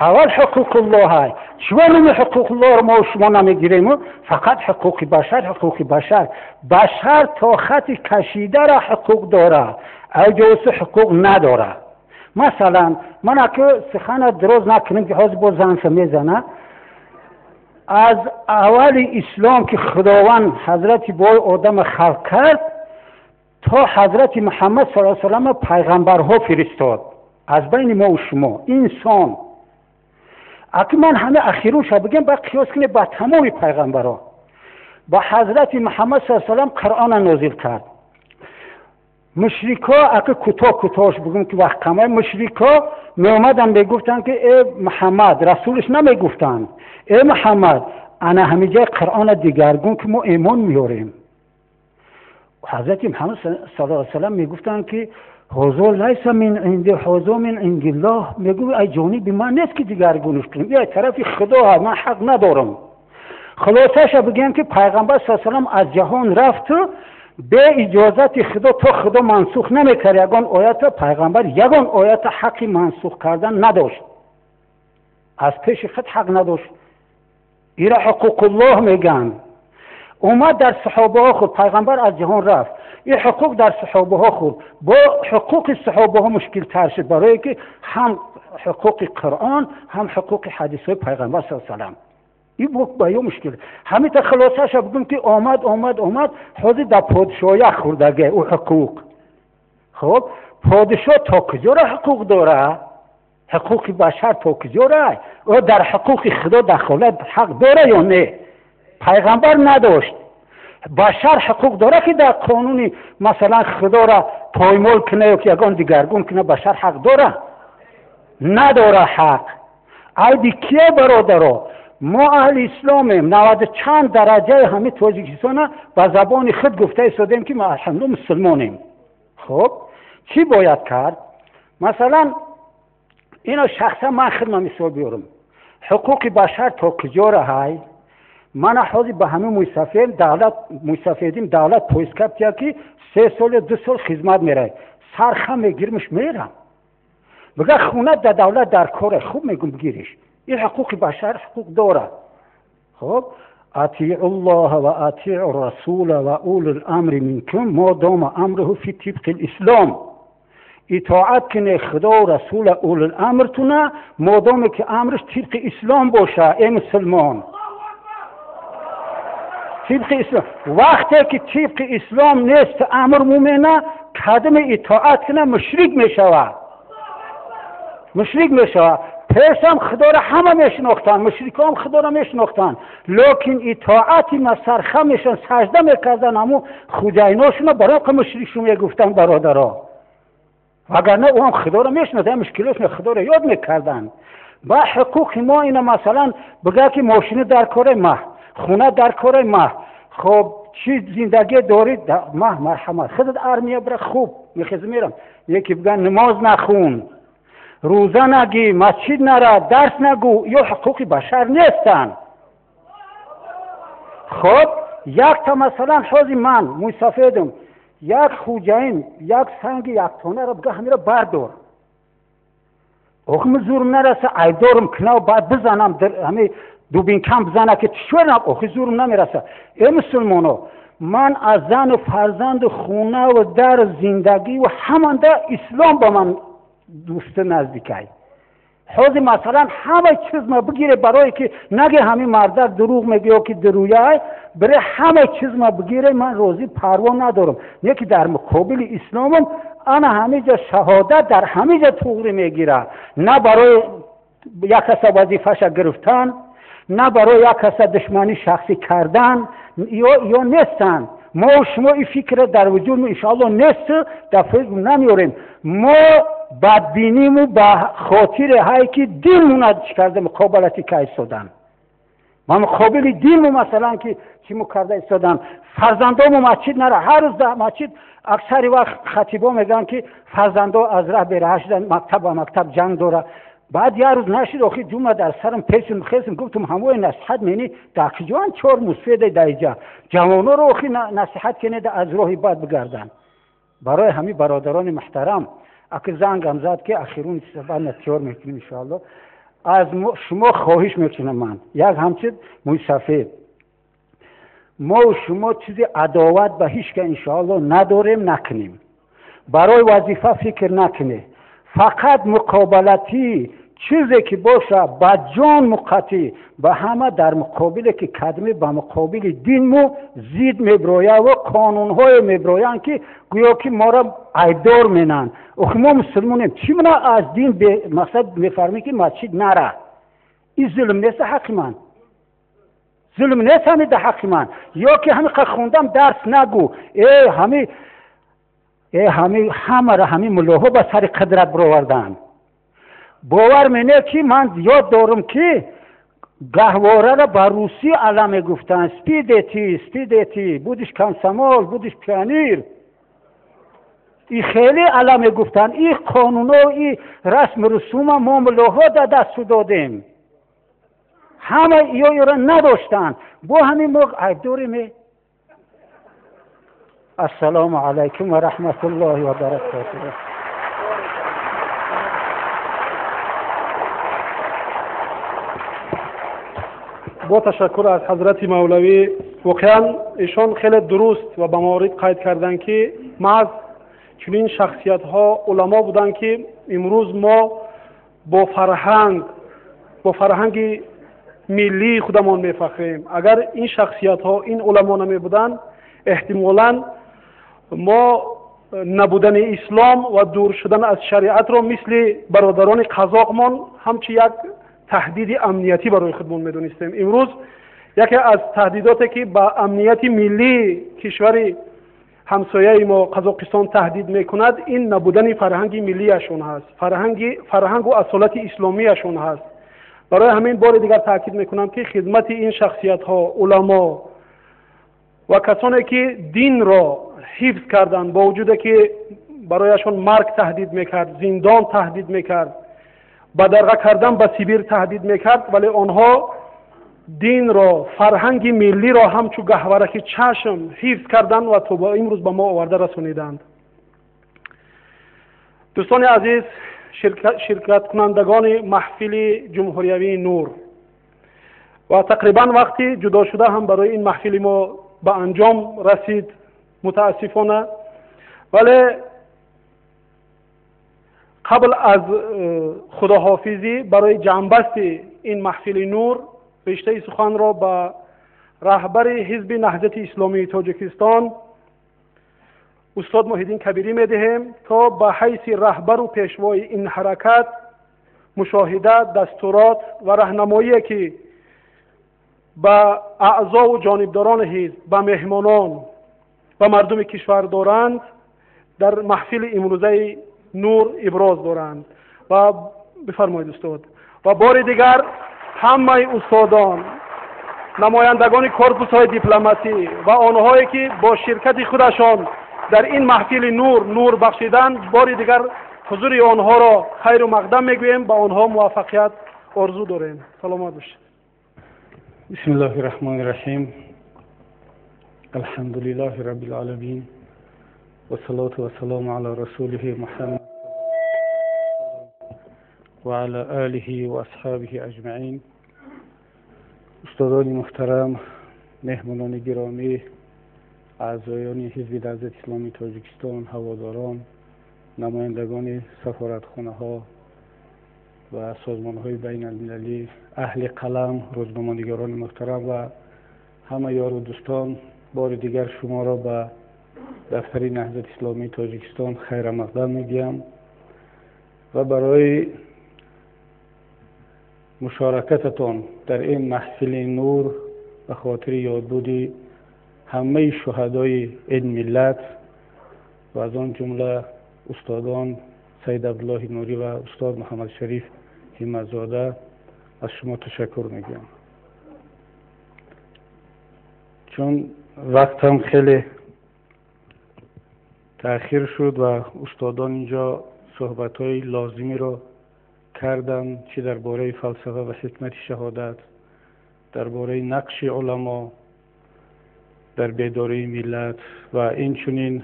аввал ҳуқуқуллоҳ ҳай. Чува номи ҳуқуқуллоҳро мо шумо намегирему фақат ҳуқуқи башар, ҳуқуқи башар? Башар то хати кашидара ҳуқуқ дора, аҷоси ҳуқуқ надора. Масалан, ман аки сухана дроз накунем, ки ҳозир боз занша мезана. Аз аввали ислом, ки Худованд ҳазрати бой одама халқ кард, то ҳазрати Муҳаммад саллаллоҳу алайҳи васаллам пайғамбарҳо фиристод аз байни мо шумо инсон. Аки ман ҳама ахирунша бигем, баъд қиёс кунед ба тамоми пайғамбарҳо. Ба ҳазрати Муҳаммад саллаллоҳу алайҳи васаллам Қуръона нозил кард. Мушрикҳо, аки кӯтоҳ кӯтоҳш бигӯм, ки вақт камай, мушрикҳо меомаданд, мегуфтанд, ки э Муҳаммад, расулш намегуфтанд, э Муҳаммад, ана ҳамиҷаи Қуръона дигаргун, ки мо имон меорем. Ҳазрати Муҳаммад саллаллоҳу алайҳи васаллам мегуфтанд, ки ҳозо лайса мин инди, ҳозо мин индиллоҳ. Мегӯ, ай ҷониби ман нест, ки дигаргунш кунем, ай тарафи Худо ҳаст, ман ҳақ надорам. Хулосаша бигӯем, ки пайғамбар саллаллоҳу алайҳи васаллам аз ҷаҳон рафту бе иҷозати Худо, то Худо мансух намекард ягон оята, пайғамбар ягон оята ҳаққи мансух кардан надошт, аз пеши худ ҳақ надошт. Ира ҳуқуқуллоҳ мегӯянд. Омад дар саҳобаҳо хӯрд, пайғамбар аз ҷаҳон рафт, ин ҳуқуқ дар саҳобаҳо хӯрд. Бо ҳуқуқи саҳобаҳо мушкилтар шуд, барое ки ҳам ҳуқуқи Қуръон, ҳам ҳуқуқи ҳадисҳои пайғамбар саллаллоҳу алайҳи васаллам. Ин ба ё мушкил. Ҳамита хулосаша бигӯм ки омад, омад, омад, ҳозир дар подшоҳия хӯрдаге ӯ ҳуқуқ. Хоб, подшоҳ то куҷора ҳуқуқ дора? Ҳуқуқи башар то куҷора? Ӯ дар ҳуқуқи Худо дахолат ҳақ дора ё не? Пайғамбар надошт. Башар ҳуқуқ дора ки дар қонуни масалан Худоро поймол куна ё ки ягон дигаргун куна, башар ҳақ дора? Надора ҳақ. Айби кие, бародаро? Мо аҳли исломем, наваду чанд дараҷаи ҳамин Тоҷикистона ба забони худ гуфта истодем ки мо алҳамду мусулмонем. Хоб, чӣ бояд кард? Масалан, ино шахсан ман худма мисол биёрам. Ҳуқуқи башар то куҷора ҳай? Мана ҳозир ба ҳамин мӯйсафед давлат, мӯйсафедим давлат поискап тия ки 3 сол ё 2 сол хизмат мерай. Сарха мегирмиш мерам. Бигар хона дар давлат дар коре, хуб мегум бигириш. Ин ҳуқуқи башар ҳуқуқ дорад. Хоб, атиу Аллоҳ ва атиу расула ва улул амри минкум мо дома амруҳу фи тибқи ислом. Итоат куне Худо ва расула улул амртуна модоме ки амрш тибқи ислом боша, эй мусулмон. Тибқи ислом. Вақте ки тибқи ислом нест амр мумена, кадами итоат куна мушрик мешавад. Мушрик мешавад. Пешам Худоро ҳама мешинохтанд, мушрикон Худоро мешинохтанд, лекин итоати масарха мешан, сажда мекарданд ҳамун хуҷайношуна, барои ки мушрикшу мегуфтанд бародаро. Вагарна ӯ ҳам Худоро мешинохт, мушкилошна Худоро ёд мекарданд. Ба ҳуқуқи мо ина масалан бигӯяд ки мошина дар кори маҳ, хона дар кори маҳ, хоб чӣ зиндагӣ дорӣ маҳ, марҳамат, худат армия бира, хуб мехезам мерам. Яке бигӯяд намоз нахун, рӯза нагӣ, масҷид нара, дарс нагӯ, ё ҳуқуқи башар нестанд. Хоб, якта масалан ҳозир ман мӯйсафедам, як хуҷаин як санги яктонаро бигӯ ҳамиро бардор. Охи ман зурм нараса, айбдорам кунав, баъд бизанам, ҳами дубинкам бизана ки чӣ охи зурм намераса. Эй мусулмоно, ман аз зану фарзанду хонаву дар зиндагӣ ва ҳаманда ислом ба ман дӯсти наздикай. Ҳозир масалан ҳама чиз ма бигире, барое ки наге ҳамин мардак дурӯғ мегӯ ё ки дурӯяй, бире ҳама чиз ма бигире, ман розӣ парво надорам. Не ки дар муқобили исломам ана ҳамиҷа шаҳодат дар ҳамиҷа туғри мегирад. На барои як каса вазифаша гирифтан, на барои як каса душманӣ шахсӣ кардан, ё нестанд. Мо шумо ин фикра дар вуҷуд иншоалло нест, дар фикр намеорем. Мо бадбиниму ба хотире ҳай ки динмуна чӣ карда муқобалати ка истодан. Ма муқобили динму масалан ки чӣ му карда истодан. Фарзандому масҷид нара, ҳар рӯз дар масҷид аксари вақт хатибо мегӯянд ки фарзандо аз раҳ бераҳа шудан, мактаб ба мактаб ҷанг дора. Баъд як рӯз нашид, охи ҷума дар сарам пешум хесм, гуфтум ҳамои насиҳат мени дар куҷоан чор мусфеда дар иҷа ҷавоноро охи насиҳат кенеда аз роҳи бад бигарданд. Барои ҳамин бародарони муҳтарам, аки зангам зад ки ахирун баъд натиёр мекунем иншоалло. Аз шумо хоҳиш мекунам ман як ҳамчун мӯйсафед, мо шумо чизи адоват ба ҳеҷ ка иншоалло надорем, накунем. Барои вазифа фикр накунед, фақат муқобалатӣ чизе ки боша ба ҷон муқатӣ ба ҳама дар муқобиле ки кадме ба муқобили динму зид меброяд ва қонунҳое меброянд ки гӯё ки моро айбдор менанд. Охи мо мусулмонем, чӣ мана аз дин мақсад мефармем ки масҷид нара? Ин зулм нест ҳаққи ман, зулм нест ҳами да ҳаққи ман. Ё ки ҳами қа хондам дарс нагӯ, э ҳами э ҳами ҳамаро ҳами муллоҳо ба сари қудрат бироварданд. Бовар мене ки ман ёд дорам ки гаҳвораро ба русӣ ала мегуфтанд: спи, дети, спи, дети, будешь комсомол, будешь пионер. И хеле ала мегуфтанд. И қонуно, и расму русума мо муллоҳо да дасту додем. Ҳама ёро надоштанд. Бо ҳамин мо айб дорем. Ассалому алайкум ва раҳматуллоҳи ва баракотуҳ. Бо ташаккур аз ҳазрати мавлавӣ. Воқеан эшон хеле дуруст ва ба маврид қайд карданд, ки маҳз чунин шахсиятҳо, уламо буданд, ки имрӯз мо бо фарҳанг, бо фарҳанги миллии худамон мефахрем. Агар ин шахсиятҳо, ин уламо намебуданд, эҳтимолан мо набудани ислом ва дур шудан аз шариатро мисли бародарони қазоқмон ҳамчун як таҳдиди амниятӣ барои худмон медонистем. Имрӯз яке аз таҳдидоте, ки ба амнияти миллии кишвари ҳамсояи мо Қазоқистон таҳдид мекунад, ин набудани фарҳанги миллиашон ҳаст, фарҳангу асолати исломиашон ҳаст. Барои ҳамин бори дигар таъкид мекунам, ки хизмати ин шахсиятҳо, уламо ва касоне, ки динро ҳифз карданд, бо вуҷуде ки барояшон марг таҳдид мекард, зиндон таҳдид мекард, бадарға кардан ба Сибир таҳдид мекард, вале онҳо динро, фарҳанги миллиро ҳамчун гаҳвараки чашм ҳифз карданд ва то ба имрӯз ба мо оварда расониданд. Дӯстони азиз, ширкаткунандагони маҳфили ҷумҳуриявии Нур, ва тақрибан вақти ҷудошуда ҳам барои ин маҳфили мо ба анҷом расид, мутаассифона. Вале қабл аз худоҳофизӣ барои ҷамъбасти ин маҳфили Нур риштаи суханро ба раҳбари Ҳизби Наҳзати Исломии Тоҷикистон устод Муҳиддин Кабирӣ медиҳем, то ба ҳайси раҳбару пешвои ин ҳаракат мушоҳида, дастурот ва раҳнамоие, ки ба аъзову ҷонибдорони ҳизб, ба меҳмонон, ба мардуми кишвар доранд, дар маҳфили имрӯзаи Нур иброз доранд. Ва бифармоед, устод. Ва бори дигар ҳамаи устодон, намояндагони корпусҳои дипломатӣ ва онҳое, ки бо ширкати худашон дар ин маҳфили Нур нур бахшиданд, бори дигар ҳузури онҳоро хайру мақдам мегӯем, ба онҳо муваффақият орзу дорем. Саломат бошед. بسم الله الرحمن الرحیم. الحمد لله رب العالمین والصلاة والسلام على رسوله محمد وعلى آله وأصحابه أجمعين. استادان محترم، مهمانان گرامی، اعضایان حزب نهضت اسلامی تاجیکستان، هواداران، نمایندگان سفارتخانه ها و سازمان های بین المللی، اهل قلم، روزنامه‌نگاران محترم و همه یار و دوستان، بار دیگر شما را به دفتر نهضت اسلامی تاجیکستان خیر مقدم میگیم و برای مشارکتتان در این محفل نور به خاطر یادبود همه شهدای این ملت و از آن جمله استادان سید عبدالله نوری و استاد محمد شریف همتزاده از شما تشکر میگم. چون وقت هم خیلی تأخیر شد و استادان اینجا صحبت‌های لازمی رو کردن، چه درباره فلسفه و حکمت شهادت، درباره نقش علما در بیداری ملت و این چنین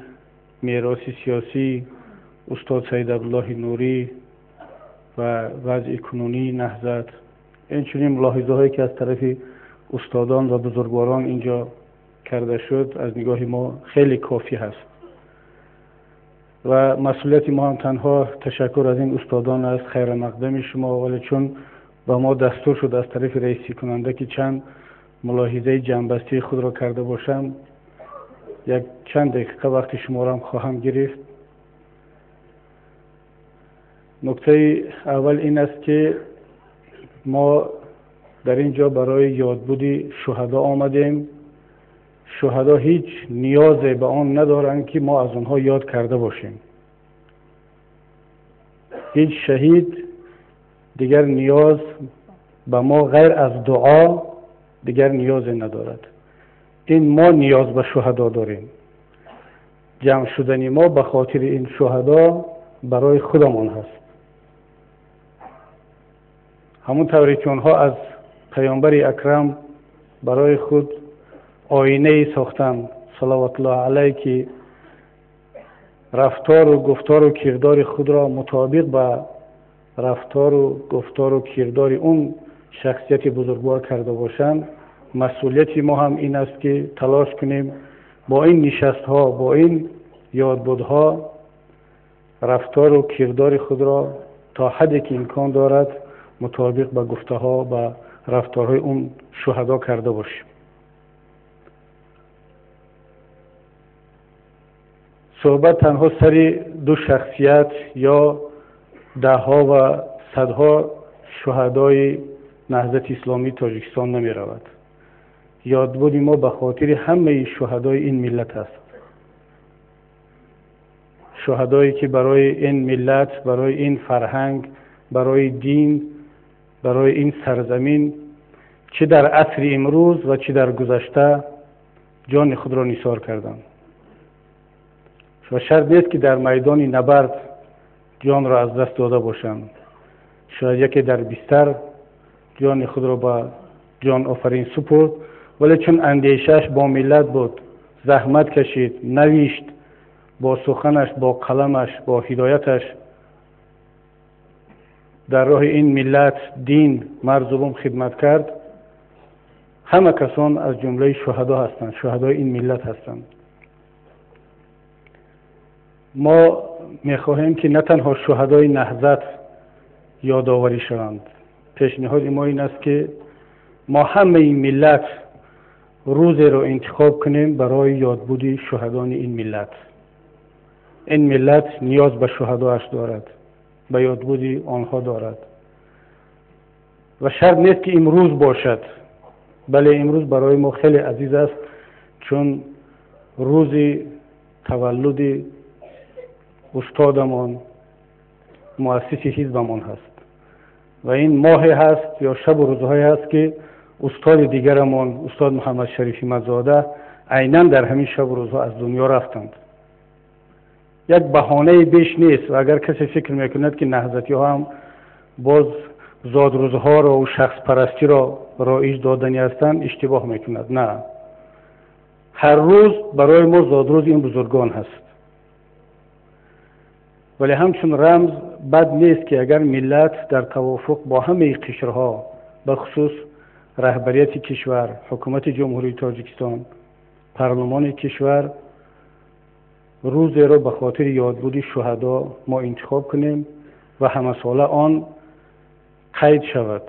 میراث سیاسی استاد سید عبدالله نوری و وضع کنونی نهضت، این چنین ملاحظه هایی که از طرف استادان و بزرگواران اینجا کرده شد از نگاه ما خیلی کافی هست و مسئولیت ما هم تنها تشکر از این استادان است، خیر مقدم شما. ولی چون به ما دستور شد از طرف رئیسی کننده که چند ملاحظه جنبستی خود را کرده باشم، یک چند دقیقه وقت شما را هم خواهم گرفت. نکته اول این است که ما در اینجا برای یادبود شهدا آمدیم. شهدا هیچ نیاز به آن ندارند که ما از آنها یاد کرده باشیم. هیچ شهید دیگر نیاز به ما غیر از دعا دیگر نیاز ندارد. این ما نیاز به شهدا داریم. جمع شدن ما به خاطر این شهدا برای خودمان هست. همون طوری که آنها از پیامبر اکرم برای خود آینه ساختند صلوات الله علیه که رفتار و گفتار و کردار خود را مطابق به رفتار و گفتار و کردار اون Шахсияти бузургвор карда бошанд, масъулияти мо ҳам ин аст, ки талош кунем бо ин нишастҳо, бо ин ёдбудҳо рафтору кирдори худро то ҳадде ки имкон дорад мутобиқ ба гуфтаҳо, ба рафторҳои он шуҳадо карда бошем. Суҳбат танҳо сари ду шахсият ё даҳҳо ва садҳо шуҳадои Наҳзати Исломии Тоҷикистон намеравад. Ёдбуди мо ба хотири ҳамаи шуҳадои ин миллат аст, шуҳадое ки барои ин миллат, барои ин фарҳанг, барои дин, барои ин сарзамин чӣ дар асри имрӯз ва чӣ дар гузашта ҷони худро нисор карданд. Ва шарт нест, ки дар майдони набард ҷонро аз даст дода бошанд. Шояд яке дар бистар ҷони худро ба ҷон офарин супурд, вале чун андешааш бо миллат буд, заҳмат кашид, навишт, бо суханаш, бо қаламаш, бо ҳидояташ дар роҳи ин миллат, дин, марзу бум хидмат кард. Ҳама касон аз ҷумлаи шуҳадо ҳастанд, шуҳадои ин миллат ҳастанд. Мо мехоҳем, ки на танҳо шуҳадои Наҳзат ёдоварӣ шаванд. Пешниҳоди мо ин аст, ки мо ҳамаи миллат рӯзеро интихоб кунем барои ёдбуди шуҳадони ин миллат. Ин миллат ниёз ба шуҳадоаш дорад, ба ёдбуди онҳо дорад ва шарт нест, ки имрӯз бошад. Бале, имрӯз барои мо хеле азиз аст, чун рӯзи таваллуди устодамон, муассиси ҳизбамон ҳаст ва ин моҳе ҳаст ё шабу рӯзҳое ҳаст, ки устоди дигарамон, устод Муҳаммад Шариф Ҳимматзода, айнан дар ҳамин шабу рӯзҳо аз дунё рафтанд. Як баҳонаи беш нест ва агар касе фикр мекунад, ки наҳзатиҳо ҳам боз зодрӯзҳоро шахспарастиро роиҷ додани ҳастанд, иштибоҳ мекунад. На, ҳар рӯз барои мо зодрӯзи ин бузургон ҳаст, вале ҳамчун рамз бад нест, ки агар миллат дар тавофуқ бо ҳамаи қишрҳо, бахусус раҳбарияти кишвар, ҳукумати Ҷумҳурии Тоҷикистон, парлумони кишвар, рӯзеро ба хотири ёдбуди шуҳадо мо интихоб кунем ва ҳамасола он қайд шавад.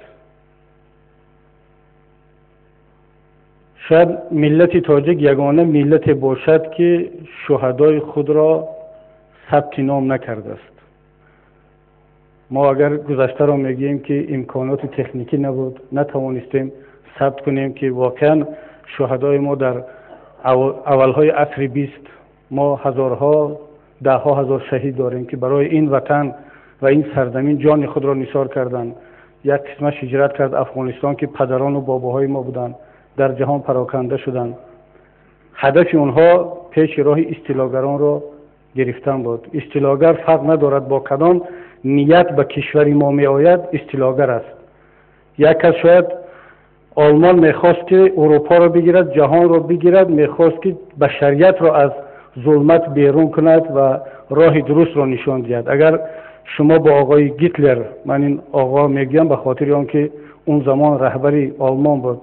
Шояд миллати тоҷик ягона миллате бошад, ки шуҳадои худро сабти ном накардааст. Мо агар гузаштаро мегӯем, ки имконоти техникӣ набуд, натавонистем сабт кунем, ки воқеан шуҳадои мо дар аввалҳои асри 20, мо ҳазорҳо, даҳҳо ҳазор шаҳид дорем, ки барои ин ватан ва ин сарзамин ҷони худро нисор карданд. Як қисмаш ҳиҷрат кард Афғонистон, ки падарону бобоҳои мо буданд, дар ҷаҳон пароканда шуданд. Ҳадафи онҳо пеши роҳи истилогаронро гирифтан буд. Истилогар фарқ надорад бо кадом ният ба кишвари мо меояд, истилогар аст. Як кас шояд Олмон мехост, ки Урупоро бигирад, ҷаҳонро бигирад, мехост, ки башариятро аз зулмат берун кунад ва роҳи дурустро нишон диҳад. Агар шумо бо оғои Гитлер, ман ин оғо мегӯям ба хотири он ки он замон раҳбари Олмон буд,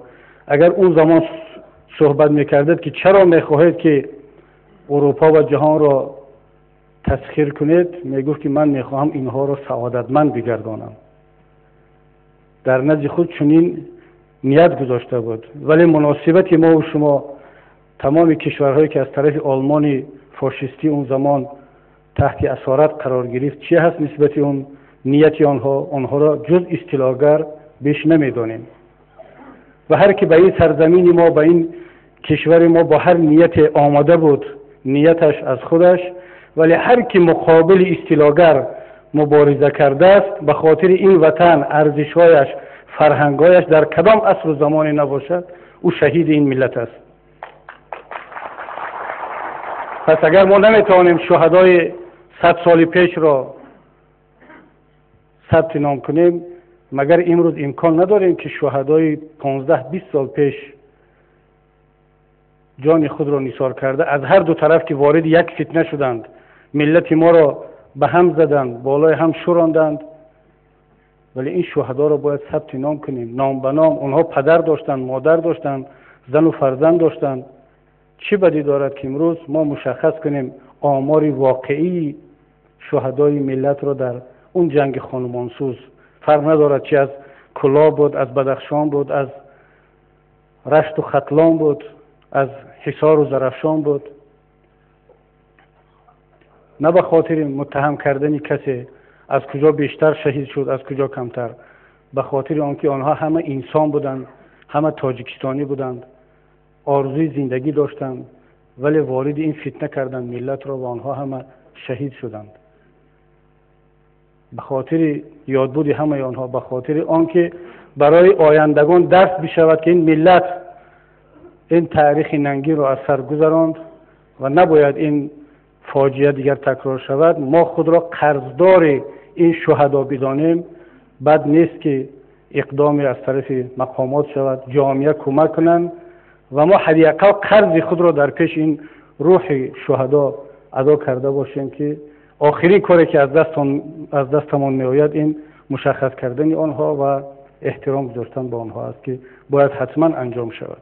агар он замон суҳбат мекардед, ки чаро мехоҳед, ки Урупо ва ҷаҳонро тасхир кунед, мегуфт, ки ман мехоҳам инҳоро саодатманд бигардонам. Дар назди худ чунин ният гузошта буд. Вале муносибати мо ва шумо, тамоми кишварҳое ки аз тарафи Олмони фошистӣ он замон таҳти асорат қарор гирифт, чӣ ҳаст нисбати он нияти онҳо? Онҳоро ҷуз истилогар беш намедонем. Ва ҳар ки ба ин сарзамини мо, ба ин кишвари мо бо ҳар нияте омода буд, нияташ аз худаш, вале ҳар ки муқобили истилогар мубориза кардааст ба хотири ин ватан, арзишҳояш, фарҳангҳояш, дар кадом асру замоне набошад, ӯ шаҳиди ин миллат аст. Пас агар мо наметавонем шуҳадои 100 соли пешро сабти ном кунем, магар имрӯз имкон надорем, ки шуҳадои 15-20 сол пеш ҷони худро нисор карда, аз ҳар ду тараф ки вориди як фитна шуданд, миллати моро ба ҳам заданд, болои ҳам шӯронданд. ولی این شهدا را باید ثبت نام کنیم، نام به نام. آنها پدر داشتند، مادر داشتند، زن و فرزند داشتند. چه بدی دارد که امروز ما مشخص کنیم آمار واقعی شهدای ملت را در اون جنگ خانمانسوز؟ فرق ندارد چی از کلاب بود، از بدخشان بود، از رشت و ختلان بود، از حصار و زرافشان بود. نه به خاطر متهم کردن کسی از کجا بیشتر شهید شد، از کجا کمتر، به خاطر آنکه آنها همه انسان بودند، همه تاجیکستانی بودند، آرزوی زندگی داشتند، ولی وارد این فتنه کردند ملت را و آنها همه شهید شدند. به خاطر یادبود همه آنها، به خاطر آنکه برای آیندگان درس بشود که این ملت این تاریخ ننگی را از سر گذراند و نباید این فاجعه دیگر تکرار شود، ما خود را قرضدار این شهدا بدانیم. بد نیست که اقدامی از طرف مقامات شود، جامعه کمک کنند و ما حداقل قرض خود را در پیش این روح شهدا ادا کرده باشیم که آخرین کاری که از دستمان میآید این مشخص کردن آنها و احترام گذاشتن به آنها است که باید حتما انجام شود.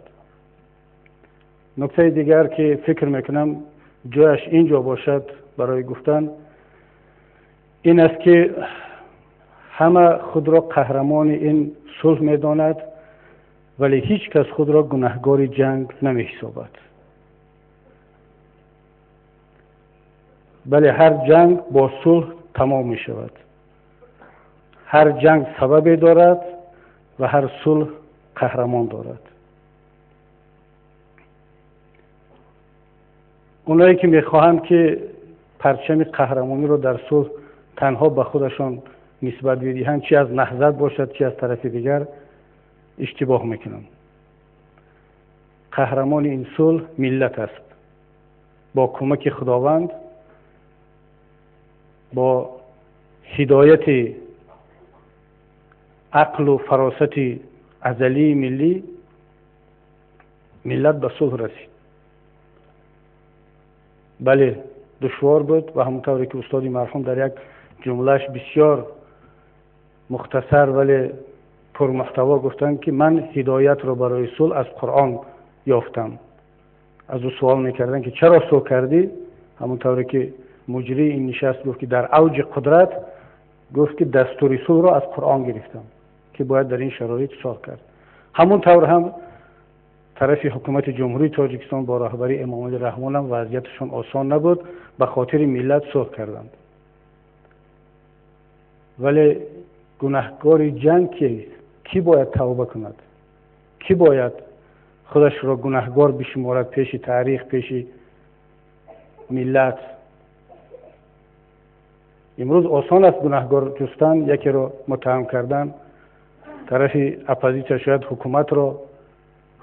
نکته دیگر که فکر میکنم جایش اینجا باشد برای گفتن این است که همه خود را قهرمان این صلح میداند، ولی هیچ کس خود را گناهگار جنگ نمیحسابد. بله، هر جنگ با صلح تمام می شود، هر جنگ سببی دارد و هر صلح قهرمان دارد. اونایی که میخواهند که پرچم قهرمانی را در صلح تنها به خودشان نسبت بدهند، چی از نهضت باشد چی از طرف دیگر، اشتباه میکنند. قهرمان این صلح ملت است، با کمک خداوند، با هدایت عقل و فراست ازلی ملی، ملت به صلح رسید. بله، دشوار بود و همونطوری که استاد مرحوم در یک جملهش بسیار مختصر ولی پرمحتوا گفتند که من هدایت را برای صلح از قرآن یافتم. از او سوال میکردن که چرا صلح کردی؟ همونطوری که مجری این نشست گفت که در اوج قدرت گفت که دستور صلح را از قرآن گرفتم که باید در این شرایط صلح کرد. همون طور هم طرف حکومت جمهوری تاجیکستان با رهبری امام علی رحمان هم وضعیتشان آسان نبود، به خاطر ملت صلح کردند. ولی گناهکار جنگ کیست؟ کی باید توبه کند؟ کی باید خودش را گناهگار بشمارد پیش تاریخ، پیش ملت؟ امروز آسان است گناهگار جستن، یکی را متهم کردن، طرف اپوزیسیون شاید حکومت را،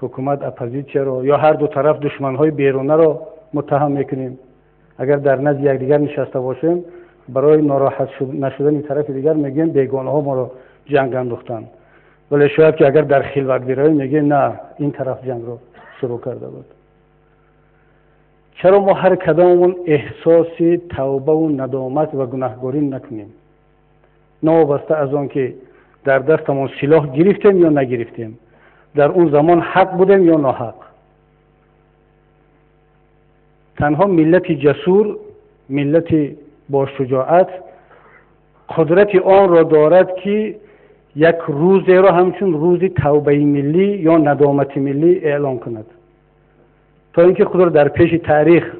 حکومت اپوزیسیون را، یا هر دو طرف دشمنهای بیرونه را متهم میکنیم. اگر در نزد یکدیگر نشسته باشیم، برای ناراحت نشدن طرف دیگر میگیم بیگانه ها ما را جنگ انداختن، ولی شاید که اگر در خلوت برویم میگیم نه، این طرف جنگ را شروع کرده بود. چرا ما هر کداممون احساس توبه و ندامت و گناهگاری نکنیم؟ نوابسته از آن که در دستمون سلاح گرفتیم یا نگرفتیم، در اون زمان حق بودیم یا ناحق. تنها ملت جسور، ملت با شجاعت، قدرت آن را دارد که یک روزی را همچون روز توبه ملی یا ندامت ملی اعلام کند، تا اینکه خود را در پیش تاریخ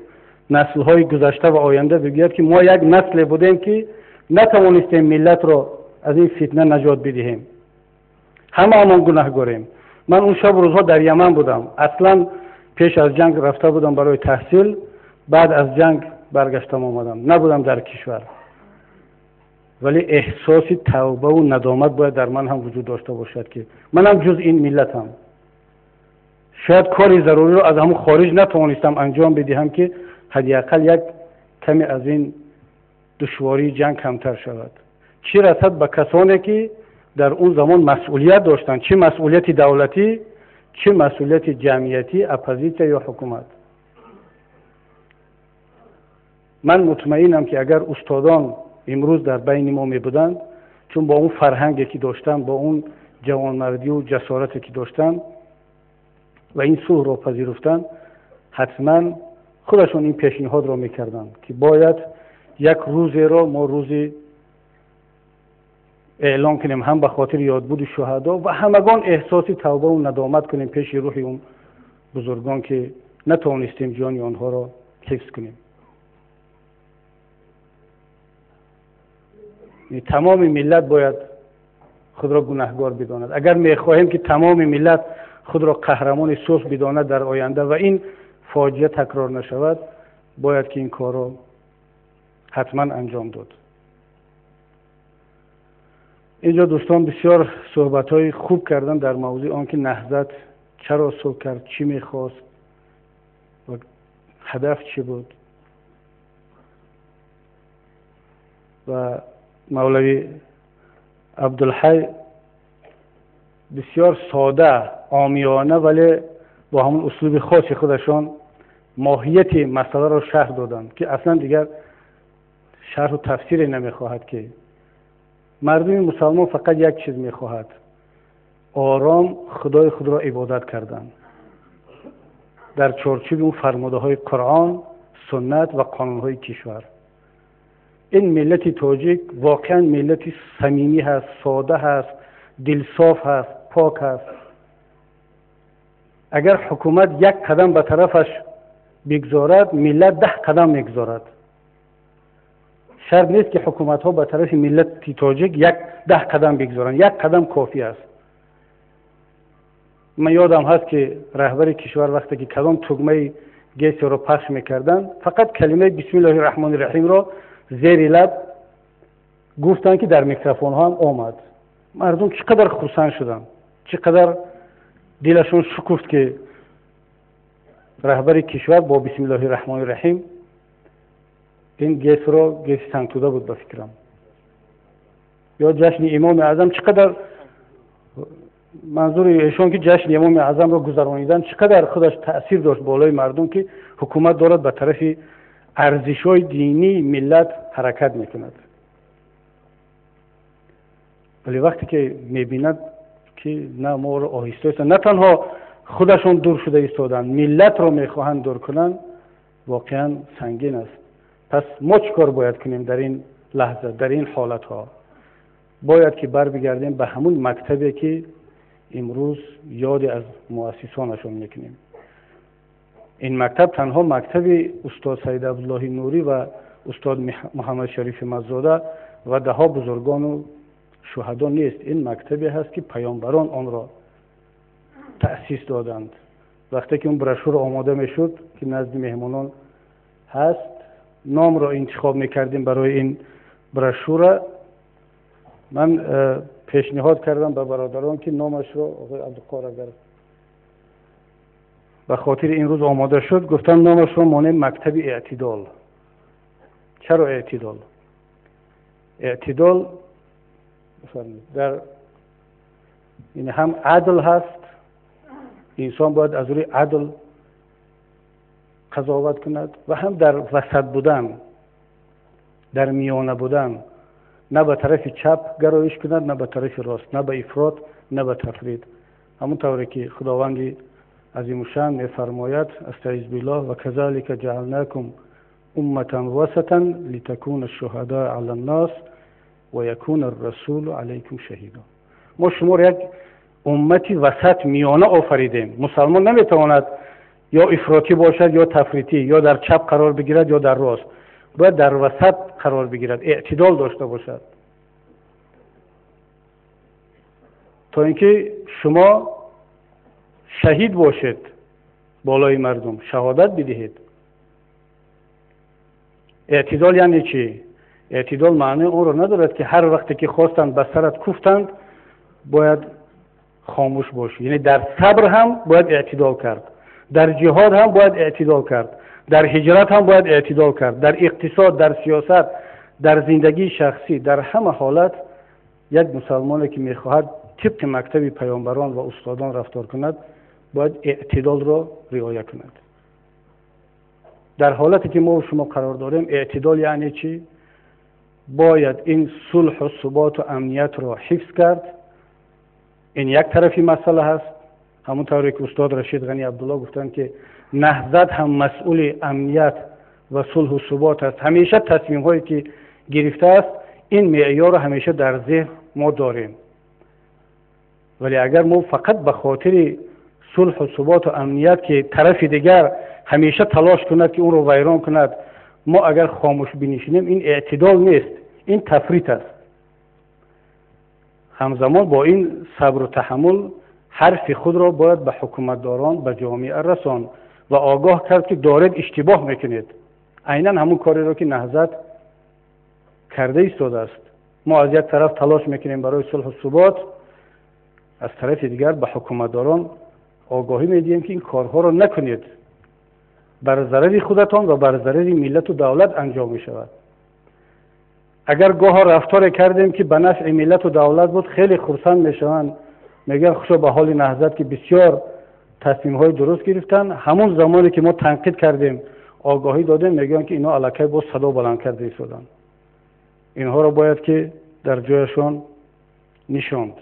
نسل‌های گذشته و آینده بگوید که ما یک نسل بودیم که نتوانستیم ملت را از این فتنه نجات بدهیم، همه همان گناهگاریم. من اون شب روزها در یمن بودم، اصلا پیش از جنگ رفته بودم برای تحصیل، بعد از جنگ برگشتم آمدم، نبودم در کشور، ولی احساس توبه و ندامت باید در من هم وجود داشته باشد که منم جز این ملتم. شاید کاری ضروری رو از همون خارج نتوانستم انجام بدهم که حداقل یک کمی از این دشواری جنگ کمتر شود. چی رسد به کسانی که در اون زمان مسئولیت داشتند، چه مسئولیت دولتی، چه مسئولیت جمعیتی، اپوزیسیون یا حکومت. من مطمئنم که اگر استادان امروز در بین ما می بودند، Чун бо он фарҳанге ки доштанд, бо он ҷавонмардию ҷасорате ки доштанд ва ин сулҳро пазируфтанд, ҳатман худашон ин пешниҳодро мекарданд, ки бояд як рӯзеро мо рӯзи эълон кунем, ҳам ба хотири ёдбуди шуҳадо ва ҳамагон эҳсоси тавбаву надомат кунем пеши рӯҳи он бузургон, ки натавонистем ҷони онҳоро ҳифз кунем. Тамоми миллат бояд худро гунаҳгор бидонад. Агар мехоҳем, ки тамоми миллат худро қаҳрамони сулҳ бидонад дар оянда ва ин фоҷиа такрор нашавад, бояд ки ин корро ҳатман анҷом дод. Инҷо дӯстон бисёр суҳбатҳои хуб карданд дар мавзӯи он, ки Наҳзат чаро сулҳ кард, чӣ мехост ва ҳадаф чӣ буд. Ва Мавлавӣ Абдулҳай бисёр сода, омиёна, вале бо ҳамон услуби хоси худашон моҳияти масъаларо шарҳ доданд, ки аслан дигар шарҳу тафсире намехоҳад, ки мардуми мусалмон фақат як чиз мехоҳад: ором худои худро ибодат кардан дар чорчӯби он фармудаҳои Қуръон, суннат ва қонунҳои кишвар. Ин миллати тоҷик воқеан миллати самимӣ ҳаст, сода ҳаст, дилсоф ҳаст, пок ҳаст. Агар ҳукумат як қадам ба тарафаш бигзорад, миллат 10 қадам мегузорад. Шарт нест, ки ҳукуматҳо ба тарафи миллати тоҷик 10 қадам бигзоранд, як қадам кофӣ аст. Ман ёдам ҳаст, ки раҳбари кишвар вақте ки кадом тугмаи ГЭСро пахш мекарданд, фақат калимаи бисмиллоҳи раҳмони раҳимро зери лаб гуфтанд, ки дар микрофонҳо ҳам омад. Мардум чӣ қадар хурсанд шуданд, чӣ қадар дилашон шукуфт, ки раҳбари кишвар бо бисмиллоҳи раҳмони раҳим ин ГЭСро, ГЭСи Сангтуда буд ба фикрам, ё ҷашни Имоми Аъзам, чӣ қадар манзури эшон, ки ҷашни Имоми Аъзамро гузаронидан, чӣ қадар худаш таъсир дошт болои мардум, ки ҳукумат дорад ба тарафи арзишҳои динии миллат ҳаракат мекунад. Вале вақте ки мебинад, ки на, моро оҳиста оҳиста на танҳо худашон дур шуда истоданд, миллатро мехоҳанд дур кунанд, воқеан сангин аст. Пас мо чӣ кор бояд кунем дар ин лаҳза, дар ин ҳолатҳо? Бояд ки барбигардем ба ҳамун мактабе, ки имрӯз ёде аз муассисонашон мекунем. Ин мактаб танҳо мактаби устод Саид Абдуллоҳи Нурӣ ва устод Муҳаммад Шарифи Маззода ва даҳо бузургону шуҳадо нест. Ин мактабе ҳаст, ки паёмбарон онро таъсис доданд. Вақте ки он брошюра омода мешуд, ки назди меҳмонон ҳаст, номро интихоб мекардем барои ин брошюра, ман пешниҳод кардам ба бародарон, ки номашро оғои Абдуқор агар ба хотири ин рӯз омода шуд, гуфтам номашро монем мактаби эътидол. Чаро эътидол? Эътидол дар ин ҳам адл ҳаст, инсон бояд аз рӯи адл қазоват кунад, ва ҳам дар васат будан, дар миёна будан, на ба тарафи чап гароиш кунад, на ба тарафи рост, на ба ифрот, на ба тафрид. Ҳамон тавре ки Худованди азимушшаън мефармояд: астаиз биллоҳ, ва казалика ҷаалнакум умматан васатан литакуна шуҳадаа ала ннас ва якуна аррасулу алайкум шаҳида. Мо шуморо як уммати васат, миёна офаридем. Мусалмон наметавонад ё ифротӣ бошад, ё тафритӣ, ё дар чап қарор бигирад, ё дар рост. Бояд дар васат қарор бигирад, эътидол дошта бошад, то ин ки шумо шаҳид бошед, болои мардум шаҳодат бидиҳед. Эътидол яъне чӣ? Эътидол маънои онро надорад, ки ҳар вақте ки хостанд ба сарат куфтанд, бояд хомӯш бошӣ. Яъне дар сабр ҳам бояд эътидол кард, дар ҷиҳод ҳам бояд эътидол кард, дар ҳиҷрат ҳам бояд эътидол кард, дар иқтисод, дар сиёсат, дар зиндагии шахсӣ, дар ҳама ҳолат як мусалмоне, ки мехоҳад тибқи мактаби паёмбарон ва устодон рафтор кунад, бояд эътидолро риоя кунад. Дар ҳолате ки мо шумо қарор дорем, эътидол яъне чӣ? Бояд ин сулҳу суботу амниятро ҳифз кард. Ин як тарафи масъала ҳаст. Ҳамон тавре ки устод Рашид Ғанӣ Абдулло гуфтанд, ки Наҳзат ҳам масъули амният ва сулҳу субот аст. Ҳамеша тасмимҳое ки гирифтааст, ин меъёрро ҳамеша дар зеҳн мо дорем. Вале агар мо фақат ба хотири сулҳу суботу амният, ки тарафи дигар ҳамеша талош кунад ки онро вайрон кунад, мо агар хомӯш бинишинем, ин эътидол нест, ин тафрит аст. Ҳамзамон бо ин сабру таҳаммул ҳарфи худро бояд ба ҳукуматдорон, ба ҷомеа расон ва огоҳ кард, ки доред иштибоҳ мекунед. Айнан ҳамун кореро ки Наҳзат карда истодааст. Мо аз як тараф талош мекунем барои сулҳу субот, аз тарафи дигар ба ҳукуматдорон огоҳӣ медиҳем, ки ин корҳоро накунед, бар зарари худатон ва бар зарари миллату давлат анҷом мешавад. Агар гоҳо рафторе кардем, ки ба нафъи миллату давлат буд, хеле хурсанд мешаванд, мегӯянд хушо ба ҳоли Наҳзат, ки бисёр тасмимҳои дуруст гирифтанд. Ҳамон замоне ки мо танқид кардем, огоҳӣ додем, мегӯянд ки инҳо аллакай боз садо баланд карда истоданд. Инҳоро бояд ки дар ҷояшон нишонд.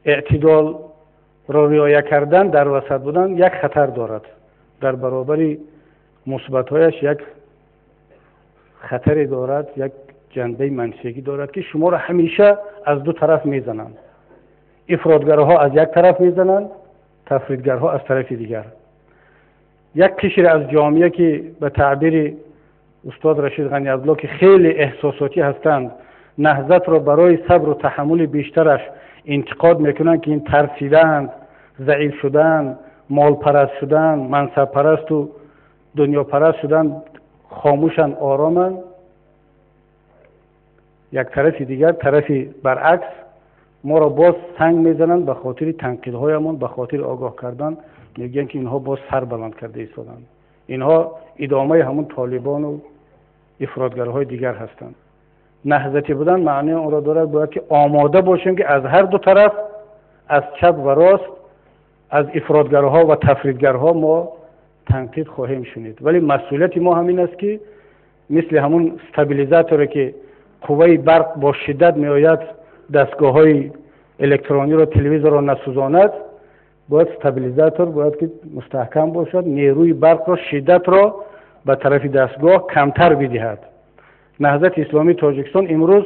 Эътидолро риоя кардан, дар васат будан як хатар дорад. Дар баробари мусбатҳояш як хатаре дорад, як ҷанбаи манфигӣ дорад, ки шуморо ҳамеша аз ду тараф мезананд. Ифротгарҳо аз як тараф мезананд, тафритгарҳо аз тарафи дигар. Як қишре аз ҷомеа, ки ба таъбири устод Рашид Ғанӣ Абдулло, ки хеле эҳсосотӣ ҳастанд, Наҳзатро барои сабру таҳаммули бештараш интиқод мекунанд, ки ин тарсидаанд, заиф шуданд, молпараст шуданд, мансабпарасту дунёпараст шуданд, хомӯшанд, ороманд. Як тарафи дигар, тарафи баръакс, моро боз санг мезананд ба хотири танқидҳоямон, ба хотири огоҳ кардан. Мегӯянд, ки инҳо боз сар баланд карда истоданд, инҳо идомаи ҳамун толибону ифротгарҳои дигар ҳастанд. Наҳзатӣ будан маънии онро дорад, бояд ки омода бошем, ки аз ҳар ду тараф, аз чап ва рост, аз ифротгарҳо ва тафритгарҳо мо танқид хоҳем шунид. Вале масъулияти мо ҳамин аст, ки мисли ҳамун стабилизаторе, ки қувваи барқ бо шиддат меояд, дастгоҳҳои электрониро, телевизорро насӯзонад, бояд стабилизатор бояд ки мустаҳкам бошад, нерӯи барқро, шиддатро ба тарафи дастгоҳ камтар бидиҳад. Наҳзати Исломии Тоҷикистон имрӯз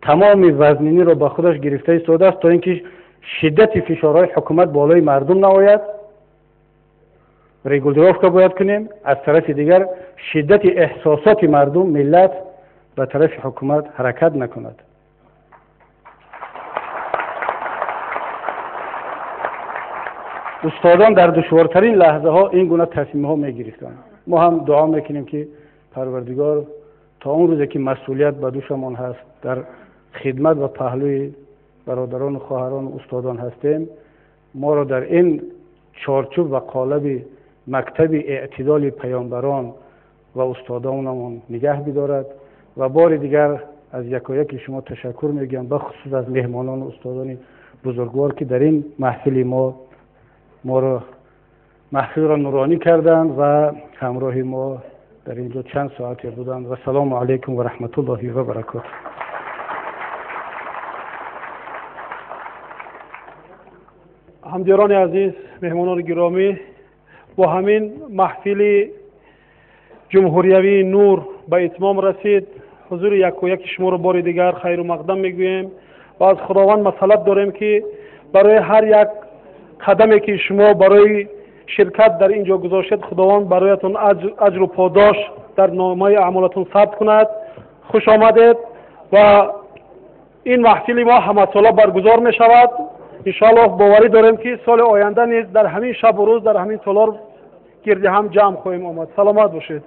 тамоми вазниниро ба худаш гирифта истодааст, то ин ки шиддати фишорҳои ҳукумат болои мардум наояд. Регулировка бояд кунем. Аз тарафи дигар шиддати эҳсосоти мардум, миллат ба тарафи ҳукумат ҳаракат накунад. Устодон дар душвортарин лаҳзаҳо ин гуна тасмимҳо мегирифтанд. Мо ҳам дуо мекунем, ки Парвардигор то он рӯзе ки масъулият ба дӯшамон ҳаст, дар хидмат ва паҳлӯи бародарону хоҳарону устодон ҳастем, моро дар ин чорчӯб ва қолаби мактаби эътидоли паёмбарон ва устодонамон нигаҳ бидорад. Ва бори дигар аз якояки шумо ташаккур мегӯям, бахусус аз меҳмонону устодони бузургвор, ки дар ин маҳфили мо моро маҳфилро нуронӣ карданд ва ҳамроҳи мо дар инҷо чанд соате буданд. Ва салому алайкум ва раҳматуллоҳи ва баракотуҳ. Ҳамдиёрони азиз, меҳмонони гиромӣ, бо ҳамин маҳфили ҷумҳуриявии Нур ба итмом расид. Ҳузури якояки шуморо бори дигар хайру мақдам мегӯем ва аз Худованд масъалат дорем, ки барои ҳар як қадаме, ки шумо барои ширкат дар ин ҷо гузоштед, Худованд бароятон аҷру подош дар номаи аъмолатон сабт кунад. Хуш омадед ва ин маҳфили мо ҳамасола баргузор мешавад. Иншоаллоҳ боварӣ дорем, ки соли оянда низ дар ҳамин шабу рӯз, дар ҳамин толор гирди ҳам ҷамъ хоҳем омад. Саломат бошед.